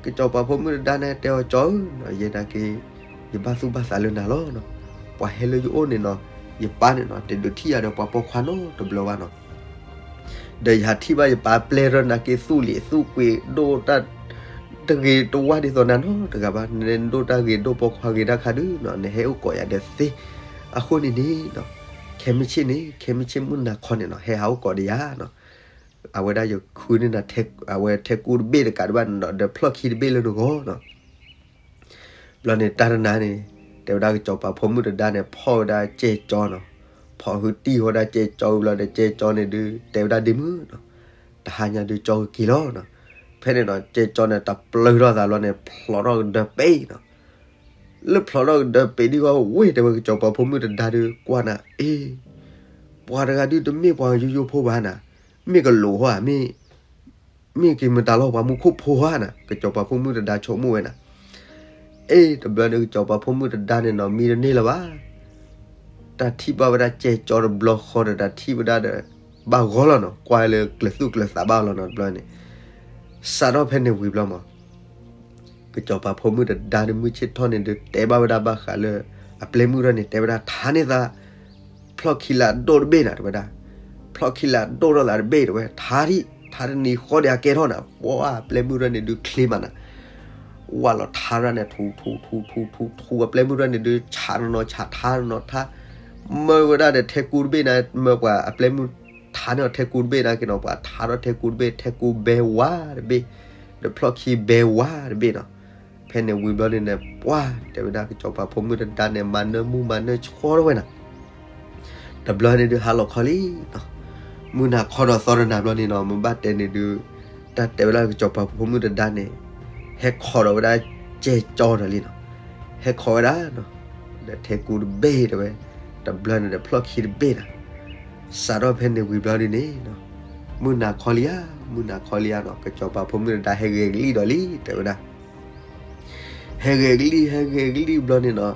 ကစီၤပၤဖိမုၣ်တဒါန့ၣ်တဲအီၤ ကၠီဧၢ, ယဲနာ်က့ ယဘၣ်သူၣ်ဘၣ်သးလၢနၤလီၤနီၤ, ပှၤဟဲလၢယအိၣ်န့ၣ်နီၤ, ယပၢ်န့ၣ်နီၤ တဒုးထံၣ်ယၤဒီးပှၤပိာ်ခွါနီတဘျီဘၣ်နီၤ, ဒီးယဟးထံၣ်ဘၣ်ယပၢ်ပျဲၢ်ထီၣ်နာ်က့ သူၣ်လံၤသူၣ်ကွံာ် ဒိၣ်တၢ်တဂ့ၤတဝါဒ်သိးနၤနီတဂၤဘၣ်, နဒိၣ်တၢ်ဂ့ၤဒိၣ်ပိာ်ခွါဂ့ၤတၢ်ခါဒုနီၤ, နဟဲအိၣ်ကိးယၤဒီးသ့, အဃိန့ၣ်န့ၣ်နီၤ, ခဲမုၢ်ဆ့ၣ်န့ၣ် ခဲမုၢ်ဆ့ၣ်မုၢ်နၤခီန့ၣ်နီၤ ဟဲဟးအိၣ်ကိးဒီးယၤနီၤ, အဝဲဒၣ်ယဃုန့ၢ်နၤ အဝဲထဲကူတဘ့ၣ်တကးဒံးဘၣ်နီၤ ဒီးဖျီၣ်ခံတဘ့ၣ်လၢနဂီၢ်နီၤ ဘျီန့ၣ်တၢ်တနၤန့ၣ် တဲဝဲဒၣ်ကစီၤပၤဖိမုၣ်တဒါန့ၣ် ဖီၣ်ဝဲဒၣ်ကဲကၠီနီၤ, ဖီၣ်ဟုတံၢ်ဝဲဒၣ်ကဲကၠီဝံၤဘျီဒီး ကဲကၠီန့ၣ်ဒုး တဲဝဲဒၣ်ဒ်မုၢ်နီၤ, တဟါညါဒုးကၠီကက့ၤလီၤနီၤ, ဖဲန့ၣ်နီၤ ကဲကၠီန့ၣ် တပျုာ်ထီၣ်သးဘျီန့ၣ် ဖျိးထီၣ်ကဒၢပ့ၤနီၤ, လၢဖျိးထီၣ်ကဒၢပ့ၤဒ်ဝဲဝ့ၢ် တဲဝဲကစီၤပၤဖိမုၣ်တဒါဒုး ကွၢ်နၤ အ့ ပှၤတဂၤဒုးတမ့ၢ်ပှၤယိယိဖိဘၣ်နၤ, မ့ၢ်ကလူးဟီဧါ မ့ၢ် မ့ၢ်က့ၤမတၤလီၤ ပှၤမူခိၣ်ဖိဧါနၤ, ကစီၤပၤဖိမုၣ်တဒါဆိကမိၣ်ဝဲနၤ, အ့ တဘျီန့ၣ် ကစီၤပၤဖိမုၣ်တဒါန့ၣ်နီၤ မံတန့ၢ်လၢၤဘၣ်, တၢ်ထံၣ်ဘၣ်ဝဲဒၣ်ကဲကၠီတဘျီဃီဒီး တၢ်ထံၣ်ဝဲဒၣ်ဒီး ဘၣ်ဂီၤလီၤနီၤ, ကွၢ်လၢကျၢၤသူၣ်ကျၢၤသးဘၣ်လီၤနီၤ တဘျီန့ၣ်, စးထီၣ်ဖဲန့ၣ်ဝံၤဘျီမး ကစီၤပၤဖိမုၣ်တဒါန့ၣ် မုၢ်ဆ့ၣ်ထီၣ်န့ၣ်ဒုး တဲဘၣ်ဝဲဒၣ်ဘၣ်ဃးလၢ အပျဲၢ်မုၣ်ထီၣ်န့ၣ် တဲဝဲဒၣ် ထါန့ၢ်သး ဖျီၣ်ခံလၢအဒိၣ်တဘ့ၣ်နၤ တဲဝဲဒၣ်, ဖျီၣ်ခံလၢအဒိၣ်ထီၣ်သးတဘ့ၣ် တဲဝဲ ထါဒံး ထါတနံၤဃီဒီးအကဲထီၣ်နၤ, ပှၤအပျဲၢ်မုၣ်ထီၣ်န့ၣ်ဒုးချ့မးနၤ, ဝၢ်လီၤထါရၣ်န့ၣ် ထူထူထူထူထူ အပျဲၢ်မုၣ်ထီၣ်န့ၣ်ဒုး ဆးနီၢ်နီၢ် ဆးထါနီၢ်နီၢ်ထါ, မၢဝဲဒၣ်ဒီးထဲကူတဘ့ၣ်နၤ, မၢပှၤအပျဲၢ်မုၣ်ထါန့ၢ်အီၤထဲကူတဘ့ၣ်နၤက့ၤနီၤ, ပှၤထါထီၣ်ထဲကူတဘ့ၣ် ထဲကူဘဲဝါတဘ့ၣ်, ဒီးဖျီၣ်ခံဘဲဝါတဘ့ၣ်နီၤ, ဖဲန့ၣ်ဝံၤဘျီန့ၣ်န့ၣ် ပှၤတဲဝဲဒၣ်ကစီၤပၤဖိမုၣ်တဒါန့ၣ် မၤနၢမူမၤနၢဆှီထီၣ်ဝဲနၤ တဘျီန့ၣ်ဒုးဟါလီၤခီလံနီၤ, မုၢ်နၤခီဒီးသီတနၤဘျီန့ၣ်နီၤ မ့ၢ်ဘၣ်တဲန့ၣ်ဒုး တၢ်တဲဝဲဒၣ်ကစီၤပၤဖိမုၣ်တဒါန့ၣ် ဟဲခိးဒီးဝဲဒၣ်ကဲကၠီဒီးလံနီၤ, ဟဲခိးဝဲဒၣ်နီၤ, ဒီးထဲကူတဘ့ၣ်တဲဝဲ, တဘျီန့ၣ်ဒီးဖျီၣ်ခံတဘ့ၣ်နၤ, စးထီၣ်ဖဲန့ၣ်ဝံၤဘျီဒုးန့ၣ်နီၤ, မုၢ်နၤခီလံဧါ, မုၢ်နၤခီလံဧါနီၤ, ကစီၤပၤဖိမုၣ်တဒါဟဲဂဲၤကလံၣ်ဒီးလံ တဲဝဲဒၣ် ဟဲဂဲၤကလံၣ် ဟဲဂဲၤကလံၣ်ဘျီန့ၣ်နီၤ,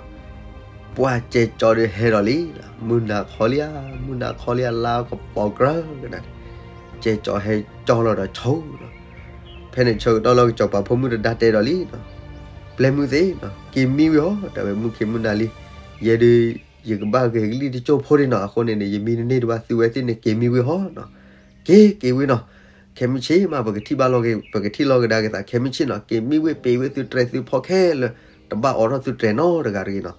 ပှၤကဲကၠီဒီးဟဲဒီးလံ, မုၢ်နၤခီလံဧါ, မုၢ်နၤခီလံဧါ လါကပီၤကြၢးကနၤ, ကဲကၠီဟဲကၠီလီၤဒီးဆိနီၤ, ဖဲန့ၣ်ဆၢကတီၢ်လၢကစီၤပၤဖိမုၣ်တဒါတဲဒီးလံနီၤ, ပျဲၢ်မုၣ်သ့ၣ်နီၤ က့ၤမံဝံၤဟီ တဲဝဲ မုၢ်ခ့မုၢ်နၤလံ, ယဲဒုး ယကဘၣ်ဂဲၤကလံၣ်တကၠိၢ်ဖိဒံးနီၤ, အဃိန့ၣ်န့ၣ် ယမံတန့ၢ်တဘၣ် သုဝဲသ့ၣ်န့ၣ် က့ၤမံဝံၤဟီနီၤ, က့ၤက့ၤဝံၤနီၤ, ခဲမုၢ်ဆ့ၣ်မး ပကထံၣ်ဘၣ်လီၤက့ၤ ပကထံၣ်လီၤကဒါက့ၤသး ခဲမုၢ်ဆ့ၣ်နီၤ, က့ၤမံဝံၤပ့ၤဝဲသုတြဲၤသုဖီခဲလၢာ် တဘၣ်အိးထီၣ်သုတြဲၤနီတဂၤတဂ့ၤနီၤ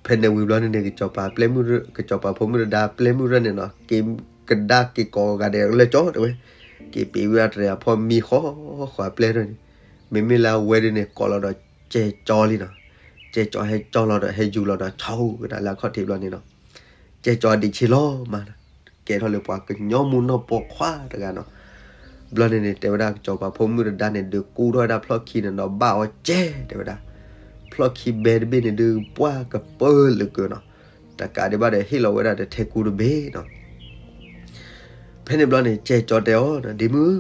ဖဲန့ၣ်ဝံၤဘျီန့ၣ်န့ၣ် ကစီၤပၤပျဲၢ်မုၢ်, ကစီၤပၤဖိမုၣ်တဒါပျဲၢ်မုၢ်ရၢၢ်န့ၣ်နီၤ, က့ၤကဒါက့ၤကိးဂၤဒဲးလၢကၠီတဲဝဲ, က့ၤပ့ၤဝဲဒၣ်တရံးအဖီမံဃီဃီအပျဲၢ်ထီၣ်န့ၣ်, မ့မ့ၢ်လၢအဝဲဒၣ်န့ၣ် ကိးလီၤဒီးကဲကၠီလံနီၤ, ကဲကၠီဟဲကၠီလီၤဒီးဟဲယူၤလီၤဒီး ဆီကဒါလၢအခီၣ်ထံးဘျီန့ၣ်နီၤ, ကဲကၠီဒံးဆ့လီၤမး, ကဲထီၣ်လၢပှၤကညီမူနီၢ်ပိာ်ခွါတဂၤနီၤ, ဘျီန့ၣ်န့ၣ် တဲဝဲဒၣ်ကစီၤပၤဖိမုၣ်တဒါန့ၣ် ဒုးကူထီၣ်ဝဲဒၣ်ဖျီၣ်ခံန့ၣ်ဒီးဘၣ်အီၤကဲတဲဝဲဒၣ်, ဖျီၣ်ခံဘဲတဘ့ၣ်န့ၣ်ဒုး ပှၢ်ကပၢၢ်လၢကၢနီၤ, တကးဒံးဘၣ်ဒီးဟ့ၣ်လီၤဝဲဒၣ်တထဲကူတဘ့ၣ်နီၤ, ဖဲန့ၣ်ဘျီန့ၣ် ကဲကၠီတဲအီၤ ဒ့မုၣ်,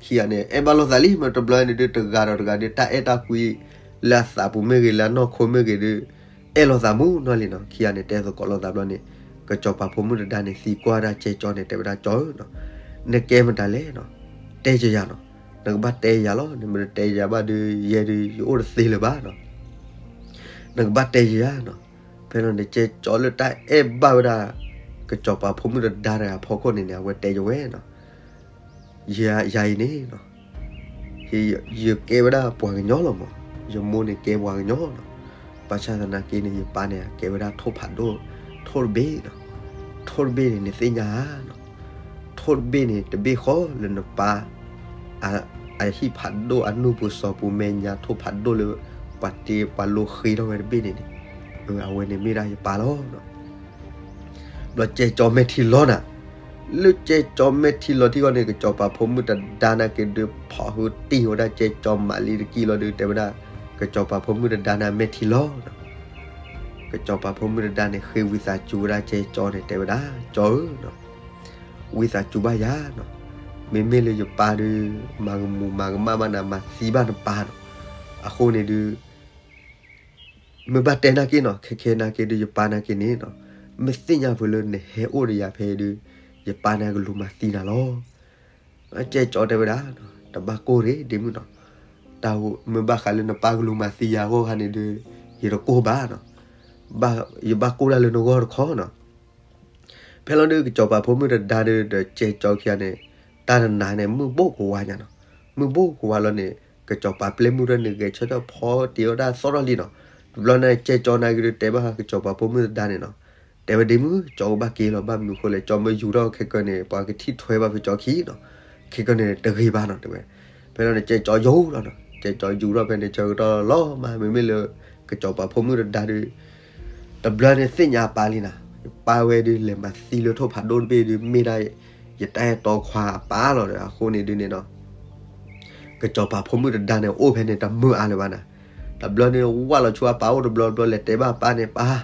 ခံဂၤန့ၣ် အဲၣ်ဘၣ်လိာ်သးလံ မ့ၢ်တဘျီန့ၣ်ဒုး တဂၤဒီးတဂၤဒုး တၢ်အဲၣ်တၢ်ကွံ လၢအသးပူၤမ့ၢ်ဂ့ၤ လၢအနီၢ်ခိမ့ၢ်ဂ့ၤဒုး အဲၣ်လိာ်သးမူနီၢ်လံနီၤ, ခံဂၤန့ၣ် တဲသကိးလိာ်သးဘျီန့ၣ်, ကစီၤပၤဖိမုၣ်တဒါန့ၣ် သံကွၢ်ဒၣ်ကဲကၠီန့ၣ် တဲဝဲဒၣ်ကၠီဧၢနီၤ, နကဲမတၤလဲၣ်နီၤ, တဲယၤနီၤ, နကဘၣ်တဲယၤလီၤ, နမ့ၢ်တတဲယၤဘၣ်ဒုး ယဲဒုး ယအိၣ်တသ့လၢၤဘၣ်နီၤ, နကဘၣ်တဲယၤနီၤ, ဖဲန့ၣ်န့ၣ် ကဲကၠီလၢတၢ်အဲၣ်ဘၣ်ဝဲဒၣ် ကစီၤပၤဖိမုၣ်တဒါတဂၤအဖီခိၣ်န့ၣ်န့ၣ် အဝဲတဲယဝဲနီၤ ယၤအံၤန့ၣ်နီၤ, ယကဲဝဲဒၣ်ပှၤကညီလီၤမး, ယမိၢ်န့ၣ်ကဲပှၤကညီနီၤ, ဘၣ်ဆၣ်သနာ်က့န့ၣ် ယပၢ်န့ၣ် ကဲဝဲဒၣ်ထိၣ်ဖးဒိၣ်, ထိၣ်တဘ့ၣ်နီၤ, ထိၣ်တဘ့ၣ်န့ၣ် နသ့ၣ်ညါဧါနီၤ, ထိၣ်တဘ့ၣ်န့ၣ် တဘ့ၣ်ဃီလၢနပၢ် အဟံၣ်ဖးဒိၣ်အနူၢ်ပူၤစီၤပူၤမဲာ်ညါ ထိၣ်ဖးဒိၣ်လၢ ပှၤတ့ပှၤလိဃ့ထီၣ်ဝဲတဘ့ၣ်န့ၣ်န့ၣ်, အဝဲန့ၣ်မ့ၢ်ဒၣ်ယပၢ်လီၤနီၤ ဘျီကဲကၠီမဲာ်ထံလီၤနၤ, လၢကဲကၠီမဲာ်ထံလီၤထံဂီၢ်န့ၣ် ကစီၤပၤဖိမုၣ်တဒါနာ်က့ဒုး ဖီၣ်ဟုတ့ၢ်ဝဲဒၣ်ကဲကၠီမးလံတကံၢ်လီၤဒုး တဲဝဲဒၣ်, ကစီၤပၤဖိမုၣ်တဒါန့ၣ်မဲာ်ထံလီၤနီၤ, ကစီၤပၤဖိမုၣ်တဒါန့ၣ် ဃ့ဝံသးစူၤဝဲဒၣ်ကဲကၠီန့ၣ် တဲဝဲဒၣ်, ကၠီဧၢနီၤ, ဝံသးစူၤဘၣ်ယၤနီၤ, မ့မ့ၢ်လၢယပၢ်ဒုး မၤကမူၤမၤကမၣ်ဘၣ်နၤ မၤသံဘၣ်နပၢ်နီၤ, အဃိန့ၣ်ဒုး မ့ၢ်ဘၣ်တဲနာ်က့နီၤ ခဲခဲနာ်က့ဒုး ယပၢ်နာ်က့န့ၣ်နီၤ, မ့ၢ်သ့ၣ်ညါဖုးလၢနဟဲအိၣ်ဒီးယၤဖဲဒုး ယပၢ်န့ၣ်ကလူၤမၤသံနၤလီၤ. ကဲကၠီတဲဝဲဒၣ်, တဘၣ်ကိၢ်ရ့ ဒ့မုၣ်နီၤ, တၢ်မ့ၢ်ဘၣ်ဃးလၢနပၢ်ကလူၤမၤသံယၤအဂီၢ်ခါန့ၣ်ဒုး ယတကိၢ်ဘၣ်နီၤ, ယဘၣ်ကိၢ်ဒၣ်လၢနဂီၢ်တခီနီၤ. ဖဲလီၤဒုး ကစီၤပၤဖိမုၣ်တဒါဒုး ဒီးကဲကၠီခံဂၤန့ၣ် တၢ်တနၤန့ၣ် မုၢ်ဘိၣ်ကဝါညါနီၤ, မုၢ်ဘိၣ်ကဝါလီၤန့ၣ် ကစီၤပၤပျဲၢ်မုၢ်ရၢၢ်န့ၣ် ဂဲၤဆၢထၢၣ်ဖီတ့ၢ်ဝဲဒၣ်သီၣ်ထီၣ်လံနီၤ. တဘျီန့ၣ်ကဲကၠီနာ်က့ဒုး တဲဘၣ်ကစီၤပၤဖိမုၣ်တဒါန့ၣ်နီၤ, တဲဝဲဒ့မုၣ် ကၠီကဘၣ်က့ၤလီၤ ဘၣ်မနုၤဃိလဲၣ် ကၠီမ့ၢ်ယူၤထီၣ်ခဲကၢန့ၣ် ပှၤကထံၣ်ထွဲဘၣ်ဖုးကၠီခံနီၤ, ခဲကၢန့ၣ်တဂ့ၤဘၣ်နီၤ တဲဝဲ. ဖဲလီၤန့ၣ်ကဲကၠီယူၤလီၤနီၤ, ကဲကၠီယူၤထီၣ်ဖဲန့ၣ် ဆၢကတီၢ်လီၤမး မ့မ့ၢ်လၢ ကစီၤပၤဖိမုၣ်တဒါဒုး တဘျီန့ၣ်သ့ၣ်ညါအပၢ်လံနီၤ, ယပၢ်ဝဲဒုး လဲၤမၤသံလၢထိၣ်ဖးဒိၣ်တဘ့ၣ်ဒုး မ့ၢ်ဒၣ်ယတၢ်အဲၣ်တီခွါအပၢ်လီၤဒီး အဃိန့ၣ်ဒုးန့ၣ်နီၤ ကစီၤပၤဖိမုၣ်တဒါန့ၣ် အိၣ်ဖဲန့ၣ်တမုာ်အါလၢၤဘၣ်နီၤ. တဘျီန့ၣ် ဝၢ်လီၤဆူအပၢ်အိၣ်တဘျီဘျီ လဲၤတဲဘၣ်အပၢ်န့ၣ် ပၢ်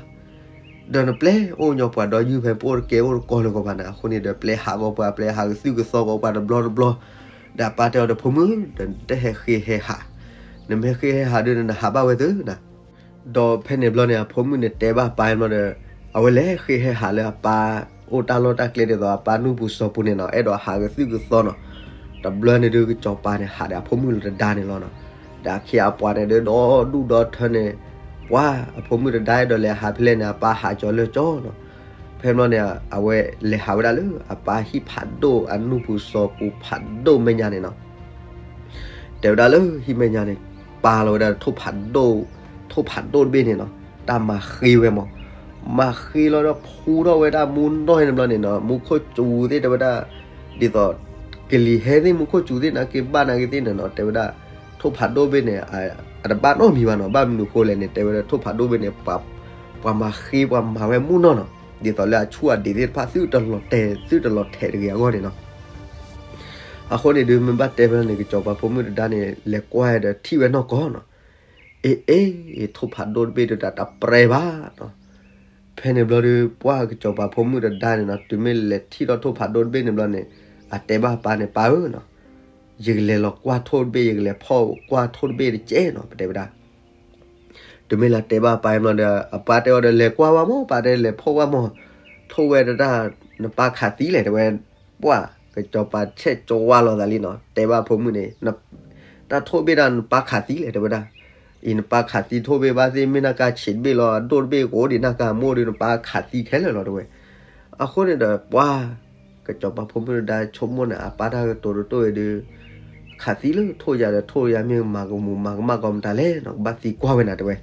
ဒီးနပျဲအိၣ်ညီပှၤဒီးယုၢ်ဖဲ ပအိၣ်တကဲအိၣ်တကီလၢၤကီးဘၣ်နီၤ, အဃိန့ၣ်ဒီး ပျဲဟးဂီၤပှၤ ပျဲဟးကသုၣ်ကသီဂီၤပှၤတဘျီတဘျီ, ဒီးအပၢ်တဲအီၤဒီး ဖိမုၣ် ဒီးနတဟဲဃ့ဟဲဟး, နမ့ၢ်ဟဲဃ့ဟဲဟးဒုး နဟးဘၣ်ဝဲသ့နီၤ. ဒီးဖဲန့ၣ်ဘျီန့ၣ် အဖိမုၣ်န့ၣ်တဲဘၣ်အပၢ်ဘျီဒီး အဝဲလဲၤဃ့ဟဲဟးလၢအပၢ်အိၣ်တၢ်လီၢ်တၢ်ကျဲဒ်သိး အပၢ်နူၢ်ပူၤစီၤပူၤန့ၣ်နီၤ အဲၣ်ဒိးဟးကသုၣ်ကသီနီၤ. တဘျီန့ၣ်ဒုး ကစီၤပၤန့ၣ် ဟးဒီးအဖိမုၣ်လၢတဒါန့ၣ်လီၤနီၤ. ဒီးအခ့အပှၤန့ၣ်ဒုး ဒီဒူၣ်ဒီထၢန့ၣ် ပှၤအဖိမုၣ်တဒါအဲၣ်ဒိးလဲၤဟးဖဲလဲၣ်န့ၣ် အပၢ်ဟးကၠီၤလၢကၠီနီၤ. ဖဲဘျီန့ၣ် အဝဲလဲၤဟးဝဲဒၣ်လၢ အပၢ်ဟံၣ်ဖးဒိၣ်အနူၢ်ပူၤစီၤပူၤဖးဒိၣ်မဲာ်ညါန့ၣ်နီၤ. တဲဝဲဒၣ်လၢဟံၣ်မဲာ်ညါန့ၣ် ပာ်လီၤဝဲဒၣ်ထိၣ်ဖးဒိၣ်, ထိၣ်ဖးဒိၣ်တဘ့ၣ်န့ၣ်နီၤ, တၢ်မၤဃ့ဝဲမး, မၤဃ့လီၤဒီးဖူထီၣ်ဝဲဒၣ်မူနီၢ်န့ၣ်ဘျီန့ၣ်နီၤ, မူခိၣ်စူၤသ့ၣ်တဲဝဲဒၣ်, ဒ်သိး ကလံၤဟဲသ့ၣ် မူခိၣ်စူၤသ့ၣ်နာ်က့ဘၣ်နာ်က့သ့ၣ်န့ၣ်နီၤ, တဲဝဲဒၣ် ထိၣ်ဖးဒိၣ်တဘ့ၣ်န့ၣ် အတဘၣ်နီတမံၤဘၣ်နီၤ, ဘၣ်မနုၤဃိလဲၣ်န့ၣ် တဲဝဲဒၣ်ထိၣ်ဖးဒိၣ်တဘ့ၣ်န့ၣ် ပှၤမၤဃ့ပှၤမၤဝဲမူနီၢ်နီၤ, ဒ်သိးလၢအဆူၣ်အဒံးသ့ၣ်တဖၣ် သုတလီၤတဲာ် သုတလီၤထဲးတဂ့ၤအဂီၢ်န့ၣ်နီၤ. အဃိန့ၣ်ဒုး မ့ၢ်ဘၣ်တဲဖဲန့ၣ် ကစီၤပၤဖိမုၣ်တဒါန့ၣ် လဲၤကွၢ်ဒီးထံၣ်ဝဲနီၢ်ကီၢ်နီၤ, အ့ အ့ ထိၣ်ဖးဒိၣ်တဘ့ၣ်ဒုး တၢ်တပြဲဘၣ်နီၤ. ဖဲန့ၣ်ဘျီဒုး ပှၢ်ကစီၤပၤဖိမုၣ်တဒါန့ၣ်နီၤ တုၤမ့ၢ်လဲၤထံၣ်ထီၣ်ထိၣ်ဖးဒိၣ်တဘ့ၣ်န့ၣ်ဘျီန့ၣ် အတဲဘၣ်အပၢ်န့ၣ် ပၢ်ဧၢနီၤ, ယကလဲၤလီၤကွၢ်ထိၣ်တဘ့ၣ် ယကလဲၤဖီၣ်ကွၢ်ထိၣ်တဘ့ၣ်တကဲနီၤ ပတဲဝဲဒၣ်. တုၤမ့ၢ်လၢတဲဘၣ်အပၢ်ဘျီဒီး အပၢ်တဲအီၤဒီး လဲၤကွၢ်ဝဲမး ပၢ်တဲလဲၤဖီၣ်ဝဲမး, ထိၣ်ဝဲတၢ် နပၢ်ခးသံလဲၣ် တဲဝဲ, ပှၢ်ကစီၤပၤဆဲးကၠီဝါလိာ်သးလံနီၤ တဲဘၣ်ဖိမုၣ်န့ၣ်, တၢ်ထိၣ်ဘ့ၣ်ဒၣ်နပၢ်ခးသံလဲၣ် တဲဝဲဒၣ်. အံၤနပၢ်ခးသံထိၣ်ဘ့ၣ်ဘၣ်သ့ၣ် မ့ၢ်နၢ်ကါဆံးတဘ့ၣ်လီၤ အဒိၣ်တဘ့ၣ်ကအိၣ်ဒံးနၢ်ကါမိၢ်ဒီး နပၢ်ခးသံခဲလၢာ်လီၤ တဲဝဲ. အဃိန့ၣ်ဒီး ပှၢ် ကစီၤပၤဖိမုၣ်တဒါဆိကမိၣ်န့ၣ် အပၢ်တၢ်ကတိၤတတိၢ်အံၤဒုး ခးသံလၢထိၣ်ယၤဒီး ထိၣ်ယၤမ့ၢ်မၤကမူၤမၤကမၣ်ကီးမတၤလဲၣ်နီၤ ကဘၣ်သံကွၢ်ဝဲနၤ တဲဝဲ.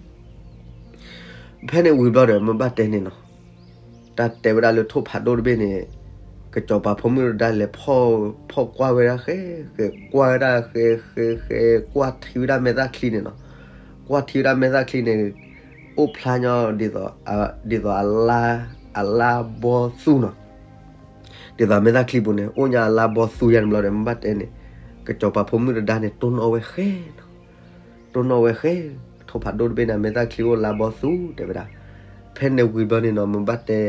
ဖဲန့ၣ်ဝံၤဘျီဒီး မ့ၢ်ဘၣ်တဲန့ၣ်နီၤ, တၢ်တဲဝဲဒၣ်လၢထိၣ်ဖးဒိၣ်တဘ့ၣ်န့ၣ်, ကစီၤပၤဖိမုၣ်တဒါလဲၤဖီၣ်ကွၢ်ဝဲဒၣ်ဃဲဃဲ, ကွၢ်ဝဲဒၣ်ဃဲဃဲဃဲ, ကွၢ်ထံဝဲဒၣ်မဲာ်သၣ်ချံန့ၣ်နီၤ, ကွၢ်ထံဝဲဒၣ်မဲာ်သၣ်ချံန့ၣ် အိၣ်ဖျါညီဒ်သိး ဒ်သိးအလါဘီသူနီၤ, ဒ်သိးမဲာ်သၣ်ချံပူၤန့ၣ် အိၣ်ညီအလါဘီသူယါန့ၣ်ဘျီဒီး မ့ၢ်ဘၣ်တဲန့ၣ်, ကစီၤပၤဖိမုၣ်တဒါန့ၣ် တိၢ်နီၣ်ဝဲဃဲနီၤ, တိၢ်နီၣ်ဝဲဃဲ, ထိၣ်ဖးဒိၣ်တဘ့ၣ်န့ၣ် မဲာ်သၣ်ချံအိၣ်လါဘီသူတဲဝဲဒၣ်, ဖဲန့ၣ်ဝံၤဘျီန့ၣ်နီၤ မ့ၢ်ဘၣ်တဲ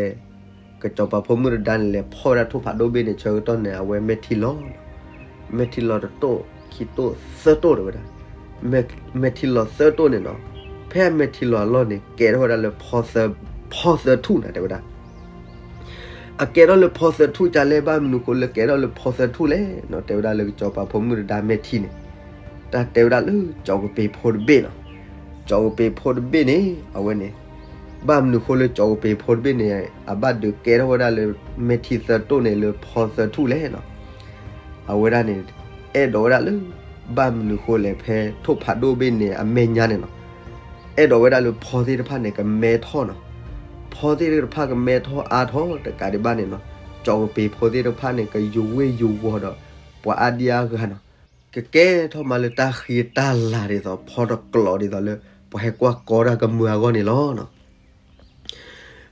ကစီၤပၤဖိမုၣ်တဒါန့ၣ် လဲၤဖီၣ်ဝဲဒၣ်ထိၣ်ဖးဒိၣ်တဘ့ၣ်န့ၣ် ဆၢကတီၢ်န့ၣ် အဝဲမဲာ်ထံလီၤ, မဲာ်ထံလီၤတတိၣ်, ခံတိၣ်, သၢတိၣ်တဲဝဲဒၣ်, မဲာ်ထံလီၤသၢတိၣ်န့ၣ်နီၤ, ဖဲအမဲာ်ထံလီၤအလီၢ်န့ၣ် ကဲထီၣ်ဝဲဒၣ်လၢ ဖီသၢထူၣ်နၤတဲဝဲဒၣ် အကဲထီၣ်လၢဖီသၢထူၣ်ကလဲၣ်, ဘၣ်မနုၤဃိလၢကဲထီၣ်လၢဖီသၢထူၣ်လဲၣ်နီၤ, တဲဝဲဒၣ်လၢကစီၤပၤဖိမုၣ်တဒါမဲာ်ထံန့ၣ်, တၢ်တဲဝဲဒၣ်လၢကၠီၤကပ့ၤဖိတဘ့ၣ်နီၤ, ကၠီၤကပ့ၤဖိတဘ့ၣ်န့ၣ် အဝဲန့ၣ်, ဘၣ်မနုၤဃိလၢကၠီၤကပ့ၤဖိတဘ့ၣ်န့ၣ် အဘၣ်ဒုးကဲထီၣ်ဝဲဒၣ်လၢ မဲာ်ထံသၢတိၣ်န့ၣ်လၢဖီသၢထူၣ်လဲၣ်နီၤ, အဝဲဒၣ်န့ၣ် အဲၣ်ဒိးဝဲဒၣ်လၢ ဘၣ်မနုၤဃိလဲၣ် ဖဲထိၣ်ဖးဒိၣ်ဘ့ၣ်န့ၣ် အမဲာ်ညါန့ၣ်နီၤ, အဲၣ်ဒိးဝဲဒၣ်လၢဖီသ့ၣ်တဖၣ်န့ၣ် ကမဲထီၣ်နီၤ, ဖီသ့ၣ်တဖၣ်ကမဲထီၣ်အါထီၣ်တကးဒံးဘၣ်န့ၣ်နီၤ, ကၠီၤကပ့ၤဖိသ့ၣ်တဖၣ်န့ၣ် ကယူၤဝ့ၢ်ယူၤဝီၤဒီး ပှၤအါဒံအါဂၤနီၤ, ကကဲထီၣ်မးလၢတၢ်ဃံတၢ်လၤဒ်သိး ဖီတကျိးဒ်သိးလၢ ပှၤဟဲကွၢ်ကီတၢ်ကမုာ်အဂီၢ်န့ၣ်လီၤနီၤ.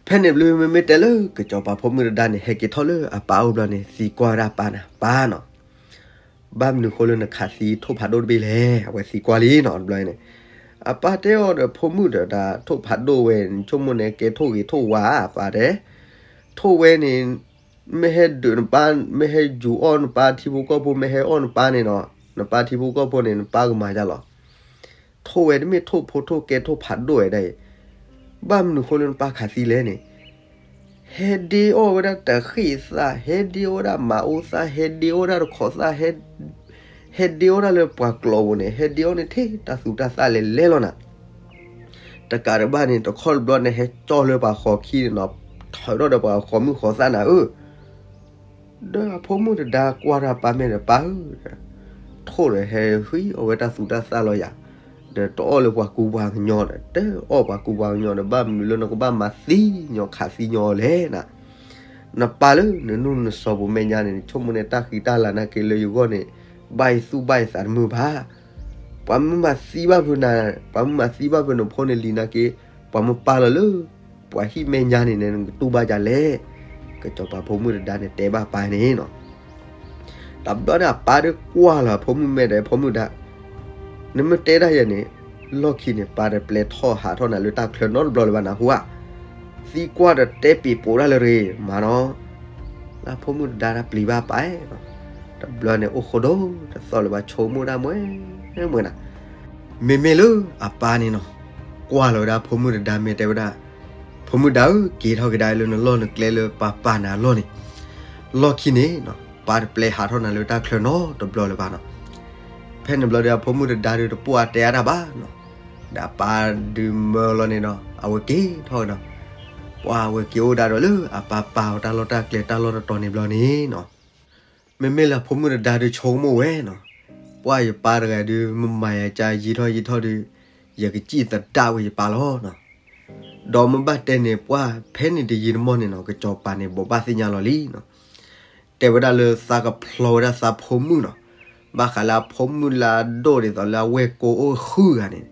ဖဲန့ၣ်ဘျီ မ့မ့ၢ်တဲလၢကစီၤပၤဖိမုၣ်တဒါန့ၣ် ဟဲက့ၤထီၣ်လၢအပၢ်အိၣ်ဘျီန့ၣ် သံကွၢ်ဝဲဒၣ်အပၢ်န့ၣ်, ပၢ်နီၤ, ဘၣ်မနုၤဃိလၢနခးသံထိၣ်ဖးဒိၣ်တဘ့ၣ်လဲၣ်, အဝဲသံကွၢ်လံနီၤ. တဘျီန့ၣ် အပၢ်တဲအီၤဒီး ဖိမုၣ်ဒီး တၢ်ထိၣ်ဖးဒိၣ်ဝဲန့ၣ် ဆိကမိၣ်န့ၣ် ကဲထိၣ်ဂ့ၤထိၣ်ဝါ အပၢ်တဲ, ထိၣ်ဝဲန့ၣ် မ့ၢ်ဟဲဒုးနပၢ်, မ့ၢ်ဟဲယူၤအီၣ်နပၢ်ထံဖိကီၢ်ဖိ, မ့ၢ်ဟဲအီၣ်နပၢ်န့ၣ်နီၤ, နပၢ်ထံဖိကီၢ်ဖိန့ၣ် နပၢ်ကမၤယါလီၤ. ထိၣ်ဝဲတမ့ၢ်ထိၣ်ဖိထိၣ်ကဲထိၣ်ဖးဒိၣ်ဝဲဒၣ်အံၤ, ဘၣ်မနုၤဃိလၢနပၢ်ခးသံလဲၣ်န့ၣ်, ဟဲဒ့အီၣ်ဝဲဒၣ်တၢ်ဃ့ၢ်သၣ်, ဟဲဒ့အီၣ်ဝဲဒၣ်မၤအူသၣ်, ဟဲဒ့အီၣ်ဝဲဒၣ်တခီးသၣ်, ဟဲဒ့အီၣ်ဒၣ်လၢပှၤကျိာ်ပူၤန့ၣ်, ဟဲဒ့အီၣ်န့ၣ်ထဲတၢ်သူတၢ်သၣ်လဲၤလဲၤလီၤနၤ. တကးဒံးဘၣ်န့ၣ် တခီတဘျီန့ၣ် ဟဲကၠီလၢပှၤဃီခံန့ၣ်နီၤ, ထုးထီၣ်ဒီးပှၤဃီမုၣ်ဃီသၣ်နၤဧၢ ဒီးအဖိမုၣ်တဒါကွၢ်တၢ်ပၢ်မဲာ်ဒီး ပၢ်ဧၢ, ထိၣ်ဒီးဟဲဃ့အီၣ်ဝဲတၢ်သူတၢ်သၣ်လီၤယၤ, ဒီးတအီၣ်လၢပှၤကူပှၤကညီဒီး တအီၣ်ပှၤကူပှၤကညီဒီး ဘၣ်မနုၤလၢနကဘၣ်မၤသံညီခးသံညီအီၤလဲၣ်နၤ. နပၢ်လၢနနီၢ်နစီၤပူၤမဲာ်ညါန့ၣ် ဆိကမိၣ်န့ၣ် တၢ်ဃံတၢ်လၤနာ်က့လၢယဂီၢ်န့ၣ် ဘၣ်ယသူၣ်ဘၣ်ယသးတမုာ်ဘၣ်. ပှၤမ့ၢ်မၤသံဘၣ်ဖုးနၤ, ပှၤမ့ၢ်မၤသံဘၣ်ဖုးနဖိန့ၣ်လံနာ်က့, ပှၤမ့ၢ်ပာ်လီၤလၢ ပှၤဟံၣ်မဲာ်ညါန့ၣ် နကတူၢ်ဘၣ်ဒ်လဲၣ်. ကစီၤပၤဖိမုၣ်တဒါန့ၣ်တဲဘၣ်ပၢ်န့ၣ်နီၤ. တဘျီန့ၣ် အပၢ်ဒီးကွၢ်လီၤအဖိမုၣ်မဲာ်ဒီး ဖိမုၣ်ဒါ, နမ့ၢ်တဲဒၣ်ယဲန့ၣ် လီၢ်ခံန့ၣ် ပၢ်တပျဲထီၣ်ဟးထီၣ်နၤလၢတၢ်ချၢနီတဘျီလၢၤဘၣ်နဟူဧါ. သံကွၢ်ဒီးတဲပံၤပိာ်ဒၣ်လၢရ့မးနီၤ. လၢဖိမုၣ်တဒါတၢ်ပျံၤဘၣ်ပၢ်နီၤ. တဘျီန့ၣ် အိၣ်ဃိဒိၣ်တသီၣ်လၢၤဘၣ် ဆိကမိၣ်ဒၣ်မွဲမွဲနၤ. မ့မ့ၢ်လၢအပၢ်န့ၣ်နီၤ ကွၢ်လီၤဝဲဒၣ်ဖိမုၣ်တဒါမဲာ်တဲဝဲဒၣ်, ဖိမုၣ်ဒါဧၢ, က့ၤထီၣ်ကဒါလၢနလီၢ်နကျဲလၢပၢ်ပာ်နၤအလီၢ်န့ၣ်, လီၢ်ခံန့ၣ်နီၤ ပၢ်တပျဲဟးထီၣ်နၤလၢတၢ်ချၢနီတဘျီလၢၤဘၣ်နီၤ. ဖဲန့ၣ်ဘျီဒီး အဖိမုၣ်တဒါဒီးတပိၢ်အတဲအါတၢ်ဘၣ်နီၤ. ဒီးအပၢ်ဒုးမၢလီၤန့ၣ်ဒီး အဝဲက့ၤထီၣ်ဝဲနီၤ. ပှၢ်အဝဲက့ၤအိၣ်ဒၣ်ဒီးလၢအပၢ်ပာ်အီၤတၢ်လီၢ်တၢ်ကျဲတၢ်လီၢ်တတီၤန့ၣ်ဘျီန့ၣ်နီၤ. မ့မ့ၢ်လၢဖိမုၣ်တဒါဒီးဆိကမိၣ်ဝဲနီၤ, ပှၢ်ယပၢ်တဂၤဒုး မ့ၢ်မၤယၤကါယံာ်ထီၣ်ယံာ်ထီၣ်ဒီး ယကစံၣ်သဒၣ်ဝဲယပၢ်လီၤနီၤ. ဒီးမ့ၢ်ဘၣ်တဲန့ၣ် ပှၢ်ဖဲန့ၣ်တယံာ်တမီၢ်န့ၣ်နီၤ ကစီၤပၤန့ၣ် ဘိးဘၣ်သ့ၣ်ညါလီၤလံနီၤ. တဲဝဲဒၣ်လၢသးကဖျီဝဲဒၣ်သးဖိမုၣ်နီၤ. ဘၣ်ဃးလၢအဖိမုၣ်လၢအဒိၣ်ဒ်သိးလၢအဝဲၢ်ကိအိၣ်ဃုဂၤန့ၣ်,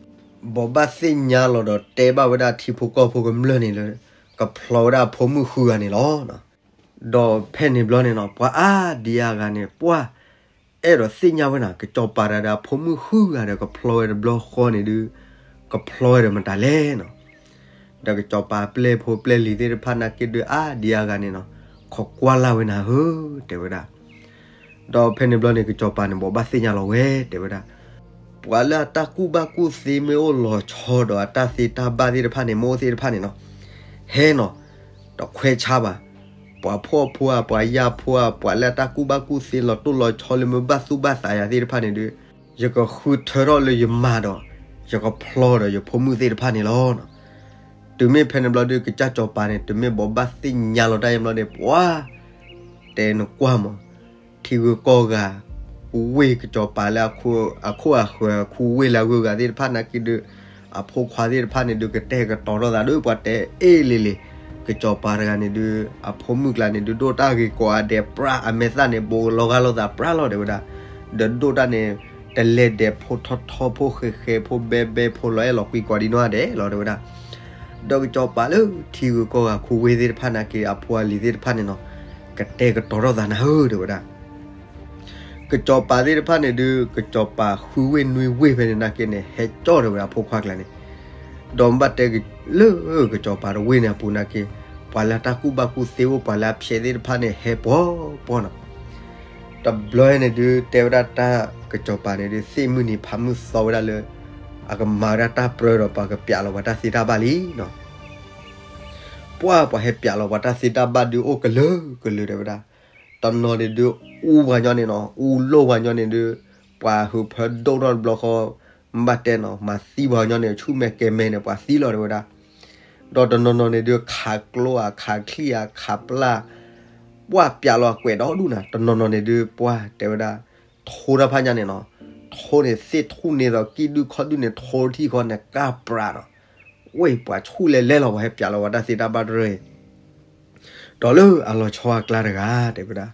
ဘိးဘၣ်သ့ၣ်ညါလီၤဒီးတဲဘၣ်ဝဲဒၣ်ထံဖိကီၢ်ဖိကမျၢၢ်န့ၣ်လၢ ကဖျီဝဲဒၣ်အဖိမုၣ်ဃုဂၤန့ၣ်လီၤ. ဒီးဖဲန့ၣ်ဘျီန့ၣ်နီၤ ပှၤအါဒံအါဂၤန့ၣ် ပှၢ်အဲၣ်ဒိးသ့ၣ်ညါဝဲနၤ ကစီၤပၤတဂၤဒီးအဖိမုၣ်ဃုဂၤဒီး ကဖျီဝဲတဘျီဃီန့ၣ်ဒုး ကဖျီဝဲဒီးမတၤလဲၣ်နီၤ. ဒီးကစီၤပၤပျဲၢ်ဖိပျဲၢ်လံၤသ့ၣ်တဖၣ်နာ်က့ဒုး အါဒံအါဂၤန့ၣ်နီၤ ခိးကွၢ်လၢ်ဝဲနၤဧၢ တဲဝဲဒၣ်. ဒီးဖဲန့ၣ်ဘျီန့ၣ် ကစီၤပၤန့ၣ် ဘိးဘၣ်သ့ၣ်ညါလီၤဝဲ တဲဝဲဒၣ်, ပှၤလၢအတၢ်ကူၣ်ဘၣ်ကူၣ်သ့မ့ၢ်အိၣ်လီၤဆီဒီး အတၢ်သ့တၢ်ဘၣ်သ့ၣ်တဖၣ်န့ၣ် မ့ၢ်အိၣ်သ့ၣ်တဖၣ်န့ၣ်နီၤ, ဟဲနီၤ, တခွဲးဆါဘၣ်. ပှၤဖှီၣ်ဖိဧါ ပှၤယာ်ဖိဧါ ပှၤလၢအတၢ်ကူၣ်ဘၣ်ကူၣ်သ့လီၤတိၢ်လီၤဆီလၢမ့ၢ်ဘၣ်သူၣ်ဘၣ်သးယၤသ့ၣ်တဖၣ်န့ၣ်ဒုး ယကဃုထၢထီၣ်လၢယမၤဒီး ယကဖျီဒီးယဖိမုၣ်သ့ၣ်တဖၣ်န့ၣ်လီၤ. တုၤမ့ၢ်ဖဲန့ၣ်ဘျီဒုး ကစၢ်စီၤပၤန့ၣ် တုၤမ့ၢ်ဘိးဘၣ်သ့ၣ်ညါလီၤတၢ်အံၤဘျီန့ၣ် ပှၤ တဲနကွၢ်မး, ထံဂုၤကီၢ်ဂၤ, ဝ့ၢ်ကစီၤပၤလၢအခိၣ်အဃၢၤ ခူဝ့ၢ်လၢအဂုၤအဂၤသ့ၣ်တဖၣ်နာ်က့ဒုး အဖိခွါသ့ၣ်တဖၣ်န့ၣ်ဒုး ကတဲာ်ကတီၤထီၣ်သးဒီးပှၤတဲအ့ၣ်လံၤလံၤ, ကစီၤပၤတဂၤန့ၣ်ဒုး အဖိမုၣ်ကျါန့ၣ်ဒုး ဒိၣ်တၢ်ဂ့ၤကိးဂၤဒဲးပြး အမဲာ်သၣ်န့ၣ် ဘိးကလီၤဂာ်လိာ်သးပြးလီၤ တဲဝဲဒၣ်. ဒီးဒိၣ်တၢ်န့ၣ် တလဲၤဒဲး ဖိထီထီ ဖိဃဲၤဃဲၤ ဖိဘဲဘဲ ဖိလီၤအဲၣ်လီၤကွံကိးဒံနီၢ်ဂၤဒဲးလီၤ တဲဝဲဒၣ်. ဒီးကစီၤပၤလၢထံဂုၤကီၢ်ဂၤခူဝ့ၢ်သ့ၣ်တဖၣ်နာ်က့ အဖိအလံၤသ့ၣ်တဖၣ်န့ၣ်နီၤ ကတဲာ်ကတီၤထီၣ်သးနၤဧၢ တဲဝဲဒၣ်. ကစီၤပၤသ့ၣ်တဖၣ်န့ၣ်ဒုး ကစီၤပၤဃုဝ့ၢ်နွံဝ့ၢ်ဖဲန့ၣ်နာ်က့န့ၣ် ဟဲကၠီၣ်တဲဝဲဒၣ် ဖိခွါကျါန့ၣ်. ဒီးမ့ၢ်ဘၣ်တဲလၢကစီၤပၤတဝ့ၢ်န့ၣ်အပူၤနာ်က့ ပှၤလၢတၢ်ကူၣ်ဘၣ်ကူၣ်သ့အိၣ် ပှၤလၢအဖျဲးသ့ၣ်တဖၣ်န့ၣ် ဟဲပှီၤပှီၤနီၤ. တဘျီန့ၣ်ဒုး တဲဝဲဒၣ်တၢ်ကစီၤပၤန့ၣ်ဒုး သ့ၣ်မုၢ်နံၤဖးမုၢ်သီဝဲဒၣ်လၢ အကမၤဝဲဒၣ်တၢ်ပြၢဒီး ပှၤကပျးလီၤပှၤတၢ်သ့တၢ်ဘၣ်လံနီၤ. ပှၢ်ပှၤဟဲပျးလီၤပှၤတၢ်သ့တၢ်ဘၣ်ဒုး အိၣ်ကလုာ်ကလုာ်တဲဝဲဒၣ်. တနီၤန့ၣ်ဒုး အူပှၤညီန့ၣ်နီၤ အူလိၣ်ပှၤညီန့ၣ်ဒုး ပှၤဟုးဖၢဒိၣ်ထီၣ်တဘျီဃီ မ့ၢ်ဘၣ်တဲနီၤ မၤသံပှၤညီန့ၣ် ဆူၣ်မဲာ်ကဲၤမဲာ်န့ၣ် ပှၤသံလီၤတဲဝဲဒၣ်. ဒီးတနီၤနီၤန့ၣ်ဒုး ခးကျိဧါ ခးချံၣ်ဧါ ခးပျၢ် ပှၢ်ပျးလီၤအကွဲးဒီဒူၣ်နၤ. တနီၤနီၤန့ၣ်ဒုး ပှၢ်တဲဝဲဒၣ် ထိတၢ်ဖးညါန့ၣ်နီၤ ထိန့ၣ် သ့ၣ်ထူၣ်န့ၢ်သိးကံၣ်ဒုၣ်ခီၣ်ဒုၣ်န့ၣ် ထိတထံၣ်ဃီန့ၣ် ကၢ်ပြးဒီး ဝ့ၢ်ပှၤဆူၣ်လဲၤလဲၤလီၤ ပှၤဟဲပျးလီၤပှၤတၢ်သ့တၢ်ဘၣ်တရၢအံၤ ဒီးလၢအလီၤဆီအကျါတဂၤ တဲဝဲဒၣ်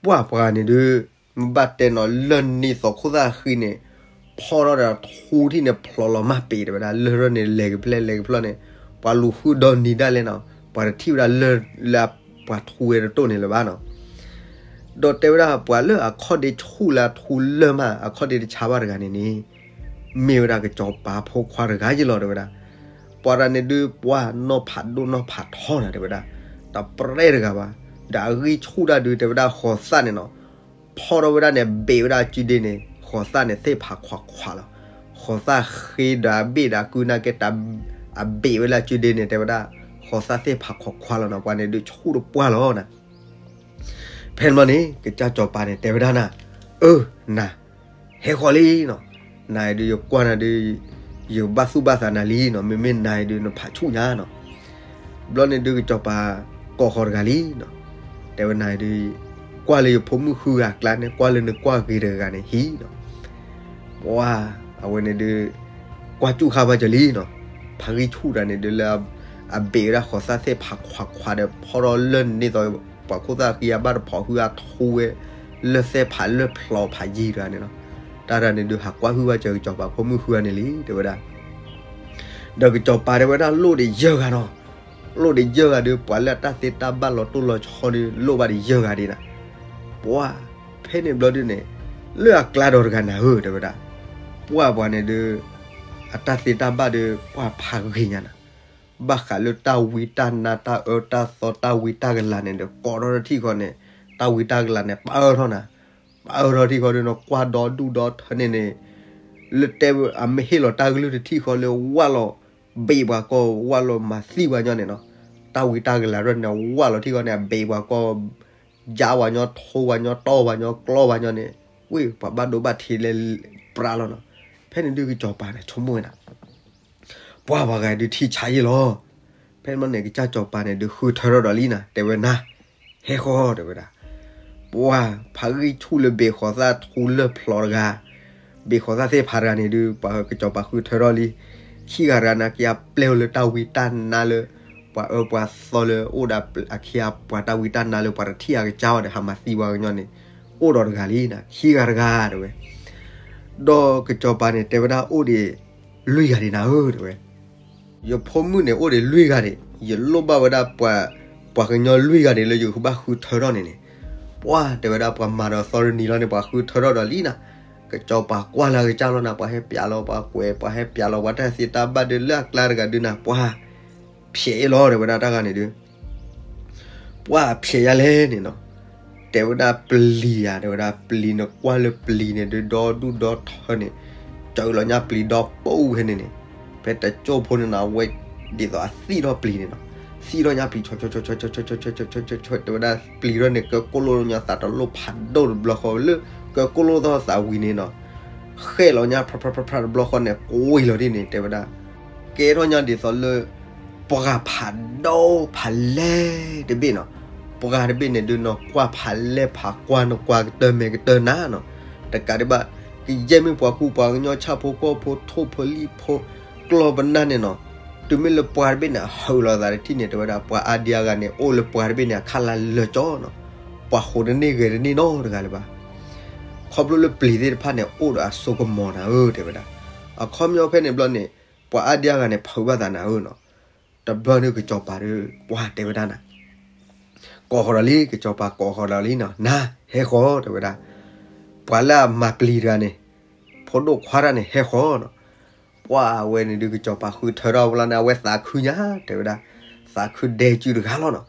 ပှၢ်ပှၤန့ၣ်ဒုး မ့ၢ်ဘၣ်တဲနီၤ လၢၢ်န့ၢ်သိးခိၣ်သၣ်ဃံန့ၣ် ဖီၣ်ထီၣ်ဒီးထူထံၣ်န့ၣ် ဖျိးလီၤမၢ်ပ့ၤ တဲဝဲဒၣ်. လၢၢ်ထီၣ်န့ၣ် လဲၤကဖျဲၢ်လဲၤကဖျီၣ်န့ၣ် ပှၤလူၤဃုဒီနံၤဒၣ်လဲာ်နီၤ ပှၤတထံၣ်ဝဲဒၣ်လၢၢ်လၢပှၤထူဝဲတတိၢ်န့ၣ်လၢၤဘၣ်နီၤ. ဒီးတဲဝဲဒၣ် ပှၤလၢအခီၣ်ဒ့ဆူၣ်လၢအထူလၢၢ်မး အခီၣ်ဒ့တဆါဘၣ်တဂၤန့ၣ်န့ၣ် မ့ၢ်ဝဲဒၣ်ကစီၤပၤဖိခွါတဂၤယ့လီၤ တဲဝဲဒၣ်. ပှၤတဂၤန့ၣ်ဒုး ပှၢ်နီၢ်ဖးဒိၣ်နီၢ်ဖးထီနၤ တဲဝဲဒၣ်. တပြဲၢ်တဂၤဘၣ်. ဒီးအဂံၢ်ဆူၣ်တၢ်ဒုး တဲဝဲဒၣ် ဃိးသၣ်န့ၣ်နီၤ ဖီၣ်ထီၣ်ဝဲဒၣ်န့ၣ် ဘ့းဝဲဒၣ်အစုဒ့န့ၣ် ဃိးသၣ်န့ၣ် သ့ၣ်ဖးခွးခွးလီၤ. ဃိးသၣ်ဃ့ဒီးအဘ့ၣ်ဒီးအကုနာ်က့ တၢ်အဘ့းဝဲလၢအစုဒ့န့ၣ် တဲဝဲဒၣ် ဃိးသၣ်သ့ၣ်ဖးခွးခွးလီၤနီၤ. ပှၤန့ၣ်ဒုးဆူၣ်တပှၢ်လီၤနၤ. ဖဲန့ၣ်ဘျီန့ၣ် ကစၢ်စီၤပၤန့ၣ် တဲဝဲဒၣ်နၤ, အၢ နၤ ဟဲဃီၤလံနီၤ. နၤအံၤဒုး ယကွၢ်နၤဒုး ယဘၣ်သူၣ်ဘၣ်သးနၤလံနီၤ. မ့မ့ၢ်နၤအံၤဒုး နဖးဆူၣ်ညါနီၤ. ဘျီန့ၣ်ဒုး ကစီၤပၤကိးဃီၤတဂၤလံနီၤ. တဲဝဲနၤအံၤဒုး ကွၢ်လၢယဖိမုၣ်ဃုဂၤအကျါန့ၣ် ကွၢ်လၢနကွၢ်ဂ့ၤတဂၤန့ၣ်ဟံၣ်နီၤ. ပှၤ အဝဲန့ၣ်ဒုး ကွၢ်စူၣ်ဃာ်ဘၣ်ကလံနီၤ. ဖးဂံၢ်ဆူၣ်တၢ်န့ၣ်ဒုး လၢအဘ့းဝဲဒၣ်ဃိးသၣ်သ့ၣ်ဖးခွးခွးဒီး ဖီၣ်ထီၣ်လၢၢ်န့ၢ်သိး ပှၤခိၣ်သၣ်ဃံအဘၣ်တဖီၣ်ဃုအထူဝဲ လၢၢ်သ့ၣ်ဖးလၢၢ်ဖျိးဖးယံၤတဂၤန့ၣ်နီၤ. တၢ်တၢ်န့ၣ်ဒုး ဟးကွၢ်ဟုၣ်ဘၣ်စၢၤကစီၤပၤဖိမုၣ်ဃုဂၤန့ၣ်လံ တဲဝဲဒၣ်. ဒီးကစီၤပၤတဲဝဲဒၣ် လိၣ်ဒံးယဲၢ်ဂၤနီၤ. လိၣ်ဒံးယဲၢ်ဂၤဒုး ပှၤလၢအတၢ်သ့တၢ်ဘၣ်လီၤတိၢ်လီၤဆီဒုး လိၣ်ဘၣ်ဒံးယဲၢ်ဂၤဒံးနၤ. ပှၤ ဖဲန့ၣ်ဘျီဒုးန့ၣ် လၢအကျါဒီးတဂၤနၤဧၢ တဲဝဲဒၣ်. ပှၢ်ပှၤန့ၣ်ဒုး အတၢ်သ့တၢ်ဘၣ်ဒုး ပှၢ်ဖးဂ့ၤညါနၤ. ဘၣ်ဃးလၢတၢ်ဝံတၢ်နါ တၢ်အၢတၢ်သီ တၢ်ဝံတၢ်ကလၤန့ၣ်ဒီး ကိးထီၣ်တထံၣ်ဃီန့ၣ် တၢ်ဝံတၢ်ကလၤန့ၣ် ပၢထီၣ်နၤ. ပၢထီၣ်ထံၣ်ဃီဒုးနီၤ ကွၢ်ဒီဒူၣ်ဒီထၢန့ၣ်န့ၣ် လၢတဲဝဲ အမ့ၢ်ဟ့ၣ်လီၤတၢ်ကလုၢ်တထံၣ်ဃီလၢဝၢ်လီၤ ဘ့းပှၤကီၢ် ဝၢ်လီၤမၤသံပှၤညီန့ၣ်နီၤ. တၢ်ဝံတၢ်ကလၤရဲၣ်န့ၣ် ဝၢ်လီၤထံၣ်ဃီန့ၣ် အဘ့းပှၤကီၢ် ယါပှၤညီ ထိပှၤညီ တီပှၤညီ ကျီပှၤညီန့ၣ် ဝ့ၢ်ပှၤဘၣ်ဒိဘၣ်ထံးလၢပြးလီၤနီၤ. ဖဲန့ၣ်ဒုးကစီၤပၤန့ၣ် ဆိကမိၣ်ဝဲဒၣ် ပှၢ်ပှၤဂၤဒုးထံၣ်ဆါယ့ၣ်လီၤ. ဖဲန့ၣ်န့ၣ် ကစၢ်စီၤပၤန့ၣ်ဒုးဃုထၢထီၣ်ဒီးလံနၤ တဲဝဲနၤ ဟဲဃီၤ တဲဝဲဒၣ်. ပှၢ်ဖးဂံၢ်ဆူၣ်လၢဘ့းဃိးသၣ်ထူလၢၢ်ဖျိးတဂၤ ဘ့းဃိးသၣ်သ့ၣ်ဖးတဂၤန့ၣ်ဒုး ပှၤကစီၤပၤဃုထၢထီၣ်လံ. ခံဂၤတဂၤနာ်က့ အပျဲၢ်အိၣ်လၢတၢ်ဝံတၢ်နါလၢ ပှၤအၢပှၤသီလၢအိၣ်ဒီးအခံအပှၤတၢ်ဝံတၢ်နါလၢပှၤတထံၣ်အကစၢ်ဝဲဒီး ဟးမၤသံပှၤကညီန့ၣ် အိၣ်ဒီးတဂၤလံနၤ ခံဂၤတဂၤ တဲဝဲ. ဒီးကစီၤပၤန့ၣ် တဲဝဲဒၣ်အိၣ်ဒံး လွံၢ်ဂၤဒံးနၤဧၢ တဲဝဲ. ယဖိမုၣ်န့ၣ် အိၣ်ဒံးလွံၢ်ဂၤန့ၣ် ယလိၣ်ဘၣ်ဝဲဒၣ်ပှၤ ပှၤကညီလွံၢ်ဂၤန့ၣ်လၢယကဘၣ်ဃုထၢထီၣ်န့ၣ်န့ၣ်. ပှၢ်တဲဝဲဒၣ် ပှၤမၤဒီးသီတနံၤလီၤန့ၣ် ပှၤဃုထၢထီၣ်ဒီးလံနၤ. ကစီၤပၤကွၢ်လၢအကစၢ်လီၤနၤ ပှၤဟဲပျးလီၤပှၤကွဲး ပှၤဟဲပျးလီၤပှၤတၢ်သ့တၢ်ဘၣ်ဒုး လၢအကျါတဂၤဒုးနၤ ပှၢ်ဖျဲးအ့ၣ်လီၤ တဲဝဲဒၣ်တၢ်ဂၤန့ၣ်ဒုး ပှၢ်ဖျဲးယါလဲၣ်န့ၣ်နီၤ. တဲဝဲဒၣ်ပျံၤဧါ တဲဝဲဒၣ်ပျံၤန့ၣ် ကွၢ်လၢပျံၤန့ၣ်ဒုး ဒီဒူၣ်ဒီထၢန့ၣ် စၢလီၤညါပျံၤဒီပူၤဖဲန့ၣ်န့ၣ်. ဖဲတကၠိဖိန့ၣ်နီၤ အဝဲဒ်သိးအသံၣ်ထီၣ်ပျံၤန့ၣ်နီၤ. သံၣ်ထီၣ်ညါပျံၤ ဆီဆီဆီဆီဆီဆီဆီဆီဆီဆီ တဲဝဲဒၣ်ပျံၤထီၣ်န့ၣ် ကၢၢ်ကိၣ်လိၣ်ညီသးတလိၣ်ဖးဒိၣ်တဘျီဃီလၢ ကၢၢ်ကိၣ်လိၣ်သီၣ်သးဝံၤန့ၣ်နီၤ ဃဲၣ်လီၤညါ ဖြးဖြးဖြးဖြးတဘျီဃီန့ၣ် ကွံာ်လီၤဒ်န့ၣ် တဲဝဲဒၣ် ကဲထီၣ်ညါဒ်သိးလၢ ပှၢ်ဖးဒိၣ်ဖးလဲၢ်တဘ့ၣ်နီၤ. ပှၢ်တဘ့ၣ်န့ၣ်ဒုး နကွၢ်ဖးလဲၢ်ဖးကွၢ် နကွၢ်ကတၢၢ်မဲာ်ကတၢၢ်နၤနီၤ. တကးဒံးဘၣ် ကယဲၢ်မ့ၢ်ပှၤကူပှၤကညီ ဆၣ်ဖိကီၢ်ဖိ ထိၣ်ဖိလံၣ်ဖိ ကျီၢ်ပနၢ်န့ၣ်နီၤ, တုၤမ့ၢ်လၢပှၤတဘ့ၣ်န့ၣ် အဟုးလီၤသးတထံၣ်န့ၣ် တဲဝဲဒၣ် ပှၤအါဒံအါဂၤန့ၣ် အိၣ်လၢပှၤတဘ့ၣ်န့ၣ် အခးလၢလၢာ်ကၠီနီၤ, ပှၤဃိးတန့ၢ်ဂဲၤတန့ၢ်နီတဂၤလၢၤဘၣ်. ခီဖျိလၢပျံၤသ့ၣ်တဖၣ်န့ၣ် အိၣ်ဒီးအစိကမီၤနၤဧၢ တဲဝဲဒၣ်. အခီပညီဖဲန့ၣ်ဘျီန့ၣ် ပှၤအါဒံအါဂၤန့ၣ် ဖုးဘၣ်သးနၤဧၢနီၤ. တဘျီန့ၣ်ကစီၤပၤဒီး ပှၤတဲဝဲဒၣ်နၤ ကိးဃီၤဒီးလံ, ကစီၤပၤကိးဃီၤဒီးလံနီၤ, နၤ ဟဲဃီၤ တဲဝဲဒၣ်. ပှၤလၢအမၤပျံၤတဂၤန့ၣ် ဖိဒိၣ်ခွါတၢ်န့ၣ် ဟဲဃီၤနီၤ. ပှၤအဝဲန့ၣ်ဒုး ကစီၤပၤဃုထၢထီၣ်ဝဲလီၤန့ၣ် အဝဲသးခုညါ တဲဝဲဒၣ်, သးခုဒဲကုတဂၤလီၤနီၤ.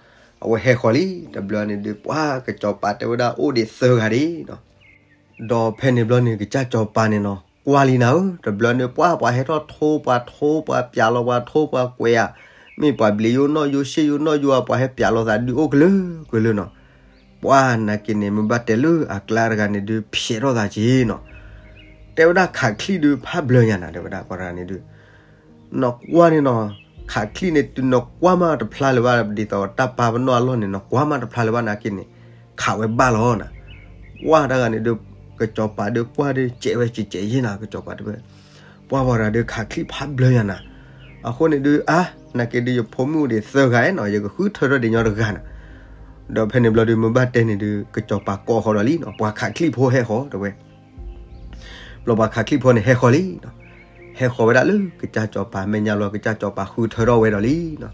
အဝဲဟဲဃီၤလံ. တဘျီန့ၣ်ဒုး ပှၤကစီၤပၤတဲဝဲဒၣ်အိၣ်ဒံးသၢဂၤဒံးနီၤ. ဒီးဖဲန့ၣ်ဘျီန့ၣ် ကစၢ်စီၤပၤန့ၣ်နီၤ ကွၢ်လံနၤဧၢ, တဘျီန့ၣ် ပှၤ ပှၤဟဲထီၣ်ထိ ပှၤထိ ပှၤပျးလီၤ ပှၤထိ ပှၤကွဲးဧါ, မ့ၢ်ပှၤဘျံးယိၣ်နီၣ်ယိၣ် ရှ့ၣ်ယိၣ်နီၣ်ယိၣ်ဧါ, ပှၤဟဲပျးလီၤသးဒုးအိၣ်ကလုာ်ကလုာ်နီၤ. ပှၤနာ်က့န့ၣ် မ့ၢ်ဘၣ်တဲလၢအကျါတဂၤန့ၣ်ဒုး ဖျဲးထီၣ်သးက့ၤနီၤ. တဲဝဲဒၣ်ခးချံၣ်ဒုးဖးဘျၢညါနၤ တဲဝဲဒၣ် ပှၤတဂၤန့ၣ်ဒုး နကွၢ်န့ၣ်နီၤ, ခးချံၣ်န့ၣ် တုၤနကွၢ်မးတဖျါလၢၤဘၣ် ဒ်သိးတၢ်ပာ်ပနီၣ်အလီၢ်န့ၣ် နကွၢ်မးတဖျါလၢၤဘၣ်နာ်က့န့ၣ် ခးဝဲဘၣ်လီၤနၤ. ကွၢ်တၢ်ဂၤန့ၣ်ဒုး ကစီၤပၤဒုးကွၢ်ဒုး ကဲးဝဲကဲးကဲးယ့ၢ်နၤ ကစီၤပၤတဲဝဲ, ပှၤ ပှၤတဂၤဒုး ခးချံၣ်ဖးဘျၢညါနၤ. အဃိန့ၣ်ဒုး အါ နာ်က့ဒုး ယဖိမုၣ်အိၣ်ဒံးသၢဂၤနီၤ, ယကဃုထၢထီၣ်ဒံးညီတဂၤနၤ. ဒီးဖဲန့ၣ်ဘျီဒုး မ့ၢ်ဘၣ်တဲန့ၣ်ဒုး ကစီၤပၤကိးဃီၤဒီးလံနီၤ, ပှၤခးချံၣ်ဖိဟဲဃီၤ တဲဝဲ ဘျီပှၤခးချံၣ်ဖိန့ၣ်ဟဲဃီၤလံနီၤ. ဟဲဃီၤဝဲဒၣ်လၢကစၢ်စီၤပၤမဲာ်ညါလီၤ, ကစၢ်စီၤပၤဃုထၢထီၣ်ဝဲဒီးလံနီၤ.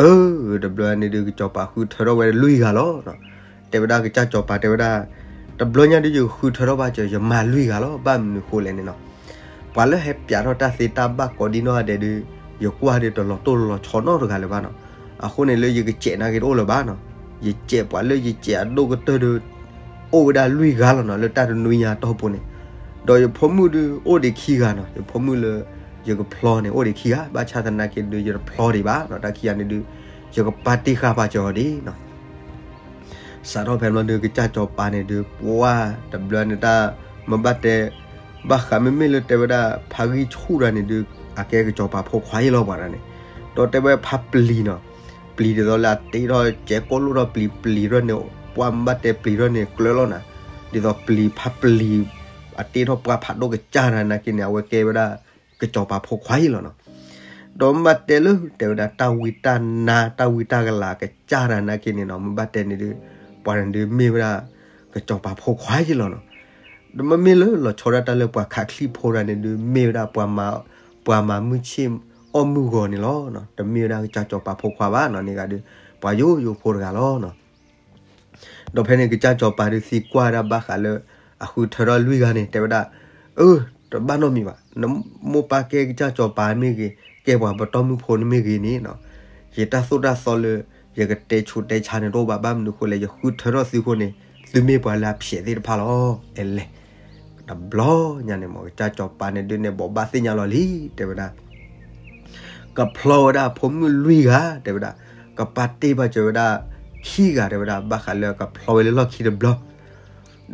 အၢ တဘျီန့ၣ်ဒုး ကစီၤပၤဃုထၢထီၣ်ဝဲလွံၢ်ဂၤလီၤနီၤ. တဲဝဲဒၣ်ကစၢ်စီၤပၤတဲဝဲဒၣ်, တဘျီညါဒုး ယဃုထၢထီၣ်ဘၣ်စၢၤ ယမၤလွံၢ်ဂၤလီၤ. ဘၣ်မနုၤဃိလဲၣ်န့ၣ်နီၤ, ပှၤလၢဟဲပျးထီၣ်တၢ်သ့တၢ်ဘၣ်ကိးဒံနီၢ်ဂၤဒဲးဒုး ယကွၢ်ဒုးတလီၤတိၢ်လီၤဆီနီတဂၤလၢၤဘၣ်နီၤ. အဃိန့ၣ်လၢယကစဲးနာ်က့တအိၣ်လၢၤဘၣ်နီၤ. ယစဲးပှၤလၢယစဲးအဒိၣ်ကတၢၢ်ဒုး အိၣ်ဝဲဒၣ်လွံၢ်ဂၤလီၤနီၤ လၢတၢ်တနွံညါအတီၢ်ပူၤန့ၣ်. ဒီးယဖိမုၣ်ဒုးအိၣ်ဒံးခံဂၤနီၤ, ယဖိမုၣ်လၢ ယကဖျီန့ၣ် အိၣ်ဒံးခံဂၤ, ဘၣ်ဆၣ်သနာ်က့ဒုး ယတဖျီဒံးဘၣ်နီၤ, တၢ်ခံဂၤန့ၣ်ဒုး ယကပာ်တ့ၢ်ဃာ်ပာ်စၢၤအီၤဒံးနီၤ. စးထီၣ်ဖဲဘျီဒုး ကစၢ်စီၤပၤန့ၣ်ဒုး ပှၤတဘျီန့ၣ်တၢ် မ့ၢ်ဘၣ်တဲ ဘၣ်ဃးမ့မ့ၢ်လၢတဲဝဲဒၣ် ဖါဂံၢ်ဆူၣ်တဂၤန့ၣ်ဒုး အကဲကစီၤပၤဖိခွါအံၤလီၤ ပှၤတဂၤန့ၣ်. ဒီးတဲဝဲဖါပျံၤနီၤ, ပျံၤဒ်သိးလၢအတ့ထီၣ်ကဲကိၣ်လိၣ်ထီၣ်ပျံၤ ပျံၤထီၣ်န့ၣ် ပှၤမ့ၢ်ဘၣ်တဲပျံၤထီၣ်န့ၣ် ကျၢၤလီၤနၤ. ဒ်သိးပျံၤဖါပျံၤ အတ့ထီၣ်ပှၤဖးဒိၣ်ကစၢ်တဂၤနာ်က့န့ၣ် အဝဲကဲဝဲဒၣ် ကစီၤပၤဖိခွါအံၤလီၤနီၤ. ဒီးမ့ၢ်ဘၣ်တဲလၢ တဲဝဲဒၣ်တၢ်ဝံတၢ်နါ တၢ်ဝံတၢ်ကလၤကစၢ်တဂၤနာ်က့န့ၣ်နီၤ, မ့ၢ်ဘၣ်တဲန့ၣ်ဒုး ပှၤန့ၣ်ဒုးမ့ၢ်ဝဲဒၣ် ကစီၤပၤဖိခွါအံၤလီၤနီၤ. ဒီးမ့မ့ၢ်လၢလီၤဆီဒၣ်တၢ်လၢပှၤခးချံၣ်ဖိတဂၤန့ၣ်ဒုး မ့ၢ်ဝဲဒၣ်ပှၤမၤ ပှၤမၤမုၢ်ဆ့ၣ်အီၣ်မုၢ်ဂီၤန့ၣ်လီၤနီၤ. တမ့ၢ်ဝဲဒၣ်ကစၢ်စီၤပၤဖိခွါဘၣ်နီၤ, န့ၣ်ဂၤဒုး ပှၤယိယိဖိတဂၤလီၤနီၤ. ဒီးဖဲန့ၣ် ကစၢ်စီၤပၤဒုးသံကွၢ်ဒၣ်ဘၣ်ဃးလၢ အဃုထၢထီၣ်လွံၢ်ဂၤန့ၣ် တဲဝဲဒၣ်, အၢ တဘၣ်နီတမံၤဘၣ်, နမိၢ်ပၢ်ကဲကစၢ်စီၤပၤမ့ၢ်ဂ့ၤ, ကဲပှၤပတီၢ်မုၢ်ဖိန့ၣ်မ့ၢ်ဂ့ၤန့ၣ်နီၤ, ယတၢ်သိၣ်တၢ်သီလၢ ယကတဲဆူးတဲဆါန့ၣ်တအိၣ်ဘၣ်, ဘၣ်မနုၤအဃိလဲၣ် ယဃုထၢထီၣ်သုအဃိန့ၣ် သုမ့ၢ်ပှၤလၢအဖျဲးသ့ၣ်တဖၣ်လီၤ. အဲလဲၣ် တဘျီညါန့ၣ်မ့ၢ် ကစၢ်စီၤပၤန့ၣ်ဒုးန့ၣ် ဘိးဘၣ်သ့ၣ်ညါလီၤလံ တဲဝဲဒၣ် ကဖျီဝဲဒၣ်အဖိမုၣ်လွံၢ်ဂၤ တဲဝဲဒၣ်, ကပာ်တ့ၢ်ဘၣ်စၢၤဝဲဒၣ်ခံဂၤ တဲဝဲဒၣ်, ဘၣ်ဃးလၢကဖျီဝဲလၢလီၢ်ခံတဘျီ,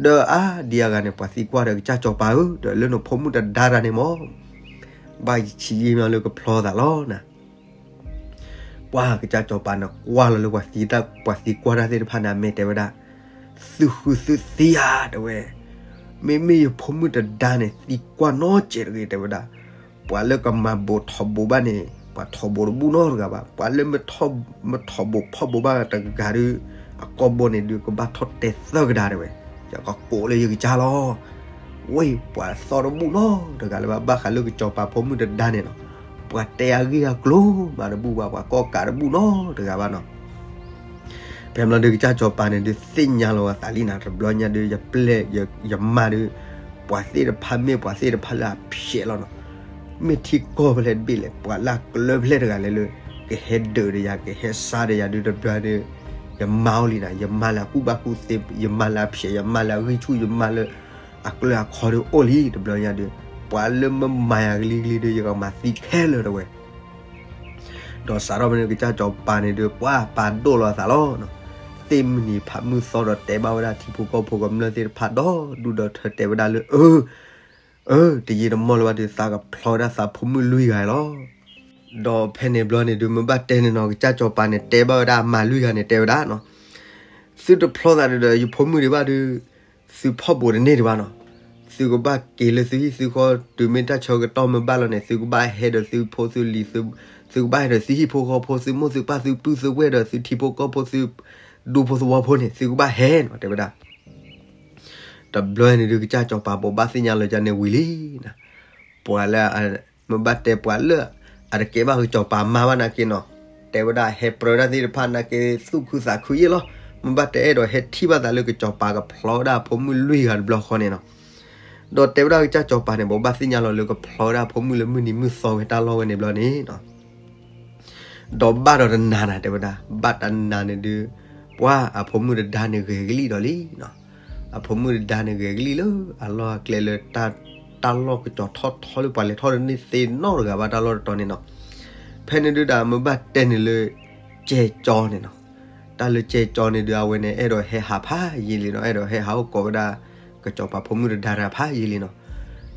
ဒီးအါဒံအါဂၤန့ၣ် ပှၤသံကွၢ်ဒီး ကစၢ်စီၤပၤဧၢ, ဒီးလၢနဖိမုၣ်တဒါတၢ်န့ၣ်မ့ၢ် ဘၣ်ယဆံးယံာ်မးလၢကဖျီသးလီၤနၤ. ပှၤကစၢ်စီၤပၤန့ၣ် ကွၢ်လီၤလၢပှၤသံတၢ် ပှၤသံကွၢ်တၢ်သ့ၣ်တဖၣ်န့ၣ် အမဲာ်တဲဝဲဒၣ်, သုဃုသုသံဧါ တဲဝဲ, မ့မ့ၢ်ယဖိမုၣ်တဒါန့ၣ် သံကွၢ်နီတစဲးတဂ့ၤ တဲဝဲဒၣ်, ပှၤလၢကမၤဘိးထီၣ်ဘိးဘၣ်န့ၣ် ပှၤထီၣ်ဘိးတဘူၣ်နီတဂၤဘၣ်, ပှၤလၢမ့ၢ်ထီၣ် မ့ၢ်ထီၣ်ဘိးဖီၣ်ဘိးဘၣ်တဂၤဒီး အကိာ်ဘိန့ၣ်ဒုး ကဘၣ်ထီၣ်တဲသၢကဒါ တဲဝဲ, ယကကိးလၢယကစၢ်လီၤ. ဝဲပှၤသီတဘူၣ်နီတဂၤလၢၤဘၣ်, ဘၣ်ဃးလၢကစီၤပၤဖိမုၣ်တဒါန့ၣ်နီၤ, ပှၤတဲအဂ့ၢ်အကျိၤမးတဘူၣ်ဘၣ်, ပှၤကိးကးတဘူၣ်နီတဂၤဘၣ်နီၤ. ဖဲဘျီဒုး ကစၢ်စီၤပၤန့ၣ်ဒုး သ့ၣ်ညါလီၤအသးလံနၤ, တဘျီညါဒုး ယပျဲၢ် ယမါဒုး ပှၤသ့ၣ်တဖၣ်မ့ၢ်ပှၤသ့ၣ်တဖၣ်လၢအဖျဲးလီၤနီၤ. မ့ၢ်ထံကီၢ်ဖဲလဲၣ်တဘ့ၣ်လဲၣ်, ပှၤလၢအကျၢၤဖဲလဲၣ်တဂၤလဲၣ်လၢ ကဟဲဒုးဒီးယၤ ကဟဲစါဒီးယၤဒုး တဘျီဒုး ယမါအိၣ်လံနၤ, ယမါလၢအကူၣ်ဘၣ်ကူၣ်သ့, ယမါလၢအဖျဲး, ယမါလၢအဂံၢ်ဆူၣ်, ယမါလၢအကျၢၤအခီဒုးအိၣ်လံ တဘျီညါဒုး, ပှၤလၢမ့ၢ်မၤယၤကလံၤကလံၤဒုး ယကမၤသံခဲလၢာ် တဲဝဲ. ဒီးစးထီၣ်ဖဲန့ၣ် ကစၢ်စီၤပၤန့ၣ်ဒုး ပှၤပာ်ဒိၣ်လီၤအသးလီၤ. သ့ၣ်မုၢ်နံၤဖးမုၢ်သီဒီး တဲဘၣ်ဝဲဒၣ်ထံဖိကီၢ်ဖိကမျၢၢ်သ့ၣ်တဖၣ်ဒီဒူၣ်ဒီထၢ တဲဝဲဒၣ်လၢ အၢ အၢ တယံာ်တမီၢ်လၢၤဘၣ်ဒုး သးကဖျီဝဲဒၣ်သးဖိမုၣ်လွံၢ်ဂၤလီၤ. ဒီးဖဲန့ၣ်ဘျီန့ၣ်ဒုး မ့ၢ်ဘၣ်တဲန့ၣ်နီၤ, ကစၢ်စီၤပၤန့ၣ် တဲဘၣ်ဝဲဒၣ်အမါလွံၢ်ဂၤန့ၣ် တဲဝဲဒၣ်နီၤ, သုတဖျီသးဒုးဒီး ယဖိမုၣ်ဒံးဘၣ်ဒုး သုဖီၣ်ဘိးတန့ၢ်ဒံးဘၣ်နီၤ. သုကဘၣ်က့ၤလၢသုဟံၣ်သုဃီ တုၤမ့ၢ်တၢ်ဆၢကတီၢ်မ့ၢ်ဘၣ်လီၤန့ၣ် သုကဘၣ်ဟဲဒီးသုဖိသုလံၤ, သုကဘၣ်ဟဲဒီးသုဟံၣ်ဖိဃီဖိ သုမိၢ်သုပၢ်သုပုၢ်သုဝဲၢ်ဒီးသုထံဖိကီၢ်ဖိသု ဒူဖိသဝီဖိန့ၣ် သုကဘၣ်ဟဲနီၤ တဲဝဲဒၣ်. တဘျီန့ၣ်ဒုး ကစၢ်စီၤပၤဘိးဘၣ်သ့ၣ်ညါလီၤကန့ၣ်ဝံၤလံနီၤ. ပှၤလၢ မ့ၢ်ဘၣ်တဲပှၤလၢ အတကဲဘၣ်ကစီၤပၤမါဘၣ်နာ်က့နီၤ, တဲဝဲဒၣ်ဟဲပြၢတၢ်သ့ၣ်တဖၣ်နာ်က့ သူၣ်ခုသးခုယ့ၣ်လီၤ. မ့ၢ်ဘၣ်တဲအဲၣ်ဒိးဟဲထံၣ်ဘၣ်သးလၢကစီၤပၤကဖျီဝဲဒၣ်အဖိမုၣ်လွံၢ်ဂၤတဘျီဃီန့ၣ်နီၤ. ဒီးတဲဝဲဒၣ်ကစၢ်စီၤပၤန့ၣ် ဘိးဘၣ်သ့ၣ်ညါလီၤလၢကဖျီဝဲဒၣ်အဖိမုၣ်လၢမုၢ်နံၤမုၢ်သီဝဲတၢ်လီၢ်ဝဲန့ၣ်ဘျီန့ၣ်နီၤ. ဒီးဘၣ်ဒီးတနၤနၤ တဲဝဲဒၣ်, ဘၣ်တနၤန့ၣ်ဒုး ပှၤအဖိမုၣ်တဒါန့ၣ်ဂဲၤကလံၣ်ဒီးလံနီၤ. အဖိမုၣ်တဒါန့ၣ်ဂဲၤကလံၣ်လၢအလီၢ်အကျဲလၢ တၢ်လီၢ်ကစီၤထီၣ်ထီလၢပှၤလဲၤထီၣ်တန့ၢ်သ့ၣ်နီတဂၤဘၣ် တၢ်လီၢ်တတီၤန့ၣ်နီၤ. ဖဲန့ၣ်ဒုးဒီးမ့ၢ်ဘၣ်တဲန့ၣ်လၢ ကဲကၠီန့ၣ်နီၤ. တၢ်လၢကဲကၠီန့ၣ်ဒုး အဝဲန့ၣ် အဲၣ်ဒိးဟဲဟးဖးယံာ်လံနီၤ, အဲၣ်ဒိးဟဲဟးအိၣ်ကိးဝဲဒၣ် ကစီၤပၤဖိမုၣ်တဒါတဂၤဖးယံာ်လံနီၤ.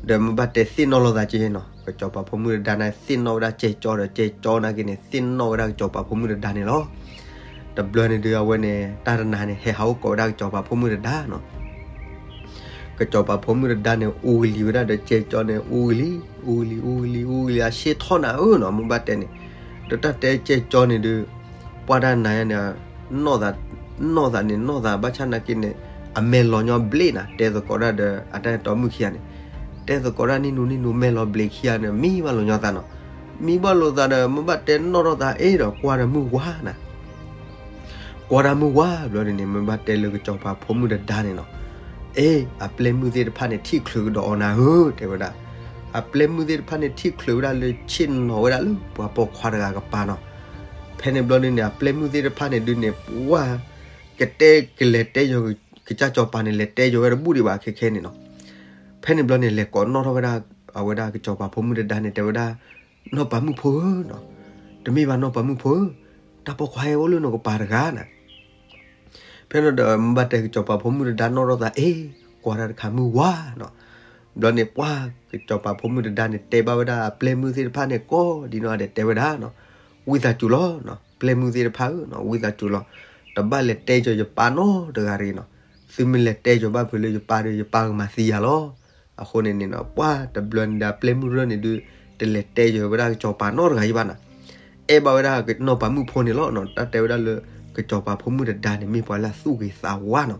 ဒီးမ့ၢ်ဘၣ်တဲသ့ၣ်နီၣ်လိာ်သးက့နီၤ, ကစီၤပၤဖိမုၣ်တဒါန့ၣ် သ့ၣ်နီၣ်ဝဲဒၣ်ကဲကၠီဒီး ကဲကၠီနာ်က့န့ၣ် သ့ၣ်နီၣ်ဝဲဒၣ်ကစီၤပၤဖိမုၣ်တဒါန့ၣ်လီၤ. တဘျီန့ၣ်ဒုး အဝဲန့ၣ် တၢ်တနၤန့ၣ် ဟဲဟးအိၣ်ကိးဝဲဒၣ်ကစီၤပၤဖိမုၣ်တဒါနီၤ. ကစီၤပၤဖိမုၣ်တဒါန့ၣ် အူကလံၤဝဲဒၣ်ဒီးကဲကၠီန့ၣ် အူကလံၤ, အူကလံၤ, အူကလံၤ, အူကလံၤ, အဆ့ၣ်ထီၣ်နၤဧၢနီၤ, မ့ၢ်ဘၣ်တဲန့ၣ်. ဒီးတၢ်တဲကဲကၠီန့ၣ်ဒုး ပှၢ်တၢ်နၤယါန့ၣ် နီၢ်သးန့ၣ် နီၢ်သးဘၣ်ဆၣ်နာ်က့န့ၣ် အမဲာ်လီၤညီဘျ့နၤ, တဲသကိးတၢ်ဒီးအတၢ်တီမုၣ်ခံဂၤန့ၣ်, တဲသကိးတၢ်နံၣ်နူနံၣ်နူ မဲာ်လီၤဘျ့ခံဂၤန့ၣ် မံဘၣ်လီၤညီသးနီၤ. မံဘၣ်လိာ်သးဒီး မ့ၢ်ဘၣ်တဲနီၣ်ထီၣ်သးအ့ဒီး ကွၢ်တၢ်မုၢ်ဝါနၤ ကွၢ်တၢ်မုၢ်ဝါဘျီန့ၣ်န့ၣ် မ့ၢ်ဘၣ်တဲလၢကစီၤပၤဖိမုၣ်တဒါန့ၣ်နီၤ, အ့ အပျဲၢ်မုၣ်သ့ၣ်တဖၣ်န့ၣ် ထံၣ်ချုးကဒီးအီၤနၤဧၢ တဲဝဲဒၣ်. အပျဲၢ်မုၣ်သ့ၣ်တဖၣ်န့ၣ် ထံၣ်ချုးဝဲဒၣ်လၢဆ့ၣ်နီၤဝဲဒၣ်လၢပှၤပိာ်ခွါတဂၤကပၤနီၤ. ဖဲန့ၣ်ဘျီန့ၣ်န့ၣ် အပျဲၢ်မုၣ်သ့ၣ်တဖၣ်န့ၣ်ဒုးန့ၣ် ပှၢ် ကတဲကလဲၤတဲယီၤ ကစၢ်စီၤပၤန့ၣ် လဲၤတဲယီၤဝဲတဘူၣ်ဒံးဘၣ်ခဲခဲန့ၣ်နီၤ. ဖဲန့ၣ်ဘျီန့ၣ် လဲၤကိးနီၣ်ထီၣ်ဝဲဒၣ် အဝဲဒၣ်ကစီၤပၤဖိမုၣ်တဒါန့ၣ် တဲဝဲဒၣ်, နီၢ်ပၤမုၣ်ဖိဧၢနီၤ, တမ့ၢ်ဘၣ်နီၢ်ပၤမုၣ်ဖိဧၢ, တၢ်ပိာ်ခွါဟဲအိၣ်လၢနကပၤတဂၤနၤ. ဖဲန့ၣ်ဒီးမ့ၢ်ဘၣ်တဲကစီၤပၤဖိမုၣ်တဒါနီၣ်ထီၣ်သးအ့ ကွၢ်တၢ်တခါမုၢ်ဝါနီၤ. ဘျီန့ၣ်ပှၢ်ကစီၤပၤဖိမုၣ်တဒါန့ၣ် တဲဘၣ်ဝဲဒၣ်အပျဲၢ်မုၣ်သ့ၣ်တဖၣ်န့ၣ် ကိးဒ်နီၢ်ဂၤဒဲးတဲဝဲဒၣ်နီၤ, ဝံသးစူၤလီၤနီၤ, ပျဲၢ်မုၣ်သ့ၣ်တဖၣ်ဧၢနီၤ, ဝံသးစူၤလီၤ. တဘၣ်လဲၤတဲယီၤယပၢ်နီတဂၤတဂ့ၤနီၤ. သုမ့ၢ်လဲၤတဲယီၤဘၣ်ဖုးလၢယပၢ်ဒီး ယပၢ်ကမၤသံယၤလီၤ. အဃိန့ၣ်န့ၣ်နီၤ ပှၢ်တဘျီန့ၣ်ဒီး အပျဲၢ်မုၣ်ရၢၢ်န့ၣ်ဒုး တလဲၤတဲယီၤဝဲဒၣ်ကစီၤပၤနီတဂၤယဘၣ်နီၤ. အဲၣ်ဘၣ်ဝဲဒၣ်နီၢ်ပၤမုၣ်ဖိန့ၣ်လီၤနီၤ. တၢ်တဲဝဲဒၣ်လၢ ကစီၤပၤဖိမုၣ်တဒါန့ၣ် မ့ၢ်ပှၤလၢအသူၣ်ဂ့ၤသးဝါနီၤ.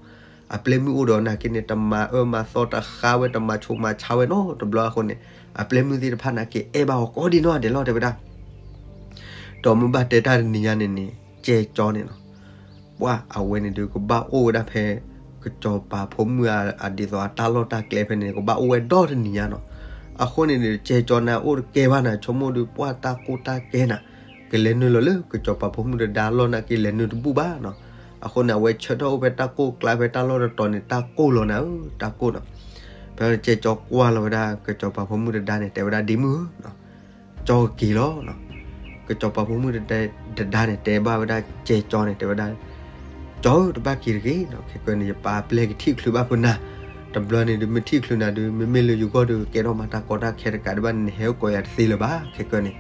အပျဲၢ်မုၣ်အိၣ်ဒီးနာ်က့န့ၣ် တမၤအၢမၤသီတဃါဝဲ တမၤဆိမၤဆါဝဲနီတဘျီအဃိန့ၣ် အပျဲၢ်မုၣ်သ့ၣ်တဖၣ်နာ်က့ အဲၣ်ဘၣ်အီၤကိးဒ်နီၢ်ဂၤဒဲးလီၤတဲဝဲဒၣ်. ဒီးမ့ၢ်ဘၣ်တဲတၢ်တနံၤညါန့ၣ်န့ၣ် ကဲကၠီန့ၣ်နီၤ ပှၢ်အဝဲန့ၣ်ဒုး ကဘၣ်အိၣ်ဝဲဒၣ်ဖဲ ကစီၤပၤဖိမုၣ်အ အဒ်သိးအတၢ်လီၢ်တၢ်ကျဲဖဲန့ၣ် ကဘၣ်အိၣ်ဝဲဒီတနံၤညါနီၤ. အဃိန့ၣ်န့ၣ် ကဲကၠီန့ၣ် အိၣ်တကဲဘၣ်နၤ ဆိကမိၣ်ဒုး ပှၢ်တၢ်ကိၢ်တၢ်ကဲနၤ ကလဲၤနုာ်လီၤလၢကစီၤပၤဖိမုၣ်တဒါအလီၢ်နာ်က့ လဲၤနုာ်တဘူၣ်ဘၣ်နီၤ. အဃိန့ၣ် အဝဲဆၢထၢၣ်အိၣ်ဖဲတၢ်ကိၢ်ကျါဖဲတၢ်လီၢ်တတီၤန့ၣ် တၢ်ကိၢ်လီၤနၤဧၢ တၢ်ကိၢ်နီၤ. ဖဲကဲကၠီကွၢ်လီၤဝဲဒၣ် ကစီၤပၤဖိမုၣ်တဒါန့ၣ် တဲဝဲဒၣ်ဒ်မုၢ်ဧၢနီၤ ကၠီကက့ၤလီၤနီၤ. ကစီၤပၤဖိမုၣ်တဒါန့ၣ် တဲဘၣ်ဝဲဒၣ်ကဲကၠီန့ၣ် တဲဝဲဒၣ် ကၠီဧၢ တဘၣ်က့ၤတဂ့ၤနီၤ, ခဲကနံၣ် ယပၢ်အပျဲၢ်ကထံၣ်ချုးဘၣ်ဖုးနၤ, တဘျီန့ၣ်ဒုး မ့ၢ်ထံၣ်ချုးနၤဒုး မ့မ့ၢ်လၢယဂီၢ်ဒုး ကကဲထီၣ်မၤတၢ်ကီတၢ်ခဲတကးဒံးဘၣ်န့ၣ် နဟဲအိၣ်ကိးယၤတသ့လၢၤဘၣ် ခဲကနံၣ်န့ၣ်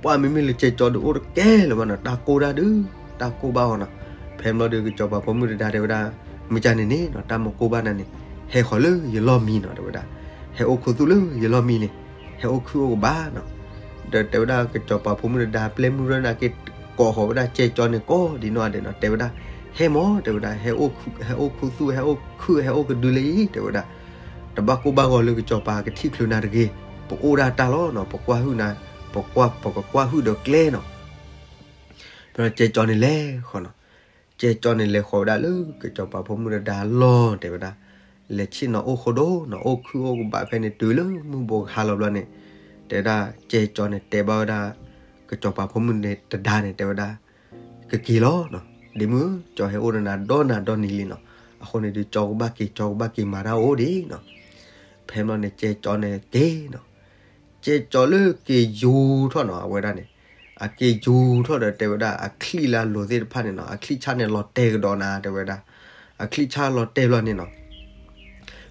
ပှၢ်မ့မ့ၢ်လၢကဲကၠီဒုး အိၣ်တကဲလၢၤဘၣ်နီၤ, တၢ်ကိၢ်တၢ်ဒုး တၢ်ကိၢ်ဘၣ်အီၤနီၤ. ဖဲဘျီဒုး ကစီၤပၤဖိမုၣ်တဒါတဲဝဲဒၣ် မ့ၢ်ကန့ၣ်န့ၣ်နီၤ တၢ်မကိၢ်ဘၣ်နၤန့ၣ် ဟဲဃီၤလၢယလီၢ်မံနီၤ တဲဝဲဒၣ်, ဟဲအိၣ်ခူသူၣ်လၢယလီၢ်မံန့ၣ် ဟဲအိၣ်ခုၣ်အိၣ်ကဘၣ်နီၤ. ဒီးတဲဝဲဒၣ်ကစီၤပၤဖိမုၣ်တဒါ ပျဲၢ်မုၣ်ရၢၢ်နာ်က့ ကိးဃီၤဝဲဒၣ်ကဲကၠီန့ၣ် ကိးဒ်နီၢ်ဂၤဒဲးနီၤ တဲဝဲဒၣ် ဟဲမၢ တဲဝဲဒၣ် ဟဲအိၣ်ခူသူၣ် ဟဲအိၣ်ခုၣ် ဟဲအိၣ်ကဒုလၢအံၤ တဲဝဲဒၣ်, တဘၣ်ကိၢ်ဘၣ်ဂီၤလၢကစီၤပၤကထံၣ်ချုးနၤတဂ့ၤ, ပအိၣ်ဒၣ်တၢ်လီၤနီၤ, ပကွၢ်ဟုၣ်နၤ, ပကွၢ် ပကကွၢ်ဟုၣ်ဒီးကျဲနီၤ. ဖဲကဲကၠီန့ၣ်လဲၤဃီၤနီၤ, ကဲကၠီန့ၣ်လဲၤဃီၤဝဲဒၣ်လၢကစီၤပၤဖိမုၣ်တဒါအလီၢ် တဲဝဲဒၣ်, လဲၤဆ့ၣ်နီၤအိၣ်ဃိဒိၣ်နီၤ အိၣ်ခုၣ်အိၣ်ကဘၣ်ဖဲန့ၣ် တုၤလၢမုၢ်ဘိးကဟါလီၤဘျီန့ၣ်, တဲဝဲဒၣ်ကဲကၠီန့ၣ် တဲဘၣ်ဝဲဒၣ် ကစီၤပၤဖိမုၣ်တဒါန့ၣ် တဲဝဲဒၣ် ကက့ၤလီၤနီၤ, ဒ်မုၢ် ကၠီဟဲအိၣ်ဒီးနၤဒီနၤဒီနံၤလံနီၤ, အဃိန့ၣ်ဒုး ကၠီကဘၣ်က့ၤ ကၠီကဘၣ်က့ၤမၤတၢ်အိၣ်ဒံးနီၤ. ဖဲဘျီန့ၣ် ကဲကၠီန့ၣ်က့ၤနီၤ, ကဲကၠီလၢက့ၤယူၤထီၣ်နီၤ အဝဲဒၣ်န့ၣ်, အက့ၤယူၤထီၣ်ဒီးတဲဝဲဒၣ် အချံၣ်လၢအလိၤသ့ၣ်တဖၣ်န့ၣ်နီၤ အချံၣ်ဆၣ်န့ၣ်လီၤတဲာ်ကဒီးနၤ တဲဝဲဒၣ်, အချံၣ်ဆၣ်လီၤတဲာ်ဘျီန့ၣ်နီၤ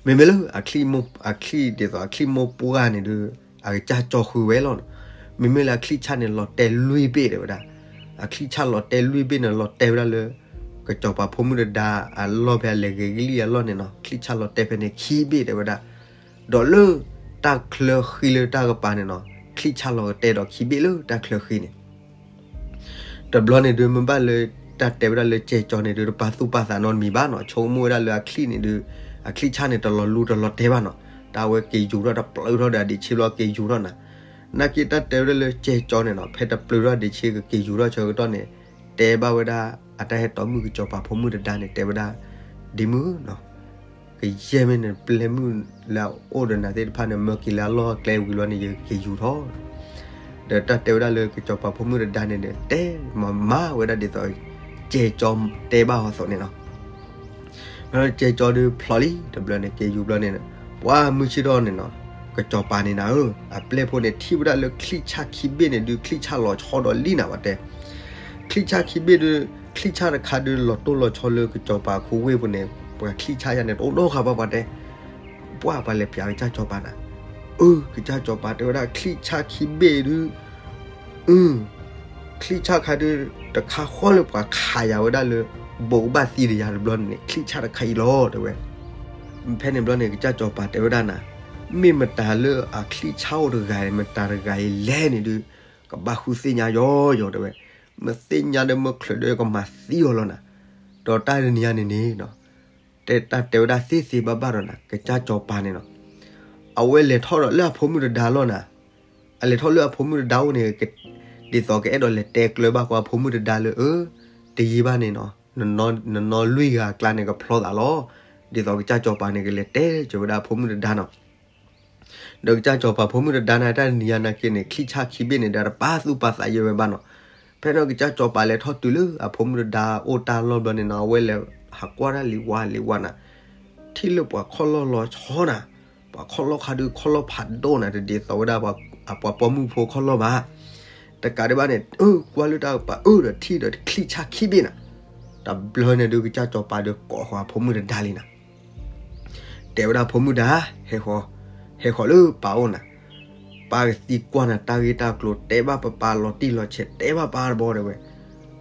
မ့မ့ၢ်လၢအချံၣ်မိၢ် အချံၣ်ဒ်သိးအချံၣ်မိၢ်ပှၢ်န့ၣ်ဒုး အကစၢ်ကၠီဃုာ်ဝဲလီၤနီၤ. မ့မ့ၢ်လၢအချံၣ်ဆၣ်န့ၣ်လီၤတဲာ်လွံၢ်ဘ့ၣ်တဲဝဲဒၣ်, အချံၣ်ဆၣ်လီၤတဲာ်လွံၢ်ဘ့ၣ်န့ၣ် လီၤတဲာ်ဝဲဒၣ်လၢ ကစီၤပၤဖိမုၣ်တဒါအလီၢ်ဖဲအလဲၤဂဲၤကလံၣ်အလီၢ်န့ၣ်နီၤ ချံၣ်ဆၣ်လီၤတဲာ်ဖဲန့ၣ်ခံဘ့ၣ်တဲဝဲဒၣ်, ဒီးလၢတၢ်ချၢဃံလၢတၢ်ကပၤန့ၣ်နီၤ ချံၣ်ဆၣ်လီၤကတဲာ်ဒီးခံဘ့ၣ်လၢတၢ်ချၢဃံန့ၣ် တဘျီန့ၣ်ဒုး မ့ၢ်ဘၣ်လၢတၢ်တဲဝဲဒၣ်လၢကဲကၠီန့ၣ်ဒုး တပာ်သူၣ်ပာ်သးနီတမံၤဘၣ်နီၤ, ဆိကမိၣ်ဝဲဒၣ်လၢအချံၣ်န့ၣ်ဒုး အချံၣ်ဆၣ်န့ၣ် တလီၤလူတလီၤတဲာ်ဘၣ်နီၤ, တၢ်ဝဲက့ၤယူၤထီၣ် တပျုးထီၣ်ဒီးအဒ့းဆ့ဘျီက့ၤယူၤထီၣ်နၤ, နာ်က့တၢ်တဲဝဲဒၣ်လၢကဲကၠီန့ၣ်နီၤ ဖဲတပျုးထီၣ်ဒ့းဆ့ကက့ၤယူၤထီၣ်ဆၢကတီၢ်န့ၣ် တဲဘၣ်ဝဲဒၣ် အတၢ်ဟဲတီမုၣ်ကစီၤပၤဖိမုၣ်တဒါန့ၣ် တဲဝဲဒၣ်, ဒ်မုၣ်နီၤ ကယဲၢ်မ့ၢ်နပျဲမုၣ်လၢအအိၣ်ဒီးနၤသ့ၣ်တဖၣ်န့ၣ် မၢက့ၤလၢအလီၢ်အကျဲဝံၤလီၤန့ၣ် ယက့ၤယူၤထီၣ် ဒီးတၢ်တဲဝဲဒၣ်လၢကစီၤပၤဖိမုၣ်တဒါန့ၣ်ဒီး တဲမၤမၤဝဲဒၣ်ဒ်သိး ကဲကၠီတဲဘၣ်အီၤအသိးန့ၣ်နီၤ, ကဲကၠီဒုးဖျိးလံ တဘျီန့ၣ် က့ၤယူၤဘျီန့ၣ် ပှၤမုၢ်ဆ့ၣ်ထီၣ်န့ၣ်နီၤ, ကစီၤပၤန့ၣ်နၤဧၢ, အပျဲၢ်ဖိန့ၣ်ထံၣ်ဝဲဒၣ်လၢချံၣ်ဆၣ်ခံဘ့ၣ်န့ၣ်ဒုး ချံၣ်ဆၣ်လီၤဆီဒီးလံနၤဝဲတဲ ချံၣ်ဆၣ်ခံဘ့ၣ်ဒုး ချံၣ်ဆၣ်တခါဒုး လီၤတိၢ်လီၤဆီလၢကစီၤပၤခူဝ့ၢ်ပူၤန့ၣ် ပှၤချံၣ်ဆၣ်ယါန့ၣ် တအိၣ်နီတဂၤဘၣ်ပှၤတဲ, ပှၤပှၤလဲၤပျးကစၢ်စီၤပၤနၤ, အၢ ကစၢ်စီၤပၤတဲဝဲဒၣ်ချံၣ်ဆၣ်ခံဘ့ၣ်ဒုး, အၢ ချံၣ်ဆၣ်ခါဒုး တခါဃီလၢပှၤခးယၤဝဲဒၣ်လၢ ဘိးကဘၣ်သံဒီးယၤတဘျီန့ၣ် ချံၣ်ဆၣ်တခါအံၤလီၤတဲဝဲ ဖဲန့ၣ်ဘျီန့ၣ် ကစၢ်စီၤပၤတဲဝဲဒၣ်နၤ, မ့ၢ်မတၤလၢအချံၣ်ဆၣ်အိၣ်တဂၤ မတၤတဂၤအံၤလဲၣ်န့ၣ်ဒုး, ကဘၣ်ဃုသ့ၣ်ညါယီၤယီၤတဲဝဲ, မ့ၢ်သ့ၣ်ညါဒီးမ့ၢ်ချုးဒီး ကမၤသံအီၤလီၤနၤ, ဒီးတၢ်တနံၤညါန့ၣ်န့ၣ်, တဲတၢ်တဲဝဲဒၣ်သ့သ့ဘၣ်ဘၣ်ဒီးနၤ ကစၢ်စီၤပၤန့ၣ်နီၤ, အဝဲလဲၤထီၣ်ဒီးလၢအဖိမုၣ်တဒါလီၤနၤ, အလဲၤထီၣ်လၢအဖိမုၣ်တဒါအိၣ်န့ၣ်, ဒ်သိးကအဲၣ်ဒိးလဲၤတဲကျၢၤဘၣ်ဃီအဖိမုၣ်တဒါလၢ အၢ တယံာ်ဘၣ်န့ၣ်နီၤ, နနီလွံၢ်ဂၤအကျါန့ၣ် ကဖျီသးလီၤ, ဒ်သိးကစၢ်စီၤပၤန့ၣ် ကလဲၤတဲစၢၤဝဲဒၣ်အဖိမုၣ်တဒါနီၤ ဒီးကစၢ်စီၤပၤဖိမုၣ်တဒါန့ၣ် တၢ်တနံၤညါနာ်က့န့ၣ် ချံၣ်ဆၣ်ခံဘ့ၣ်န့ၣ် ဒီးတပာ်သူၣ်ပာ်သးယဲဝဲဘၣ်နီၤ, ဖဲန့ၣ်ကစၢ်စီၤပၤလဲၤထီၣ်တုၤလၢအဖိမုၣ်တဒါအိၣ်တၢ်လီၢ်ဘျီန့ၣ်နီၤ အဝဲလဲၤဟးကွၢ်တၢ်လံၤဝါလံၤဝါနၤ, ထံၣ်လၢပှၤခီၣ်လီၢ်လီၤဆီနၤ, ပှၤခီၣ်လီၢ်ခါဒုးခီၣ်လီၢ်ဖးဒိၣ်နၤ တဒ်သိးဝဲဒၣ် အပှၤပိာ်မုၣ်ဖိခီၣ်လီၢ်ဘၣ်, တကးဒံးဘၣ်န့ၣ် အၢ ကွၢ်လၢတၢ်ကပၤအၢဒီးထံၣ်ဒီးချံၣ်ဆၣ်ခံဘ့ၣ်နၤ, တဘျီန့ၣ်ဒုးကစၢ်စီၤပၤဒုးကိးဃီအဖိမုၣ်တဒါလံနၤ တဲဝဲဒၣ်ဖိမုၣ်တဒါ, ဟဲဃီၤ, ဟဲဃီၤလၢပၢ်အိၣ်နၤ, ပၢ်ကသံကွၢ်နၤတၢ်ဂ့ၢ်တၢ်ကျိၤ တဲဘၣ်ပၢ်ပၢ်လီၤတံၢ်လီၤဆဲး တဲဘၣ်ပၢ်တဘျီတဲဝဲ,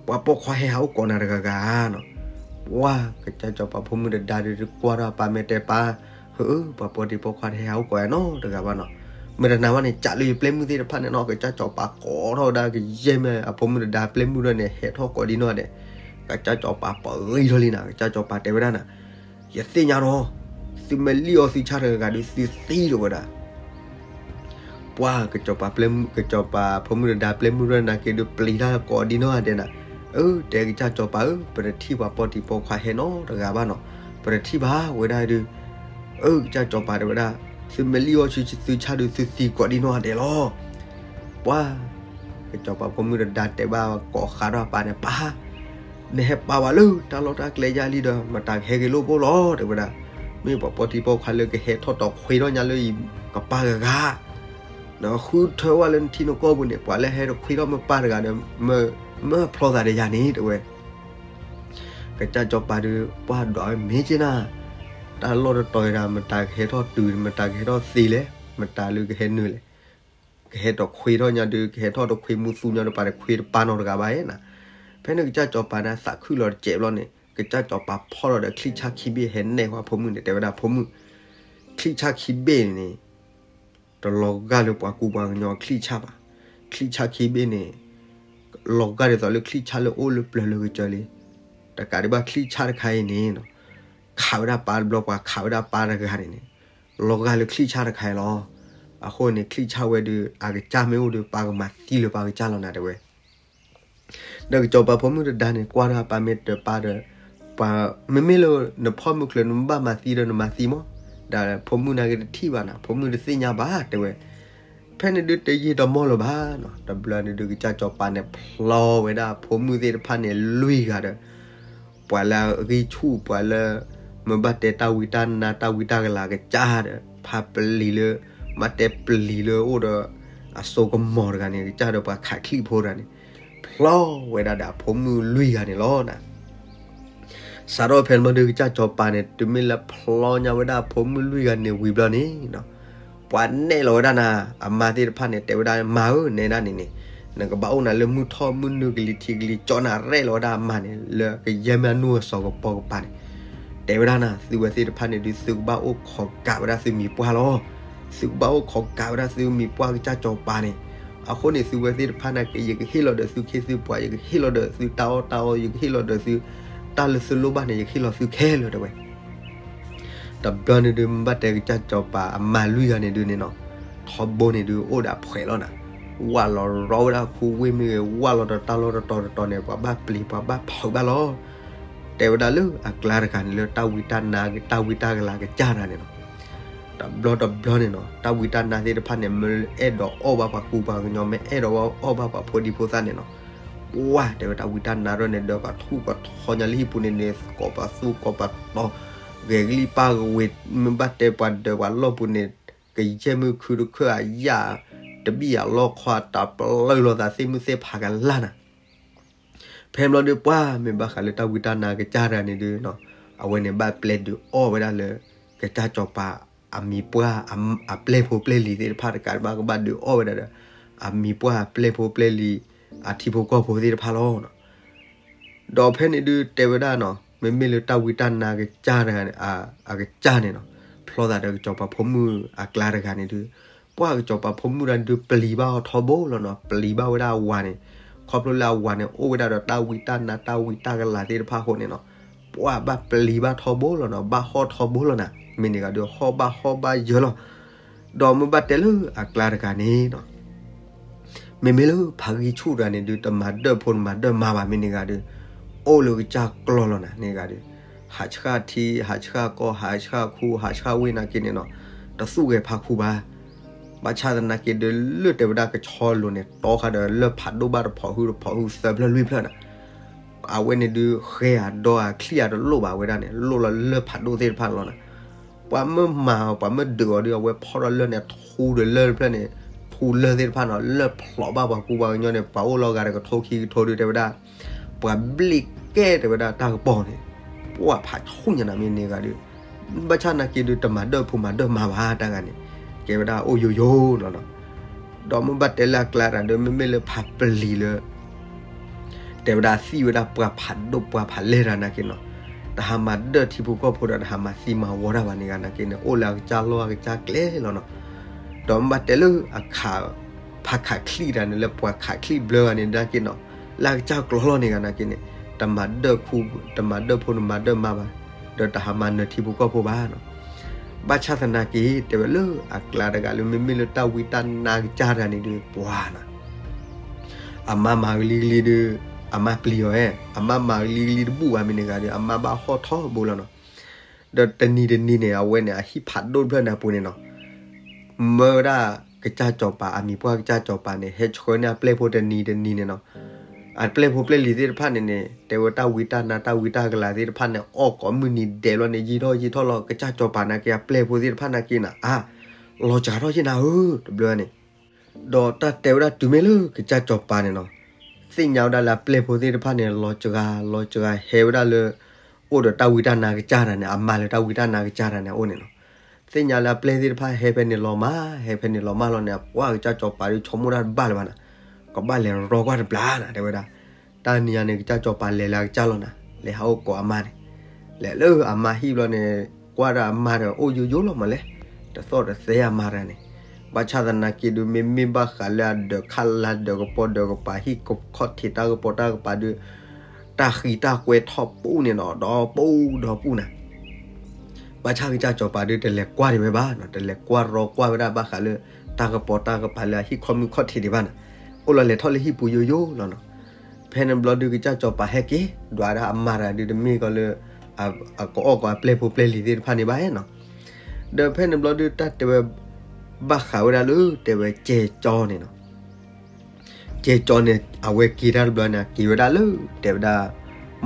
ပှၤပိာ်ခွါဟဲဟးအိၣ်ကိးနၤတဂၤဂၤနီၤ, ပှၤကစၢ်စီၤပၤဖိမုၣ်တဒါဒုးကွၢ်ထီၣ်ပၢ်မ့ၢ်တဲပၢ်, ဟၢ ပှၤပိာ်တံၤပိာ်ခွါတဟဲဟးအိၣ်ကိးယၤနီတဂၤဘၣ်နီၤ, မ့ၢ်တနာ်ဘၣ်န့ၣ် ကးလၢယပျဲမုၣ်သ့ၣ်တဖၣ်န့ၣ်နီၤ, ကစၢ်စီၤပၤကိးထီၣ်ဝဲဒၣ်ကယဲၢ်မ့ၢ်အဖိမုၣ်တဒါပျဲမုၣ်ဒၣ်န့ၣ် ဟဲထီၣ်ကိးဒံနီၢ်ဒဲး, ကစၢ်စီၤပၤပဂံၢ်ထီၣ်လံနၤ, ကစၢ်စီၤပၤတဲဝဲဒၣ်နၤ ယသ့ၣ်ညါဒီး, သုမ့ၢ်လံၣ်အီၣ်သုဆၣ်တဂၤဂၤဒီးသုသံဒီးဝဲဒၣ်, ပှၤကစီၤပၤပျဲမုၣ်, ကစီၤပၤဖိမုၣ်တဒါပျဲမုၣ်ရဲၣ်နာ်က့ဒုးပျံၤတၢ်ကိးဒံနီၢ်ဒဲးနၤ, အၢ တဲကစၢ်စီၤပၤဧၢ ပတထံၣ်ပှၤပိာ်တံၤပိာ်ခွါဟဲနီတဂၤဘၣ်နီၤ, ပတထံၣ်ဘၣ်ဝဲဒၣ်ဒုး, အၢ ကစၢ်စီၤပၤတဲဝဲဒၣ်, သုမ့ၢ်လံၣ်အီၣ်သုဆၣ်ဒုးသုသံကိးဒံနီၢ်ဒဲးလီၤ ပှၤ ကစီၤပၤဖိမုၣ်တဒါတဲဘၣ်ကိးဃးဒီးအပၢ်န့ၣ် ပၢ်, နဟဲပာ်ဝဲလၢတၢ်လီၢ်တၢ်ကျဲယါလံဒီး မတၤကဟဲက့ၤလိၣ်ဘိလီၤ တဲဝဲဒၣ်, မ့ၢ်ပှၤပိာ်တံၤပိာ်ခွါလၢကဟဲထီၣ်တီးခွ့ထီၣ်ညါလၢယကပၢ်ဂၤဂၤ, နဃုထၢဝဲလၢနထံနကီၢ်ပူၤန့ၣ် ပှၤလၢဟဲတခွ့ထီၣ်မ့ၢ်ပၢ်တဂၤဒီး မၢဖျီသးဒီးယၤန့ၣ် တဲဝဲ ကစၢ်စီၤပၤဒုး ပှၤဒွးဝဲမ့ၢ်က့နၤ, တၢ်လီၢ်တတီၤအံၤဒၣ် မတၤကဟဲထီၣ်တုၤ မတၤကဟဲထီၣ်သ့လဲၣ်, မတၤလၢကဟဲနုာ်လဲၣ်, ကဟဲတီးခွ့ထီၣ်ညါဒုး ကဟဲထီၣ်တခွ့မူသူညါဒီး ပှၤတခွ့တပၢ်နီတဂၤဘၣ်ဧါနၤ, ဖဲန့ၣ်ကစၢ်စီၤပၤန့ၣ် သးခုလီၤတစဲးဘျီန့ၣ် ကစၢ်စီၤပၤဖီၣ်ဒီးချံၣ်ဆၣ်ခံဘ့ၣ်ဟဲနဲၣ်ဃီအဖိမုၣ်န့ၣ် တဲဝဲဒၣ်ဖိမုၣ်, ချံၣ်ဆၣ်ခံဘ့ၣ်န့ၣ် တလီၤဂာ်လၢပှၤကူပှၤကညီချံၣ်ဆၣ်ဘၣ်, ချံၣ်ဆၣ်ခံဘ့ၣ်န့ၣ် လီၤဂာ်ဒ်သိးလၢချံၣ်ဆၣ်လၢအိၣ်လၢပျၢၤလၢကစၢၤလံ, တကးဒံးဘၣ်ချံၣ်ဆၣ်တခါအံၤန့ၣ် ခးဝဲဒၣ်ပၢ်တဘျီ ပှၤခးဝဲဒၣ်ပၢ်တဂၤန့ၣ်န့ၣ် လီၤဂာ်လၢချံၣ်ဆၣ်တခါအံၤလီၤ. အဃိန့ၣ် ချံၣ်ဆၣ်ဝဲဒုး အကစၢ်မ့ၢ်အိၣ်ဒီး ပၢ်ကမၤသံလၢပၢ်ကစၢ်လီၤနၤ တဲဝဲ ဒီးကစီၤပၤဖိမုၣ်တဒါန့ၣ် ကွၢ်ဒီးအပၢ်မ့ၢ်တဲပၢ်ဒီး ပှၤ မ့မ့ၢ်လၢနဖီၣ်မုၢ်ချၢ နမ့ၢ်ဘၣ်မၤသံဒီးနမၤသံမး, ဒီးဖိမုၣ်နာ်က့တထံၣ်ဘၣ်နၤ ဖိမုၣ်တသ့ၣ်ညါဘၣ် တဲဝဲ. ဖဲန့ၣ်ဒုးတယံာ်တမီၢ်လၢၤဘၣ်နီၤ, တဘျီန့ၣ်ဒုးကစၢ်စီၤပၤန့ၣ် ဖျီဝဲဒၣ်ဖိမုၣ်သ့ၣ်တဖၣ်န့ၣ်လွံၢ်ဂၤဒီး ပှၤလၢအဂံၢ်ဆူၣ် ပှၤလၢ မ့ၢ်ဘၣ်တဲတၢ်ဝံတၢ်နါ တၢ်ဝံတၢ်ကလၤကစၢ်ဒီး ဖါပျံၤလၢ မ့ၢ်တဲပျံၤလၢအိၣ်ဒီး အစိကမီၤတဂၤန့ၣ် ကစၢ်ဒီးပှၤခးချံၣ်ဖိတဂၤန့ၣ် ဖျီဝဲဒၣ်ဒီးအဖိမုၣ်လွံၢ်ဂၤန့ၣ်လီၤနၤ. စးထီၣ်ဖဲန့ၣ်ဘျီဒုးကစၢ်စီၤပၤန့ၣ် တုၤမ့ၢ်လၢဖျီညါဝဲဒၣ်အဖိမုၣ်လွံၢ်ဂၤန့ၣ်ဝံၤဘျီန့ၣ်နီၤ, ပှၤနဲၣ်လီၤဝဲဒၣ်နၤ အမါသ့ၣ်တဖၣ်န့ၣ် တဲဝဲဒၣ် မါဧၢ နဲဒၣ်န့ၣ်န့ၣ် နကဘၣ်အိၣ်နၤလၢမုၢ်ထီၣ်မုၢ်နုာ်ကလံၤထံးကလံၤကၠီနၤရဲၣ်လီၤဝဲဒၣ်အမါန့ၣ် လၢကယဲၢ်မ့ၢ်အနူၢ်အစီၤကပီၤကပၤန့ၣ်, တဲဝဲဒၣ်နၤ သုဝဲသ့ၣ်တဖၣ်န့ၣ်ဒုး သုကဘၣ်အိၣ်ခိးကးဝဲဒၣ်သုမံၤပှၢ်လီၤ. သုကဘၣ်အိၣ်ခိးကးဝဲဒၣ်သုမံၤပှၢ်ကစၢ်စီၤပၤန့ၣ်, အဃိန့ၣ် သုဝဲသ့ၣ်တဖၣ်န့ၣ်က့ ယကဟ့ၣ်လီၤဒီးသုခ့သုပှၤ, ယကဟ့ၣ်လီၤဒီးသုတၢ်အီၣ်တၢ်အီ, ယကဟ့ၣ်လီၤဒီးသု တၢ်လၢသုလိၣ်ဘၣ်န့ၣ် ယကဟ့ၣ်လီၤသုခဲလၢာ် တဲဝဲ. တဘျီန့ၣ်ဒုး မ့ၢ်ဘၣ်တဲကစၢ်စီၤပၤအမါလွံၢ်ဂၤန့ၣ်ဒုးန့ၣ်နီၤ, ထီဘိန့ၣ်ဒုး အိၣ်ဒီးအဖှဲးလီၤနၤ, ဝၢ်လီၤရီဝဲဒၣ်ခူဝ့ၢ်မ့ၢ်ဂ့ၤ, ဝၢ်လီၤဒီးတၢ်လီၢ်တတီၤတတီၤန့ၣ် ပှၤဘၣ်ပျံၤ ပှၤဘၣ်ဖုးဘၣ်လီၤ. တဲဝဲဒၣ်လၢအကျါတဂၤန့ၣ် လၢတၢ်ဝံတၢ်နါ တၢ်ဝံတၢ်ကလၤကစၢ်တဂၤန့ၣ်နီၤ, တဘျီတဘျီန့ၣ်နီၤ တၢ်ဝံတၢ်နါသ့ၣ်တဖၣ်န့ၣ် မ့ၢ်အဲၣ်ဒိးအီၣ်ဘၣ်ပှၤကူပှၤကညီ, မ့ၢ်အဲၣ်ဒိးအီၣ်ဘၣ်ပှၤဖိဒံဖိသၣ်န့ၣ်နီၤ, ပှၢ် တဲဝဲ တၢ်ဝံတၢ်နါထီၣ်န့ၣ် ဒီးကထူၣ်ကထီညါလၢဟံၣ်ပူၤန့ၣ်န့ၣ် ကိးပသူကိးပတီၤ, ဂဲၤကလံၣ်ပၢ်ကဝ့ၤ, မ့ၢ်ဘၣ်တဲပှၤဒၢးပှၤလီၢ်ပူၤန့ၣ် ကယဲၢ်မုၢ်ခုတခၢၣ်အယၣ်, တဘံၣ်အလီၢ်ခီ တၢ်ပျၢၢ်လိာ်သး သ့ၣ်မုၢ်သ့ၣ်ဖးကလၢ်နၤ. ဖဲဘျီဒုး ပှၢ် မ့ၢ်ဘၣ်ဃးလၢတၢ်ဝံတၢ်နါကစၢ်တဂၤန့ၣ်ဒုးနီၤ, အဝဲန့ၣ်ဘၣ်ပျဲဒုးအီၣ်ဝဲဒၣ်လၢ ကစၢ်စီၤပၤအမံၤပှၢ်အပျဲၢ်ဖိပျဲၢ်လံၤသ့ၣ်တဖၣ်တကးဘၣ် ကဘၣ်ဒုးအီၣ်ဝဲဒၣ်ဒီး အမံၤပှၢ်အပျဲၢ်ဖိပျဲၢ်လံၤ အထံဖိကီၢ်ဖိသ့ၣ်တဖၣ်လီၤ. ဒီးဖဲန့ၣ်ဒုးတဲဝဲဒၣ်နီၤ, မ့မ့ၢ်လၢတၢ်ဝံတၢ်နါကစၢ်တဂၤန့ၣ်, အကစၢ်န့ၣ်နီၤ, ဖျီသးဒီးကစီၤပၤဖိမုၣ်အကျါတဂၤန့ၣ်ဒုး, ပှၢ် ကစီၤပၤဖိမုၣ်တဂၤဒုး ပျံၤဘၣ်အီၤထီဘိလီၤနီၤ, ပျံၤဘၣ်ဝဲဒၣ်အဝၤန့ၣ်, ခီဖျိလၢအဝၤန့ၣ် အိၣ်ဝဲဒၣ်ဒီးတၢ်ဝံတၢ်နါတၢ်ဝံတၢ်ကလၤသ့ၣ်တဖၣ်အဃိန့ၣ်နီၤ, ပှၢ် ဘၣ်ပျံၤဘၣ်ထီဘိလီၤနီၤ, ဘၣ်ဟီၣ်ထီဘိလီၤနၤ, မ့ၢ်န့ၣ်ဂၤဒုး ဟီၣ်ဘၣ်ဟီၣ်ဘၣ်ယၢၤလီၤ. ဒီးမ့ၢ်ဘၣ်တဲလၢအကျါတဂၤန့ၣ်နီၤ, မ့မ့ၢ်လၢဖးဂံၢ်ဆူၣ်တဂၤန့ၣ်ဒုး တမၤဒၢၣ်ဖိတမၤဒၢၣ်မါဘၣ် မ့ၢ်န့ၣ်ဂၤဒုး, အိၣ်လၢကစၢ်ကျီၢ်လီၤနၤ န့ၣ်ဂၤဒုး, ဟးဆှၣ်ထံ ဟးဆှၣ်ကီၢ် ဟးဆှၣ်ခူ ဟးဆှၣ်ဝ့ၢ်နာ်က့န့ၣ်နီၤ, တသူၣ်ဂဲၤဖးခူဘၣ်. ဘၣ်ဆၣ်သနာ်က့ဒုး လၢတဲဝဲဒၣ်ကဆီလိၤန့ၣ် တီဃာ်ဒီးလၢၢ်ဖးဒိၣ်ဘၣ်တဖီးဟုတဖီးဟုသၢဖျၢၣ်လွံၢ်ဖျၢၣ်နၤ, အဝဲန့ၣ်ဒုး ဃဲအဒီအချံၣ်အတလိၣ်ဘၣ်ဝဲဒၣ်န့ၣ် လိၣ်လီၤလၢၢ်ဖးဒိၣ်သ့ၣ်တဖၣ်န့ၣ်လီၤနၤ. ပှၤမ့ၢ်မၤအီၤ ပှၤမ့ၢ်ဒုးအီၤဒုး အဝဲဖီၣ်ထီၣ်လၢၢ်န့ၣ် ထူဒီးလၢၢ်တဖျၢၣ်န့ၣ်, ထူလၢၢ်သ့ၣ်တဖၣ်န့ၣ် လၢၢ်ဖျိးဘၣ်ပှၤကူပှၤကညီန့ၣ် ပှၤအိၣ်လီၤဂၤတကထိခံကထိဒုး တဲဝဲဒၣ်, ပှၤဘျ့ၣ်ကဲတဲဝဲဒၣ်တၢ်ကပီၤန့ၣ်, ပှၢ် ဖးဆူၣ်ညါနၤ မ့ၢ်န့ၣ်ဂၤဒုး, ဘၣ်ဆၣ်သနာ်က့ဒုး တမၤဒၢၣ်ဖိမၤဒၢၣ်မါဘၣ်တၢ်ဂၤန့ၣ်, ကဲဝဲဒၣ်အိၣ်ယိယိလီၤနီၤ. ဒီးမ့ၢ်ဘၣ်တဲလၢအကျါတဂၤဒုး မ့မ့ၢ်လၢဖးပျံၤလၢ တဲဝဲဒၣ်သံဝဲဒၣ်ပှၤဖးဒိၣ်ပှၤဖးလဲၢ်တဂၤနာ်က့နီၤ, တဟးမၤဒၢၣ်ထံဖိကီၢ်ဖိဒီး တဟးမၤသံမၤဝီတၢ်ဘၣ်န့ၣ်ဂၤနာ်က့န့ၣ် အိၣ်လၢအကစၢ်လီၢ်အကစၢ်ကျဲလီၤနီၤ. ဒီးမ့ၢ်ဘၣ်တဲလၢအခး ဖးခးချံၣ်တဂၤန့ၣ် လၢပှၤခးချံၣ်ဘျၢဂၤန့ၣ်နာ်က့နီၤ, လၢအကစၢ်ကျီၤလီၤန့ၣ်ဂၤနာ်က့န့ၣ်, တမၤဒၢၣ်ခူ တမၤဒၢၣ်ဖိ တမၤဒၢၣ်မါဘၣ်, ဒီးတဟးမၤနၢၤထံဖိကီၢ်ဖိဘၣ်နီၤ. ဘၣ်ဆၣ်သနာ်က့ တဲဝဲလၢအကျါတဂၤလၢ မ့မ့ၢ်လၢတၢ်ဝံတၢ်နါကစၢ်တဂၤန့ၣ်ဒုး ပှၤနီၤ အမါမၤကလံကလံဒုး, အမါပျံၤအီၤဧဲ, အမါမၤကလံကလံတဘူၣ်ဘၣ် မ့ၢ်န့ၣ်ဂၤဒုး အမါဘၣ်ဟီၣ်ထီဘိလီၤနီၤ. ဒီးတနံၤတနံၤန့ၣ် အဝဲန့ၣ် အဟံၣ်ဖးဒိၣ်တဖျၢၣ်န့ၣ်အပူၤန့ၣ်နီၤ, မၢဝဲဒၣ်ကစၢ်စီၤပၤ အမံၤပှၢ်ကစၢ်စီၤပၤန့ၣ် ဟဲဆှၢန့ၢ်အပျဲၢ်ဖိတနံၤတနံၤန့ၣ်နီၤ, အပျဲၢ်ဖိပျဲၢ်လံၤသ့ၣ်တဖၣ်န့ၣ်န့ၣ် တဲဝဲတၢ်ဝံတၢ်နါတၢ်ဝံတၢ်ကလၤသ့ၣ်တဖၣ်န့ၣ် အီၣ်ကိးမုၢ်နံၤဒဲးဘျီန့ၣ် ယံာ်ထီၣ်ယံာ်ထီၣ်လီၤ. ကစၢ်စီၤပၤနာ်က့ အပျဲၢ်ဖိသ့ၣ်တဖၣ်နာ်က့နၤ အါ လီၤစှၤထီၣ်ယဲနၤဧၢ တဘျီန့ၣ် ဒီးတၢ်တဲဝဲဒၣ်တုၤမ့ၢ်လၢကစၢ်စီၤပၤန့ၣ်နီၤ, သ့ၣ်ညါဝဲဒၣ်လၢအပျဲၢ်ဖိသ့ၣ်တဖၣ်န့ၣ် လီၤစှၤ လီၤစှၤဟဲဝဲဒၣ်လၢ အိၣ်ဒီးတၢ်ဝံတၢ်နါကစၢ်တဂၤန့ၣ်, အမါလၢတၢ်ဝံတၢ်နါကစၢ်တဂၤန့ၣ်အအိၣ်န့ၣ်နီၤ. သ့ၣ်ညါလၢအပျဲၢ်သ့ၣ်တဖၣ်ဟဲဖဲန့ၣ်လီၤမး, ဟဲဖဲန့ၣ်လီၤမးလီၤန့ၣ် ပှၢ် ကစၢ်စီၤပၤဒုး ဆိကမိၣ်တၢ်တဘၣ်လၢၤဘၣ်နၤ, ကဘၣ်လဲၤရီကွၢ်တဘျီနၤ တဲဝဲဒၣ်. တၢ်နံၤညါန့ၣ် ကစၢ်စီၤပၤလဲၤလၢအကစၢ်လီၤနၤ, လဲၤဟးအိၣ်ကိးအမါန့ၣ်, လဲၤလၢအမါဟံၣ်ဘျီန့ၣ် ကွၢ်ဒီးအမါဒီး အိၣ်ယိယိလီၤမးလဲၣ်, တသီၣ်တသဲအမါတဂၤန့ၣ်. ဘၣ်ဆၣ်သနာ်က့ဒုး မ့မ့ၢ်ဘၣ်ဃးလၢအဒၢးခါလါဒၢးကပီၤဒၢးကပၤ ဟံၣ်ခီၣ်ထံးတၢ်ကပီၤတၢ်ကပၤဒုး တၢ်ဃံတၢ်ကွဲထီၣ်ပူန့ၣ်နီၤ, ဒီပူဒီပူနၤ. ဘၣ်ဆၣ်ကစၢ်စီၤပၤဒုး တလဲၤကွၢ်ဒံးဝဲဘၣ်နီၤ, တလဲၤကွၢ်ရီကွၢ်ဝဲဒၣ်ဘၣ်ဃးလၢ တၢ်ကပီၤတၢ်ကပၤလၢအဟံၣ်ခီၣ်မုၢ်ခီၣ်ထံးဒံးဘၣ်နၤ, အိၣ်လီၤလဲၤထီၣ်လၢဟံၣ်ပူၤယိယိလီၤနီၤ. ဖဲန့ၣ်ဘျီဒုး ကစၢ်စီၤပၤဟဲက့ၤ ဒွးဒၣ်အမါတဂၤဒုး တမ့ၢ်ကီးလၢ အကအီၣ်ကီးအပျဲၢ်ဖိပျဲၢ်လံၤသ့ၣ်တဖၣ်န့ၣ်ဘၣ်နီၤ. ဒီးဖဲန့ၣ်ဘျီဒုး တၢ်တဲဝဲ ဘၣ်ဃးဝဲဒၣ်လၢ တဲဝဲကဲကၠီန့ၣ်နီၤ. ကဲကၠီန့ၣ် အဝဲက့ၤတၢ်တဘျီန့ၣ် က့ၤဝဲဒၣ်လၢ တဲဝဲဒၣ်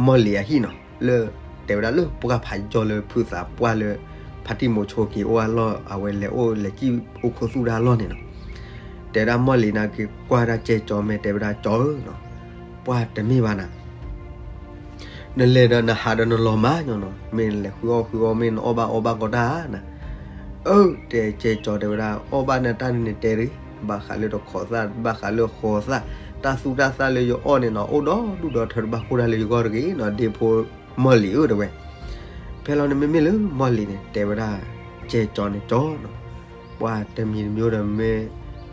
မီၢ်လံၤအဟံၣ်နီၤ, လၢ တဲဝဲဒၣ်လၢပှၢ်ဖးယီၤလၢဖုသးပှၢ်လၢ ဖါတံၢ်မိၤဆိက့ၤအိၣ်အလီၢ် အဝဲလဲၤအိၣ်လဲၤစံၣ်အိၣ်ခူသူၣ်တၢ်အလီၢ်န့ၣ်နီၤ. တဲဝဲဒၣ်မီၢ်လံၤန့ၣ် က့ၤကွၢ်ဒၣ်ကဲကၠီ မ့ၢ်တဲဝဲဒၣ် ကၠီဧၢနီၤ, ပှၢ်တမ့ၢ်ဘၣ်နၤ နလဲၤဒီးနဟးဒီးနလီၤမးညီနီၤ, မ့ၢ်နလဲၤဃုအီၣ်ဃုအီမ့ၢ်နအီၣ်ဘၣ်အီဘၣ်ကီးတၢ်ဧါနၤ. အၢ တဲကဲကၠီတဲဝဲဒၣ် အီၣ်ဘၣ်နတၢ်န့ၣ်တဲရံ, ဘၣ်ဃးလၢတခိးသၣ် ဘၣ်ဃးလၢဃီၤသၣ် တၢ်သူၣ်တၢ်သၣ်လၢယအီၣ်န့ၣ်နီၤ အိၣ်ဒီးဒူၣ်ဒီးထၢတဘၣ်ဃိတၢ်လၢယဂီၢ်တဂ့ၤနီၤ ဒ့ဖိမီၢ်လံၤဧၢ တဲဝဲ. ဖဲလီၤန့ၣ်မ့မ့ၢ်လၢမီၢ်လံၤန့ၣ် တဲဝဲဒၣ် ကဲကၠီန့ၣ် ကၠီနီၤ, ပှၤတမံၤတမံၤဒီးမ့ၢ်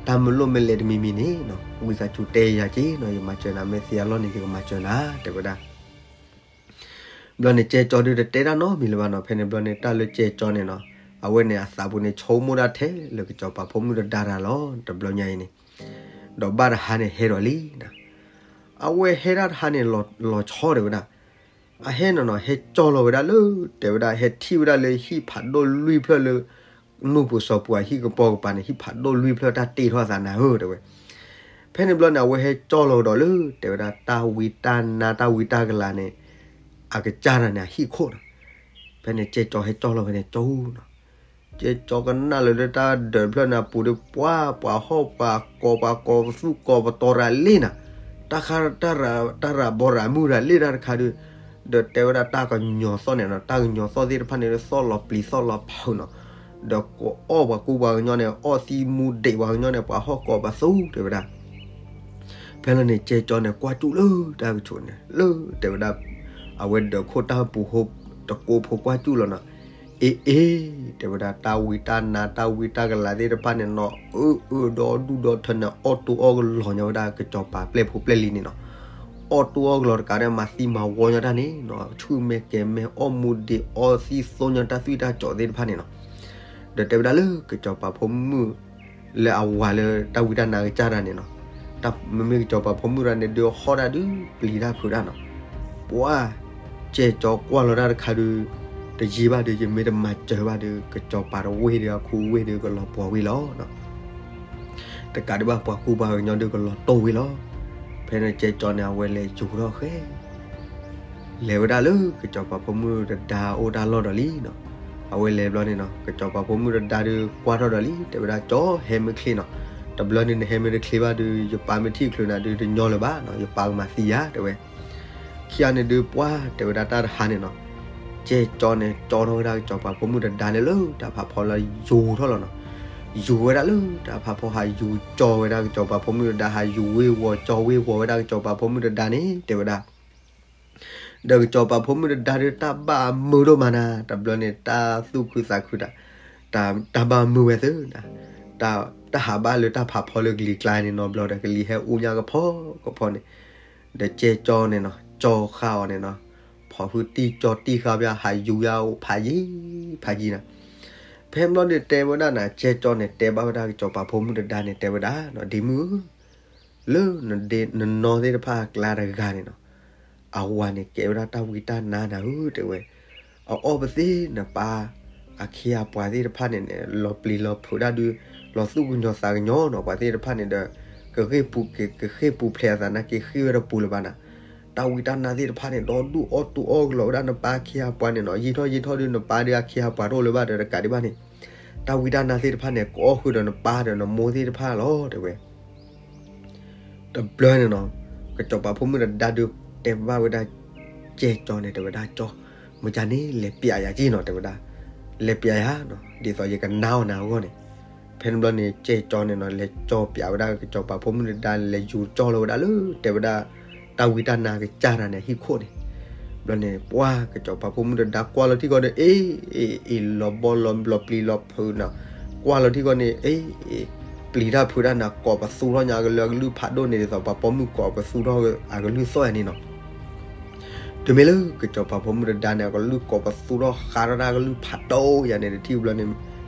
တၢ်မလိၣ်မ့ၢ်လဲၤတမံၤမံၤန့ၣ်နီၤ ဝံသးစူၤတဲယၤက့ၤနီၤ ယမၤစၢၤနၤ မ့ၢ်သ့အလီၢ်န့ၣ် ယကမၤစၢၤနၤ တဲဝဲဒၣ်. ဘျီန့ၣ် ကဲကၠီဒုးတတဲတၢ်နီတမံၤလၢၤဘၣ်နီၤ. ဖဲန့ၣ်ဘျီန့ၣ် တၢ်လၢကဲကၠီန့ၣ်နီၤ အဝဲန့ၣ်အသးပူၤန့ၣ် ဆိကမိၣ်ဒၣ်ထဲလၢကစီၤပၤဖိမုၣ်တဒါတၢ်လီၤ တဘျီညါအံၤန့ၣ်, ဒီးဘၣ်တဟါန့ၣ်ဟဲဒီးလံနီၤ. အဝဲဟဲဒၣ်တဟါန့ၣ် လီၤဆီတဲဝဲဒၣ်, အဟဲနီၤနီၤ ဟဲကၠီလီၤဝဲဒၣ်လၢ တဲဝဲဒၣ် ဟဲထံၣ်ဝဲဒၣ်လၢဟံၣ်ဖးဒိၣ်လွံၢ်ဖျၢၣ်လၢ နူၢ်ပူၤစီၤပူၤအဟံၣ်ကပီၤကပၤန့ၣ် ဟံၣ်ဖးဒိၣ်လွံၢ်ဖျၢၣ်တၢ်တ့ထီၣ်အသးနၤဧၢ တဲဝဲ. ဖဲန့ၣ်ဘျီန့ၣ် အဝဲဟဲကၠီလီၤကဒီးလၢ တဲဝဲဒၣ် တၢ်ဝံတၢ်နါတၢ်ဝံတၢ်ကလၤန့ၣ် အကစၢ်တၢ်န့ၣ် အဟံၣ်ခိၣ်နီၤ. ဖဲန့ၣ် ကဲကၠီဟဲကၠီလီၤဖဲန့ၣ် ကၠီနီၤ. ကဲကၠီကနၣ်လၢလၢတၢ်ဒၢးဖျၢၣ်န့ၣ် အပူၤဒီး ပှၤ ပှၤဟီၣ်ပှၤကီၢ် ပှၤကီၢ်ပသူၣ်ကီၢ်ပတီၤရၤလံနီၤ, တၢ်ခါ တၢ်ရၤ တၢ်ရၤဘီရၤမုၣ်ရၤလံတၢ်တခါဒီး ဒီးတဲဝဲဒၣ်တၢ်ကညီၤသီၣ်န့ၣ်နီၤ တၢ်ကညီၤသီၣ်သ့ၣ်တဖၣ်န့ၣ် သီၣ်လီၤပျံၤသီၣ်လီၤဖုးနီၤ, ဒီးကအီၣ်ပှၤကူပှၤကညီန့ၣ် အီၣ်သံမူဒံးပှၤကညီန့ၣ် ပှၤဟီၣ်ကီၢ်ပသူၣ်တဲဝဲဒၣ်. ဖဲလီၤန့ၣ် ကဲကၠီန့ၣ် ကွၢ်ကၠူၣ်လၢတၢ်ကဆိးန့ၣ် လၢတဲဝဲဒၣ် အဝဲဒၢးခိၣ်တၢ်ပူၤဟိ တကိးဖိကွၢ်ကၠူၣ်လီၤနီၤ. အ့ အ့ တဲဝဲဒၣ် တၢ်ဝံတၢ်နါတၢ်ဝံတၢ်ကလၤသ့ၣ်တဖၣ်န့ၣ်နီၤ အၢ အၢ ဒီဒူၣ်ဒီထၢန့ၣ် အီၣ်တူၢ်အီၣ်ကလီၤညါဝဲဒၣ် ကစီၤပၤပျဲၢ်ဖိပျဲၢ်လံၤန့ၣ်နီၤ. အီၣ်တူၢ်အီၣ်ကလီၤတကးဒီး မၤသံမၤဝီညါတၢ်န့ၣ်နီၤ ဆူၣ်မဲာ်ကဲၤမဲာ် အီၣ်မူဒံး အီၣ်သံသိညါတၢ်သွံၣ်တၢ်ကၠီၤသ့ၣ်တဖၣ်န့ၣ်နီၤ. ဒီးတဲဝဲဒၣ်လၢကစီၤပၤဖိမုၣ် လၢအဝၤလၢတၢ်ဝံတၢ်နါကစၢ်တၢ်န့ၣ်နီၤ, မ့မ့ၢ်ကစီၤပၤဖိမုၣ်တဒါန့ၣ် ဒုးဟီၣ်တၢ်ဒုးပျံၤတၢ်ဖုးတၢ်နီၤ. ပှၤ ကဲကၠီကွၢ်လီၤတၢ်တခါဒုး တယံာ်ဘၣ်ဒီး ယမ့ၢ်တမၤစၢၤဘၣ်ဒီး ကစီၤပၤတဝ့ၢ်ဒီး အခူဝ့ၢ်ဒီး ကလီၤပှီၤဝ့ၢ်လီၤ. တကးဒံးဘၣ် ပှၤကူပှၤကညီဒုးကလီၤတိၢ်ဝ့ၢ်လီၤ. ဖဲန့ၣ်ကဲကၠီန့ၣ် အဝဲလဲၤယူၤထီၣ်ဃဲ လဲၤဝဲဒၣ်လၢကစီၤပၤဖိမုၣ်တဒါအိၣ်တၢ်လီၢ်ဒီးလံနီၤ. အဝဲလဲၤဘျီန့ၣ်နီၤ ကစီၤပၤဖိမုၣ်တဒါဒုးကွၢ်ထီၣ်ဒီးလံ တဲဝဲဒၣ် ကၠီဟဲမ့ၢ်ချ့နီၤ, တဘျီန့ၣ်နဟဲမ့ၢ်တချ့ဘၣ်ဒီး ယပၢ်မ့ၢ်ထံၣ်ချုးနၤဒုးတညီလၢၤဘၣ်နီၤ, ယပၢ်ကမၤသံယၤ တဲဝဲ. ခံဂၤန့ၣ်ဒုးပှၤ တဲဝဲဒၣ်တၢ်တဟါန့ၣ်နီၤ, ကဲကၠီန့ၣ် ကၠီထီၣ်ဝဲဒၣ်ကစီၤပၤဖိမုၣ်တဒါန့ၣ်လၢတၢ်ဖးဖီလၢယူၤထီၣ်လီၤနီၤ. ယူၤဝဲဒၣ်လၢတၢ်ဖးဖီ ဟးယူၤကၠီဝဲဒၣ်ကစီၤပၤဖိမုၣ်တဒါ ဟးယူၤဝ့ၢ်ဝီၤကၠီဝ့ၢ်ဝီၤဝဲဒၣ်ကစီၤပၤဖိမုၣ်တဒါန့ၣ် တဲဝဲဒၣ် ဒီးကစီၤပၤဖိမုၣ်တဒါဒုးတၢ်ဘၣ်အမုာ်ဒိၣ်မးနၤ, တဘျီန့ၣ် တၢ်သူၣ်ခုသးခုတၢ်, တၢ် တၢ်ဘၣ်မုာ်ဝဲသ့နၤ, တၢ် တၢ်ဟးဘၣ်လၢတၢ်ဖးဖီလၢကလံၤကျါန့ၣ်နီၤ ဘျီဒီးကလံၤဟဲအူညါကဖီကဖီန့ၣ်, ဒီးကဲကၠီန့ၣ်နီၤ ကၠီဃာ်အီၤန့ၣ်နီၤ, ဖီၣ်ဟုတံၢ်ကၠီတံၢ်ဃာ်ဘၣ် ဟးယူၤယါအိၣ်ဖးယံၤဖးယံၤနၤ. ဖဲဘျီန့ၣ်တဲဝဲဒၣ်နၤ ကဲကၠီန့ၣ် တဲဘၣ်ဝဲဒၣ်ကစီၤပၤဖိမုၣ်တဒါန့ၣ် တဲဝဲဒၣ်နီၤ ဒ့မုၣ်ဧၢ လၢနနီၢ်သ့ၣ်တဖၣ်အကျါတဂၤန့ၣ်နီၤ, အဝၤန့ၣ်ကဲဝဲဒၣ်တၢ်ဝံတၢ်နါနၤဧၢ တဲဝဲ, အအီၣ်ပသ့ၣ်နပၢ် အခ့အပှၤသ့ၣ်တဖၣ်န့ၣ်န့ၣ် လီၤပျံၤလီၤဖုးဒၣ်ဒုး လီၤသူၣ်ကညီၤသးကညီၤနီၤ ပှၤသ့ၣ်တဖၣ်န့ၣ်ဒီး ကဃ့ၢ်ပူၤက့ၤ ကဃ့ၢ်ပူၤဖျဲးအသးနာ်က့ ဃ့ၢ်ဝဲတပူၤလၢၤဘၣ်နၤ, တၢ်ဝံတၢ်နါသ့ၣ်တဖၣ်န့ၣ် ဒီဒူၣ်အီၣ်တူၢ်အီၣ်ကလီၤဝဲဒၣ်နပၢ်အခ့အပှၤန့ၣ်နီၤ, ယံာ်ထီၣ်ယံာ်ထီၣ်ဒုး နပၢ်ဒုးအခ့အပှၤတအိၣ်လၢၤဘၣ်ဒီး တကးဒံးဘၣ်န့ၣ် တၢ်ဝံတၢ်နါသ့ၣ်တဖၣ်န့ၣ် ကအီၣ်ဃုာ်ဒီးနပၢ်ဒီးနမိၢ်သ့ၣ်တဖၣ်လီၤ တဲဝဲ. တဘျီန့ၣ်နီၤ, ကစီၤပၤဖိမုၣ်တဒါဒုးတဲဘၣ်ဝဲဒၣ် ကဲကၠီန့ၣ် တဲဝဲဒၣ် ကၠီ, မ့ၢ်ကန့ၣ် လဲၤပျးယၤက့နီၤ တဲဝဲဒၣ်, လဲၤပျးယၤနီၤ ဒ်သိးယကနါအီၤနၤအဂီၢ်န့ၣ်. ဖဲန့ၣ်ဘျီန့ၣ် ကဲကၠီန့ၣ်နီၤ လဲၤကၠီပျးဝဲဒၣ်ကစီၤပၤဖိမုၣ်တဒါန့ၣ် လဲၤယူၤကၠီလီၤဝဲဒၣ်လၢ တဲဝဲဒၣ် တၢ်ဝံတၢ်နါကစၢ်တၢ်န့ၣ် ဟံၣ်ခိၣ်န့ၣ် ဘျီန့ၣ် ပှၤကစီၤပၤဖိမုၣ်တဒါကွၢ်လီၤထံၣ်ကီးဒီး အ့ အ့ အ့ လီၤဘီလီၤဘျီၤပျံၤလီၤဖုးနီၤ, ကွၢ်လီၤထံၣ်ကီးန့ၣ် အ့ အ့ ပျံၤတၢ်ဖုးတၢ်နၤ ကိးပသူထီၣ်ညါကလုၢ်အကလုၢ်ဖးဒိၣ်န့ၣ် ဒ်သိးပှၤပိာ်မုၣ်ကိးပသူထီၣ်အကလုၢ်သီၣ်ယၤန့ၣ်နီၤ. တုၤမ့ၢ်လၢကစီၤပၤဖိမုၣ်တဒါန့ၣ် အကလုၢ်ကိးပသူထီၣ်ဃးထီၣ်တၢ်ကလုၢ်ဖးဒိၣ်ယၤန့ၣ် တထံၣ်ဘျီန့ၣ်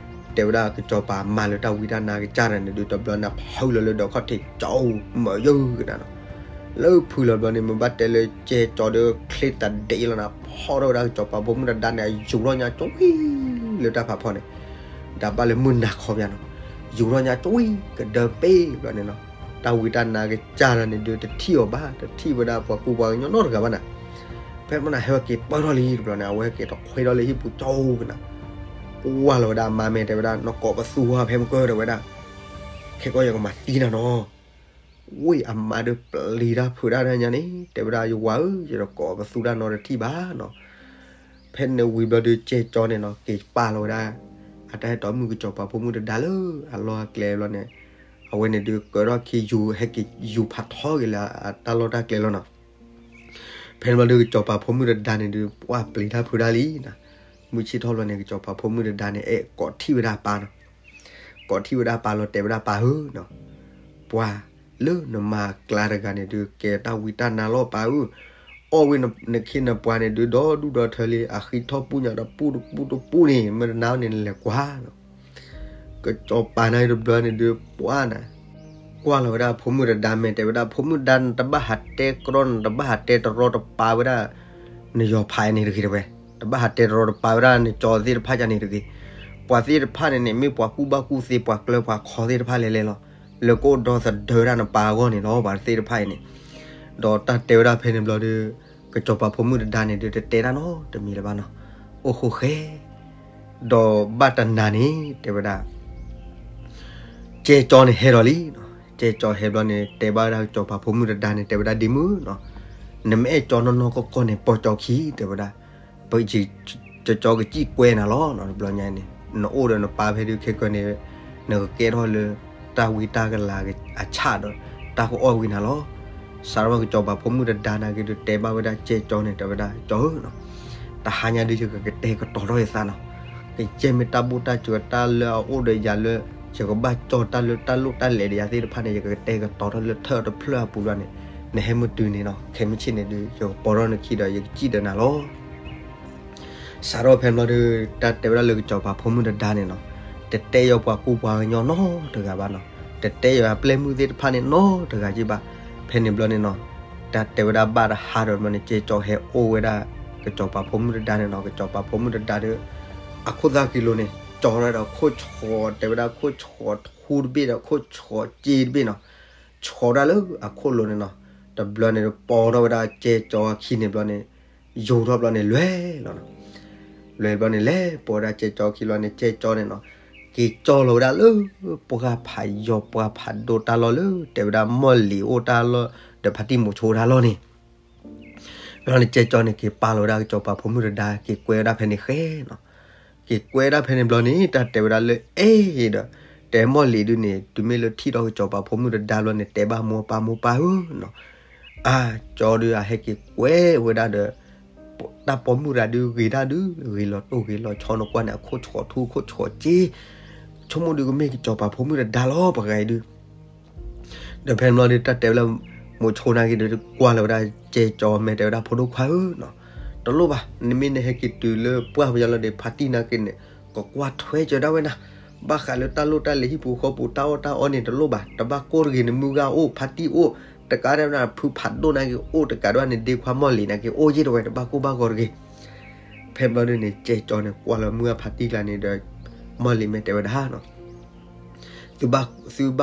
တဲဝဲဒၣ်ကစီၤပၤမၤလၢတၢ်ဝံတၢ်နါကစၢ်တၢ်န့ၣ်ဒုး တဘျီန့ၣ် ဖုလီၤလၢဒီးခီၣ်ထံးကၠီမၢယုကနၤနီၤ. လၢဖုလီၤဘျီန့ၣ် မ့ၢ်ဘၣ်တဲလၢကဲကၠီဒီးချ့တဒ့လီၤနၤ ဖီထီၣ်ဝဲဒၣ်ကစီၤပၤဖိမုၣ်တဒါန့ၣ် ယူၤထီၣ်ညါကၠီဝံၤ လၢတၢ်ဖးဖီန့ၣ် ဒၣ်ဘၣ်လၢမုၢ်နၤခီပၠးနီၤ, ယူၤထီၣ်ညါကၠီဝံၤ ကဒၢပ့ၤဘျီန့ၣ်နီၤ, တၢ်ဝံတၢ်နါကစၢ်တၢ်န့ၣ်ဒုး တထံၣ်အီၤဘၣ် တထံၣ်ဝဲဒၣ်ပှၤကူပှၤကညီနီတဂၤဘၣ်နၤ. ဖဲမနၤဟဲဝဲက့ၤပၢၢ်ထီၣ်လံတဘျီန့ၣ် အဝဲက့ၤတခွဲထီၣ်လၢဟံၣ်ပူၤကၠီကနၤ, ကွၢ်လီၤဝဲဒၣ်အမါမဲာ်တဲဝဲဒၣ် နကိးပသူဝဲဖဲမုၢ်ကၢၢ်တဲဝဲဒၣ်, ခဲကီၢ်ယကမၤသံနၤနီၤ. ဝံၤအမါဒုးပျံၤတၢ်ဖုးတၢ်တညါန့ၣ် တဲဝဲဒၣ် ယဝၤဧၢ ယတကိးပသူတၢ်နီတထံၣ်ဘၣ်နီၤ. ဖဲန့ၣ်ဝံၤဘျီဒုး ကဲကၠီန့ၣ်နီၤ က့ၤပာ်လီၤဝဲဒၣ် အတၢ်ဟဲတီမုၣ်ကစီၤပၤဖိမုၣ်တဒါလၢအလီၢ်အကျဲဘျီန့ၣ် အဝဲန့ၣ်ဒုးကၢထီၣ်ခံယူၤ ဟဲက့ၤယူၤဖးထီက့ၤလၢအတၢ်လီၢ်တၢ်ကျဲလီၤနီၤ. ဖဲန့ၣ်ဘျီဒုး ကစီၤပၤဖိမုၣ်တဒါန့ၣ်ဒုး ပှၢ်ပျံၤတၢ်ဖုးတၢ်လံနီၤ. မုၢ်ဆ့ၣ်ထီၣ်ဘျီန့ၣ် ကစီၤပၤဖိမုၣ်တဒါန့ၣ် အဲၣ်ကိးထံၣ်ဝဲဒၣ်ပၢ်နီၤ. ကိးထံၣ်ဝဲဒၣ်ပၢ်လီၤ တဲဝဲဒၣ်ပၢ်ဧၢနီၤ, ပှၤလၢနမၤကျါတဂၤန့ၣ်ဒုး ကဲတၢ်ဝံတၢ်နါလီၤပၢ်ဧၢ, အီၣ်ဝဲနခ့နပှၤန့ၣ်ဒုး ဒီဒူၣ်ဒီထၢလံ အဃံထီၣ်ပူညါဒီးပူတပူတပူန့ၣ် မ့ၢ်တနာ်န့ၣ်နလဲၤကွၢ်နီၤ. ကစီၤပၤန့ၣ်တဘျီန့ၣ်ဒုး ပှၢ်နၤ ကွၢ်လီၤဝဲဒၣ်ဖိမုၣ်တဒါ မ့ၢ်တဲဝဲဒၣ် ဖိမုၣ်တဒါ နတဘၣ်ဟးတဲကြီ နတဘၣ်ဟးတဲတရီတပါဝဲဒၣ် နယီၤဖးန့ၣ်တဂ့ၤတဲဝဲ, တဘၣ်ဟးတဲတရီတပါဝဲဒၣ် နကၠီသ့ၣ်တဖၣ်န့ၣ်တဂ့ၤ. ပှၤသ့ၣ်တဖၣ်န့ၣ်န့ၣ် မ့ၢ်ပှၤကူၣ်ဘၣ်ကူၣ်သ့ ပှၤကျၢၤပှၤခီသ့ၣ်တဖၣ်လဲၣ်လဲၣ်လီၤ. လၢကအိၣ်ဒီသဒၢဒၣ်နပၢ်အဂီၢ်န့ၣ်လီၤ ပှၤသ့ၣ်တဖၣ်အံၤန့ၣ်. ဒီးတၢ်တဲဝဲဒၣ်ဖဲန့ၣ်ဘျီဒီး ကစီၤပၤဖိမုၣ်တဒါန့ၣ်ဒုး တတဲတၢ်နီတမံၤလၢၤဘၣ်နီၤ. အိၣ်ဃိဃဲ ဒီးဘၣ်တနၤန့ၣ် တဲဝဲဒၣ် ကဲကၠီန့ၣ်ဟဲဒီးလံနီၤ. ကဲကၠီဟဲဘျီန့ၣ် တဲဘၣ်ဝဲဒၣ်ကစီၤပၤဖိမုၣ်တဒါန့ၣ် တဲဝဲဒၣ်ဒ့မုၣ်နီၤ, နမ့ၢ်အဲၣ်ကၠီနီၢ်နီၢ်ကီၢ်ကီၢ်န့ၣ် ပိာ်ကၠီခံ တဲဝဲဒၣ်, ပ ကၠီကစံၣ်ကွဲနၤလီၤနီၤ. တဘျီညါန့ၣ် နအိၣ်ဒီးနပၢ်ဖဲဒုးခဲကၢန့ၣ် နကကဲထီၣ်လၢ တၢ်ဝံတၢ်ကလၤအဆၣ်ဒီး တၢ်ကအီၣ်ဝံနၤလီၤ. စးထီၣ်ကစီၤပၤဖိမုၣ်တဒါနာ်က့ဒုး တဲဘၣ်ဝဲဒၣ်ကဲကၠီန့ၣ် တဲဝဲဒၣ် ကၠီဧၢနီၤ, တဟါညါဒုး ယကကတဲာ်ကတီၤထီၣ်ယသးနီၤ. ကယဲၢ်မ့ၢ်တၢ်ဘူၣ်တၢ်စၢၤတၢ်လၢအအိၣ်ဒီးယၤလၢ ယကဘၣ်ကၠီတၢ်လၢတၢ်လိၣ်တၢ်လဲၤဒီးယၤသ့ၣ်တဖၣ်န့ၣ် ယကကတဲာ်ကတီၤထီၣ်လၢထၢၣ်တဖျၢၣ်အပူၤလီၤန့ၣ်, နဟဲမုၢ်တုၤန့ၣ်နီၤ, ခဲမုၢ်ဆ့ၣ်န့ၣ်ဒုး ယကပိာ်ထီၣ်နခံဒီးယကစံၣ်ဒီးနၤလီၤ. စးထီၣ်ဖဲန့ၣ်ဘျီဒုး တၢ်တဲဝဲဒၣ်လၢကစီၤပၤဖိမုၣ်တဒါန့ၣ်နီၤ, တတဲယီၤပှၤကူပှၤကညီနီတဂၤဘၣ်နီၤ, တတဲယီၤအပျဲၢ်မုၣ်သ့ၣ်တဖၣ်န့ၣ်နီတဂၤက့ဘၣ်. ဖဲန့ၣ်ဘျီန့ၣ်နီၤ, တၢ်တဲဝဲဒၣ်ဘၣ်တဟါဒီးဘျီန့ၣ် ကဲကၠီဟဲအိၣ်ဝဲဒၣ် ကစီၤပၤဖိမုၣ်တဒါန့ၣ်နီၤ, ကစီၤပၤဖိမုၣ်တဒါဒီး အခိၣ်သၣ်ကံလိၤန့ၣ် ကၠီထီၣ်ဒီးခိၣ်ဆှီး တဲဝဲဒၣ်ခိၣ်ဆှီးထူတဘ့ၣ်ဒီး ခိၣ်ဆှီးစ့တဘ့ၣ်နီၤ, ဆှီဒၣ်လၢအခိၣ်လိၤန့ၣ်နီၤ. တဘျီန့ၣ် ပိာ်ထီၣ်ဝဲဒၣ်ကဲကၠီအခံန့ၣ်ဘျီန့ၣ် ယိၤထီၣ်ဘျီန့ၣ် လဲၤလီၤနီၤ. လဲၤဘျီန့ၣ် လဲၤပိာ်ဝဲဒၣ်ကဲကၠီအခံဘျီန့ၣ် ကဲကၠီန့ၣ်နီၤ, က့ၤကၠီလီၤဝဲဒၣ်လၢ ပှၢ်ဖးယီၤပှၢ်ဖးဒိၣ်တၢ်လီၢ်လၢ တဲဝဲဒၣ်မီၢ်လံၤအိၣ်တၢ်လီၢ် ဒီးဖါတံၢ်မိၤဆိတၢ်လီၢ်န့ၣ် ဘျီန့ၣ် ကဲကၠီန့ၣ် က့ၤပာ်လီၤဝဲဒၣ်ကစီၤပၤဖိမုၣ်တဒါ က့ၤကွဲဝဲဒၣ်ဖဲန့ၣ်ဃဲနီၤ. က့ၤကွဲဝဲဒၣ်ဖဲန့ၣ်ဘျီန့ၣ် တၢ်တဲဝဲဒၣ်လၢ အဲၣ်ဒီး တဲမီၢ်လံၤဒုန့ၣ် တုၤမ့ၢ်လၢထံၣ်ထီၣ်ကစီၤပၤဖိမုၣ်တဒါဘျီန့ၣ် တဲဘၣ်မိၢ်ပၢ် မိၢ်ပၢ်ဧၢနီၤ, အါ ကၠီဒုးအဟဲက့ၤကွဲဝဲဒၣ်ဒီး တၢ်ပိာ်မုၣ်တဂၤဒုးဂ့ၤတၢ်ဒုး ဂ့ၤလီၤတိၢ်ဂ့ၤလီၤဆီနကွၢ်န့ၣ် အခိၣ်ဆှီးထူခိၣ်ဆှီးစ့ ဆိကမိၣ်ဒုးကမ့ၢ်ကစီၤပၤဖိမုၣ်တဒါလီၤ ပှၤဂၤအံၤဒုး ဒီးဖဲန့ၣ်ဘျီဒုး တၢ်တဲဝဲလၢ မိၤဆိနာ်က့ဒုး ကွၢ်လီၤဝဲဒၣ်ကဲကၠီ မ့ၢ်တဲဝဲဒၣ် ဖိဒိၣ်ခွါဧၢနီၤ, တလိၣ်ဘၣ်, နမ့ၢ်နဟဲက့ၤတုၤလၢပှၢ်ပယီၤလီၤဒီး ဖါတံၢ်နာ်က့န့ၣ် ကကွၢ်ထွဲစၢၤဒၣ်ဝဲနၤ, ဘၣ်ဃးလၢတၢ်လိၣ်တၢ်လဲၤဟံၣ်ပူၤဃီပူၤတၢ်အီၣ်တၢ်အီန့ၣ်တလိၣ်ဘၣ်, တဘၣ်ကိၢ်တဂ့ၤ, နမုၢ်ဂၤအိၣ် ဖါတံၢ်အိၣ် တကးဒၣ်နဖုဖးဒိၣ်နာ်က့အိၣ် တကးဒၣ်နဒ့ခွါမီၢ်လံၤနာ်က့အိၣ်ယ့ၢ်တဝဲ တဘၣ်ကိၢ်ဘၣ်ဂီၤတဂ့ၤ. ဖဲဘျီဒုန့ၣ် ကဲကၠီန့ၣ် ကွၢ်လီၤမုၢ်ဂၤဖါတံၢ်ကျါန့ၣ်ဒီး မီၢ်လံၤမ့ၢ်တဲဝဲဒၣ်နီၤ သုဘၣ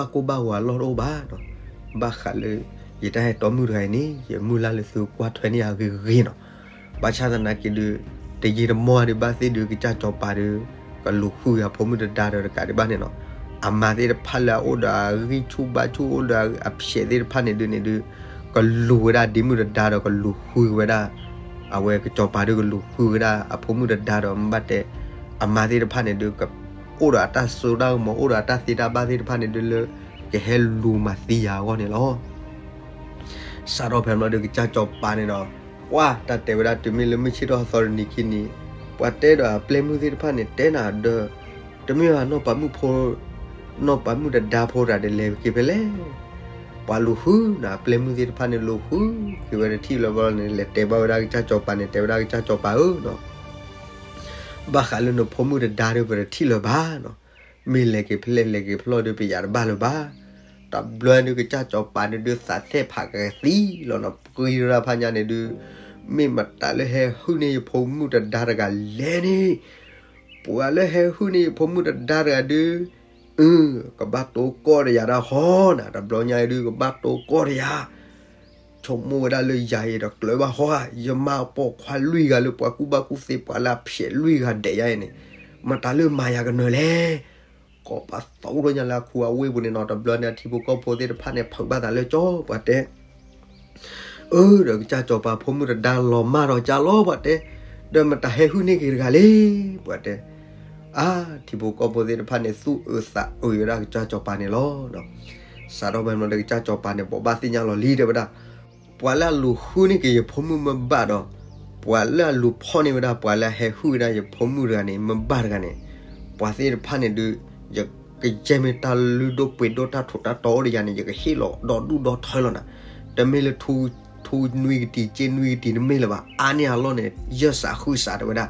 ်ကိၢ်ဘၣ်ဂီၤအလီၢ်တအိၣ်ဘၣ်နီၤ, ဘၣ်ဃးလၢ ယတၢ်ဟဲတီမုၣ်တဂၤအံၤန့ၣ် ယမုၢ်လၢ်လၢသုကွၢ်ထွဲန့ၢ်ယၤဂ့ၤဂ့ၤနီၤ, ဘၣ်ဆၣ်သနာ်က့ဒုး တယံာ်တမီၢ်ဒုးဘၣ်သ့ၣ်ဒုး ကစၢ်စီၤပၤဒုး ကလူၤဃုဂၤဖိမုၣ်တဒါဒီးတကးဒံးဘၣ်န့ၣ်နီၤ, အမါသ့ၣ်တဖၣ်လၢအအိၣ်ဒီးအဂံၢ်ဆူၣ်ဘါဆူၣ်အိၣ်ဒီးအဖျဲးသ့ၣ်တဖၣ်န့ၣ်ဒုးန့ၣ်ဒုး ကလူၤဝဲဒၣ်ဒ့မုၣ်တဒါဒီးကလူၤဃုဝဲဒၣ် အဝဲကစီၤပၤဒုးကလူၤဃုဝဲဒၣ်အဖိမုၣ်တဒါဒီးမ့ၢ်ဘၣ်တဲ အမါသ့ၣ်တဖၣ်န့ၣ်ဒုး ကအိၣ်ဒီးအတၢ်စိတၢ်ကမီၤ အိၣ်ဒီးအတၢ်သ့တၢ်ဘၣ်သ့ၣ်တဖၣ်န့ၣ်ဒုးလၢ ကဟဲလူၤမၤသံယၤအဂီၢ်န့ၣ်လီၤ. စးထီၣ်ဖဲဘျီဒုး ကစၢ်စီၤပၤန့ၣ်ဒီး ပှၢ်တၢ်တဲဝဲဒၣ် တုၤမ့ၢ်လၢမုၢ်ဆ့ၣ်ထီၣ်သီတနံၤခံနံၤ ပှၤတဲဒီးအပျဲၢ်မုၣ်သ့ၣ်တဖၣ်န့ၣ် တဲနၤဒီး တမ့ၢ်ဘၣ်နီၢ်ပၤမုၣ်ဖိ နီၢ်ပၤမုၣ်တဒါဖိတဂၤဒီးလဲၤက့ၤဖဲလဲၣ်, ပှၤလူၤဃုနၤ အပျဲၢ်မုၣ်သ့ၣ်တဖၣ်န့ၣ် လူၤဃုက့ၤဝဲတထံၣ်လၢၤဘၣ်န့ၣ် လဲၤတဲဘၣ်ဝဲဒၣ်ကစၢ်စီၤပၤန့ၣ် တဲဝဲဒၣ်ကစၢ်စီၤပၤဧၢနီၤ ဘၣ်ဃးလၢနဖိမုၣ်တဒါဒီး ပတထံၣ်လၢၤဘၣ်နီၤ, မ့ၢ်လဲၤက့ၤဖဲလဲၣ်လဲၤက့ၤဖဲလဲၣ်ဒီး ပယၤတဘၣ်လၢၤဘၣ်. တဘျီဒုးကစၢ်စီၤပၤန့ၣ်ဒုးသးသ့ၣ်ဖးကသံလီၤနီၤ, ပှံၤထီၣ်ဒၣ်ဖးညါန့ၣ်ဒုး မ့ၢ်မတၤလၢဟဲဟုၣ်န့ၢ်ယဖိမုၣ်တဒါတဂၤလဲၣ်န့ၣ်, ပှၤလၢဟဲဟုၣ်န့ၢ်ယဖိမုၣ်တဒါတဂၤဒုး အု ကဘၣ်တိကိၢ်ဒီးယၤဒၣ်ဃီနၤ, တဘျီညါအံၤဒုး ကဘၣ်တိကိၢ်ဒီးယၤ ဆိကမိၣ်ဝဲဒၣ်လၢယၤအံၤဒီးကျၢၤဘၣ်ဃီဧါ, ယမါပိာ်ခွါလွံၢ်ဂၤလၢပှၤကူၣ်ဘၣ်ကူၣ်သ့ ပှၤလၢအဖျဲးလွံၢ်ဂၤဒဲးယၤအံၤန့ၣ်, မတၤလၢမၤယၤကနၢၤလဲၣ်. ကိးပသူထီၣ်ညါလၢအခူအဝ့ၢ်ပူၤန့ၣ်နီၤ, တဘျီန့ၣ် အထံဖိကီၢ်ဖိသ့ၣ်တဖၣ်န့ၣ် ဖုးဘၣ်သးလၢကၠီ ပှၤတဲ အၢ ဒီးကစၢ်စီၤပၤဖိမုၣ်တဒါလီၤမၢ်ဒီးကၠီလီၤ ပှၤတဲ, ဒီးမတၤဟဲဟုၣ်န့ၢ်က့ၤတဂၤလဲၣ် ပှၤတဲ အါ, ထံဖိကီၢ်ဖိသ့ၣ်တဖၣ်န့ၣ် သူၣ်အုးသးအုးဝဲဒၣ်ကစၢ်စီၤပၤန့ၣ်လီၤ. စးထီၣ်ဖဲန့ၣ်ဒီး ကစၢ်စီၤပၤန့ၣ် ဘိးဘၣ်သ့ၣ်ညါလီၤလံ တဲဝဲဒၣ်, ပှၤလၢအလူၤဃုန့ၢ်က့ၤယဖိမုၣ်မ့ၢ်ဘၣ်ဒီး ပှၤလၢအလူၤဖီၣ်န့ၢ်ဝဲဒၣ် ပှၤလၢအဟဲဟုၣ်ဝဲဒၣ်ယဖိမုၣ်တဂၤန့ၣ် မ့ၢ်ဘၣ်တဂၤန့ၣ်, ပှၤသ့ၣ်တဖၣ်န့ၣ်ဒုး ယကယဲၢ်မ့ၢ်တၢ်လုၢ်ဒိၣ်ပှ့ၤဒိၣ် တၢ်ထူးတၢ်တီၤအိၣ်ဒီးယၤန့ၣ် ယကဟ့ၣ်လီၤဒီဒူၣ်ဒီထၢလီၤနၤ. တမ့ၢ်လၢ ထူနွံကတံၤ စ့နွံကတံၤတမ့ၢ်လၢၤဘၣ်, အါန့ၢ်အလီၢ်န့ၣ် ယဲၢ်စးဃုစး တဲဝဲဒၣ်.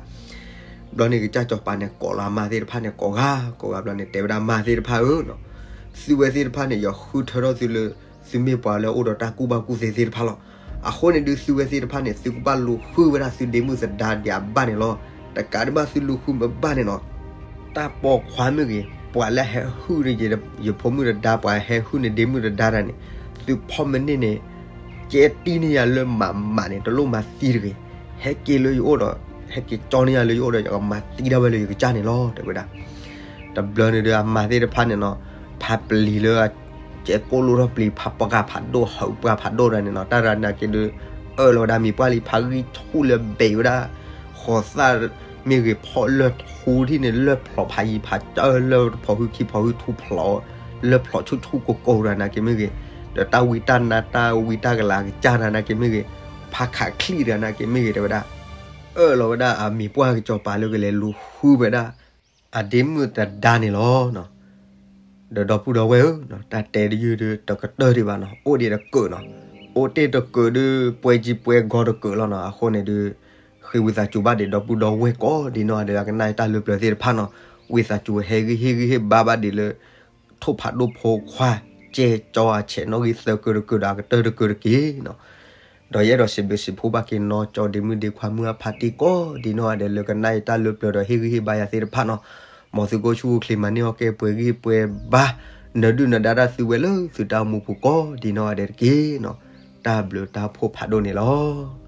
ဘျီန့ၣ် ကစၢ်စီၤပၤန့ၣ် ကိးလီၤအမါသ့ၣ်တဖၣ်န့ၣ် ကိးဂၤကိးဂၤ ဘျီန့ၣ် တဲဝဲဒၣ် မါသ့ၣ်တဖၣ်ဧၢ, သုဝဲသ့ၣ်တဖၣ်န့ၣ် ယဃုထၢထီၣ်သုလၢ သုမ့ၢ်ပှၤလၢအအိၣ်ဒီးတၢ်ကူၣ်ဘၣ်ကူၣ်သ့သ့ၣ်တဖၣ်လီၤ. အဃိန့ၣ်ဒုး သုဝဲသ့ၣ်တဖၣ်န့ၣ် သုကဘၣ်လူၤဃုဝဲဒၣ်သုဒ့မုၣ်သဒါဒံးအဘၣ်န့ၣ်လီၤ. တကးဒံးဘၣ် သုလူၤဃုမ့ၢ်ဘၣ်န့ၣ်နီၤ, တၢ်ပိာ်ခွါမ့ၢ်ဂ့ၤ, ပှၤလၢအဟဲဟုၣ်ဒီးယဖိမုၣ်သဒါ, ပှၤဟဲဟုၣ်န့ၢ်ဒ့မုၣ်သဒါတဂၤန့ၣ်, သုဖီၣ်မ့ၢ်န့ၢ်န့ၣ် ကဲတံၢ်န့ၢ်ယၤလၢမးမးန့ၣ် တလိၣ်မၤသံတဂ့ၤ. ဟဲက့ၤလၢယအိၣ်ဒီး ဟဲက့ၤကၠီန့ၢ်ယၤလၢယအိၣ်ဒီး ယကမၤသံဒၣ်ဝဲလၢယကစၢ်န့ၣ်လီၤ တဲဝဲဒၣ်. တဘျီန့ၣ်ဒီး အမါသ့ၣ်တဖၣ်န့ၣ်နီၤ, ဖးပျံၤလၢ ကဲကိၣ်လိၣ်ထီၣ်ပျံၤ, ဖးပှၢ်ဖးဒိၣ်, ဟးပှၢ်ဖးဒိၣ်တဂၤန့ၣ်နီၤ, တၢ်တဂၤန့ၣ်က့ၤဒုး အၢၣ်လီၤဝဲဒၣ်မံၤပှၢ်လံ, ဖးဂံၢ်ဆူၣ်လၢဘဲးဝဲဒၣ်, ဃီၤသၣ်မ့ၢ်ဂ့ၤ ဖီၣ်လၢၢ်ထူထံၣ်န့ၣ် လၢၢ်ဖျိးဖးယံၤဖးကၢၢ်, လၢၢ်ဖီၣ်ဟုခံဖီၣ်ဟုထူဖျိး, လၢၢ်ဖျိးဆူၣ်ဆူၣ်ကိၢ်ကိၢ်တဂၤန့ၣ်က့ၤမ့ၢ်ဂ့ၤ, ဒီးတၢ်ဝံတၢ်နါ တၢ်ဝံတၢ်ကလၤကစၢ်တဂၤန့ၣ်က့ၤမ့ၢ်ဂ့ၤ, ဖးခးချံၣ်တဂၤန့ၣ်က့ၤမ့ၢ်ဂ့ၤ တဲဝဲဒၣ်, အၢၣ်လီၤဝဲဒၣ်အမံၤပှၢ်ကစီၤပၤလၢကလဲၤလူၤဃုဝဲဒၣ် အဒ့မုၣ်သဒါန့ၣ်လီၤ. ဒီးဒီပုၢ်ဒီဝဲၢ်ဧၢ, တၢ်တဲတယုၢ်ဒုး တကတၢၢ်ဒံးဘၣ်နီၤ, အိၣ်ဒံးတကၢးနီၤ, အိၣ်တ့ၢ်တကၢးဒုး ပှဲၤကံပှဲၤဂီၤတကၢးလီၤနီၤ. အဃိန့ၣ်ဒုး ဃ့ဝံသးစူၤဘၣ်ဒံး ဒီပုၢ်ဒီဝဲၢ်ကိးဒ်နီၢ်ဂၤဒဲး ကနၣ်တၢ်လၢပျၢၤသ့ၣ်တဖၣ်နီၤ, ဝံသးစူၤဟဲဂံၢ်ဟ့ၣ်ဂံၢ်ဟ့ၣ်ဘါဘၣ်ဒံးလၢ ထိၣ်ဖးဒိၣ်ဖိခွါ ကဲကၠီအဆဲးနီၣ်ဂံၢ်သၢကၢးတကၢးဒီးအကတၢၢ်တကၢးတက့ၢ်နီၤ. ဒီးယအဲၣ်ဒိးစံးဘျုးစံးဖှိၣ်ဘၣ်က့ၤနီၢ်ကၠီဒ့မုၣ်ဒ့ခွါမုၢ်အါဖးတံၢ်ကိးဒ်နီၢ်ဂၤဒဲး လၢကနၣ်ယတၢ်လၢပျၢၤဒီးဟ့ၣ်ဂံၢ်ဟ့ၣ်ဘါယၤသ့ၣ်တဖၣ်နီၤ, မ်သုကအိၣ်ဆူၣ်အိၣ်ချ့မၤန့ၢ်အီၣ်ကဲပှဲၤဂံၢ်ပှဲၤဘါ နၢၤဒုၣ်နၢၤဒါတၢ်သုဝဲလၢသုတၢ်အိၣ်မူပူၤကိးဒ်နီၢ်ဂၤဒဲးတက့ၢ်နီၤ. တၢ်ဘျုးတၢ်ဖှိၣ်ဖးဒိၣ်န့ၣ်လီၤ.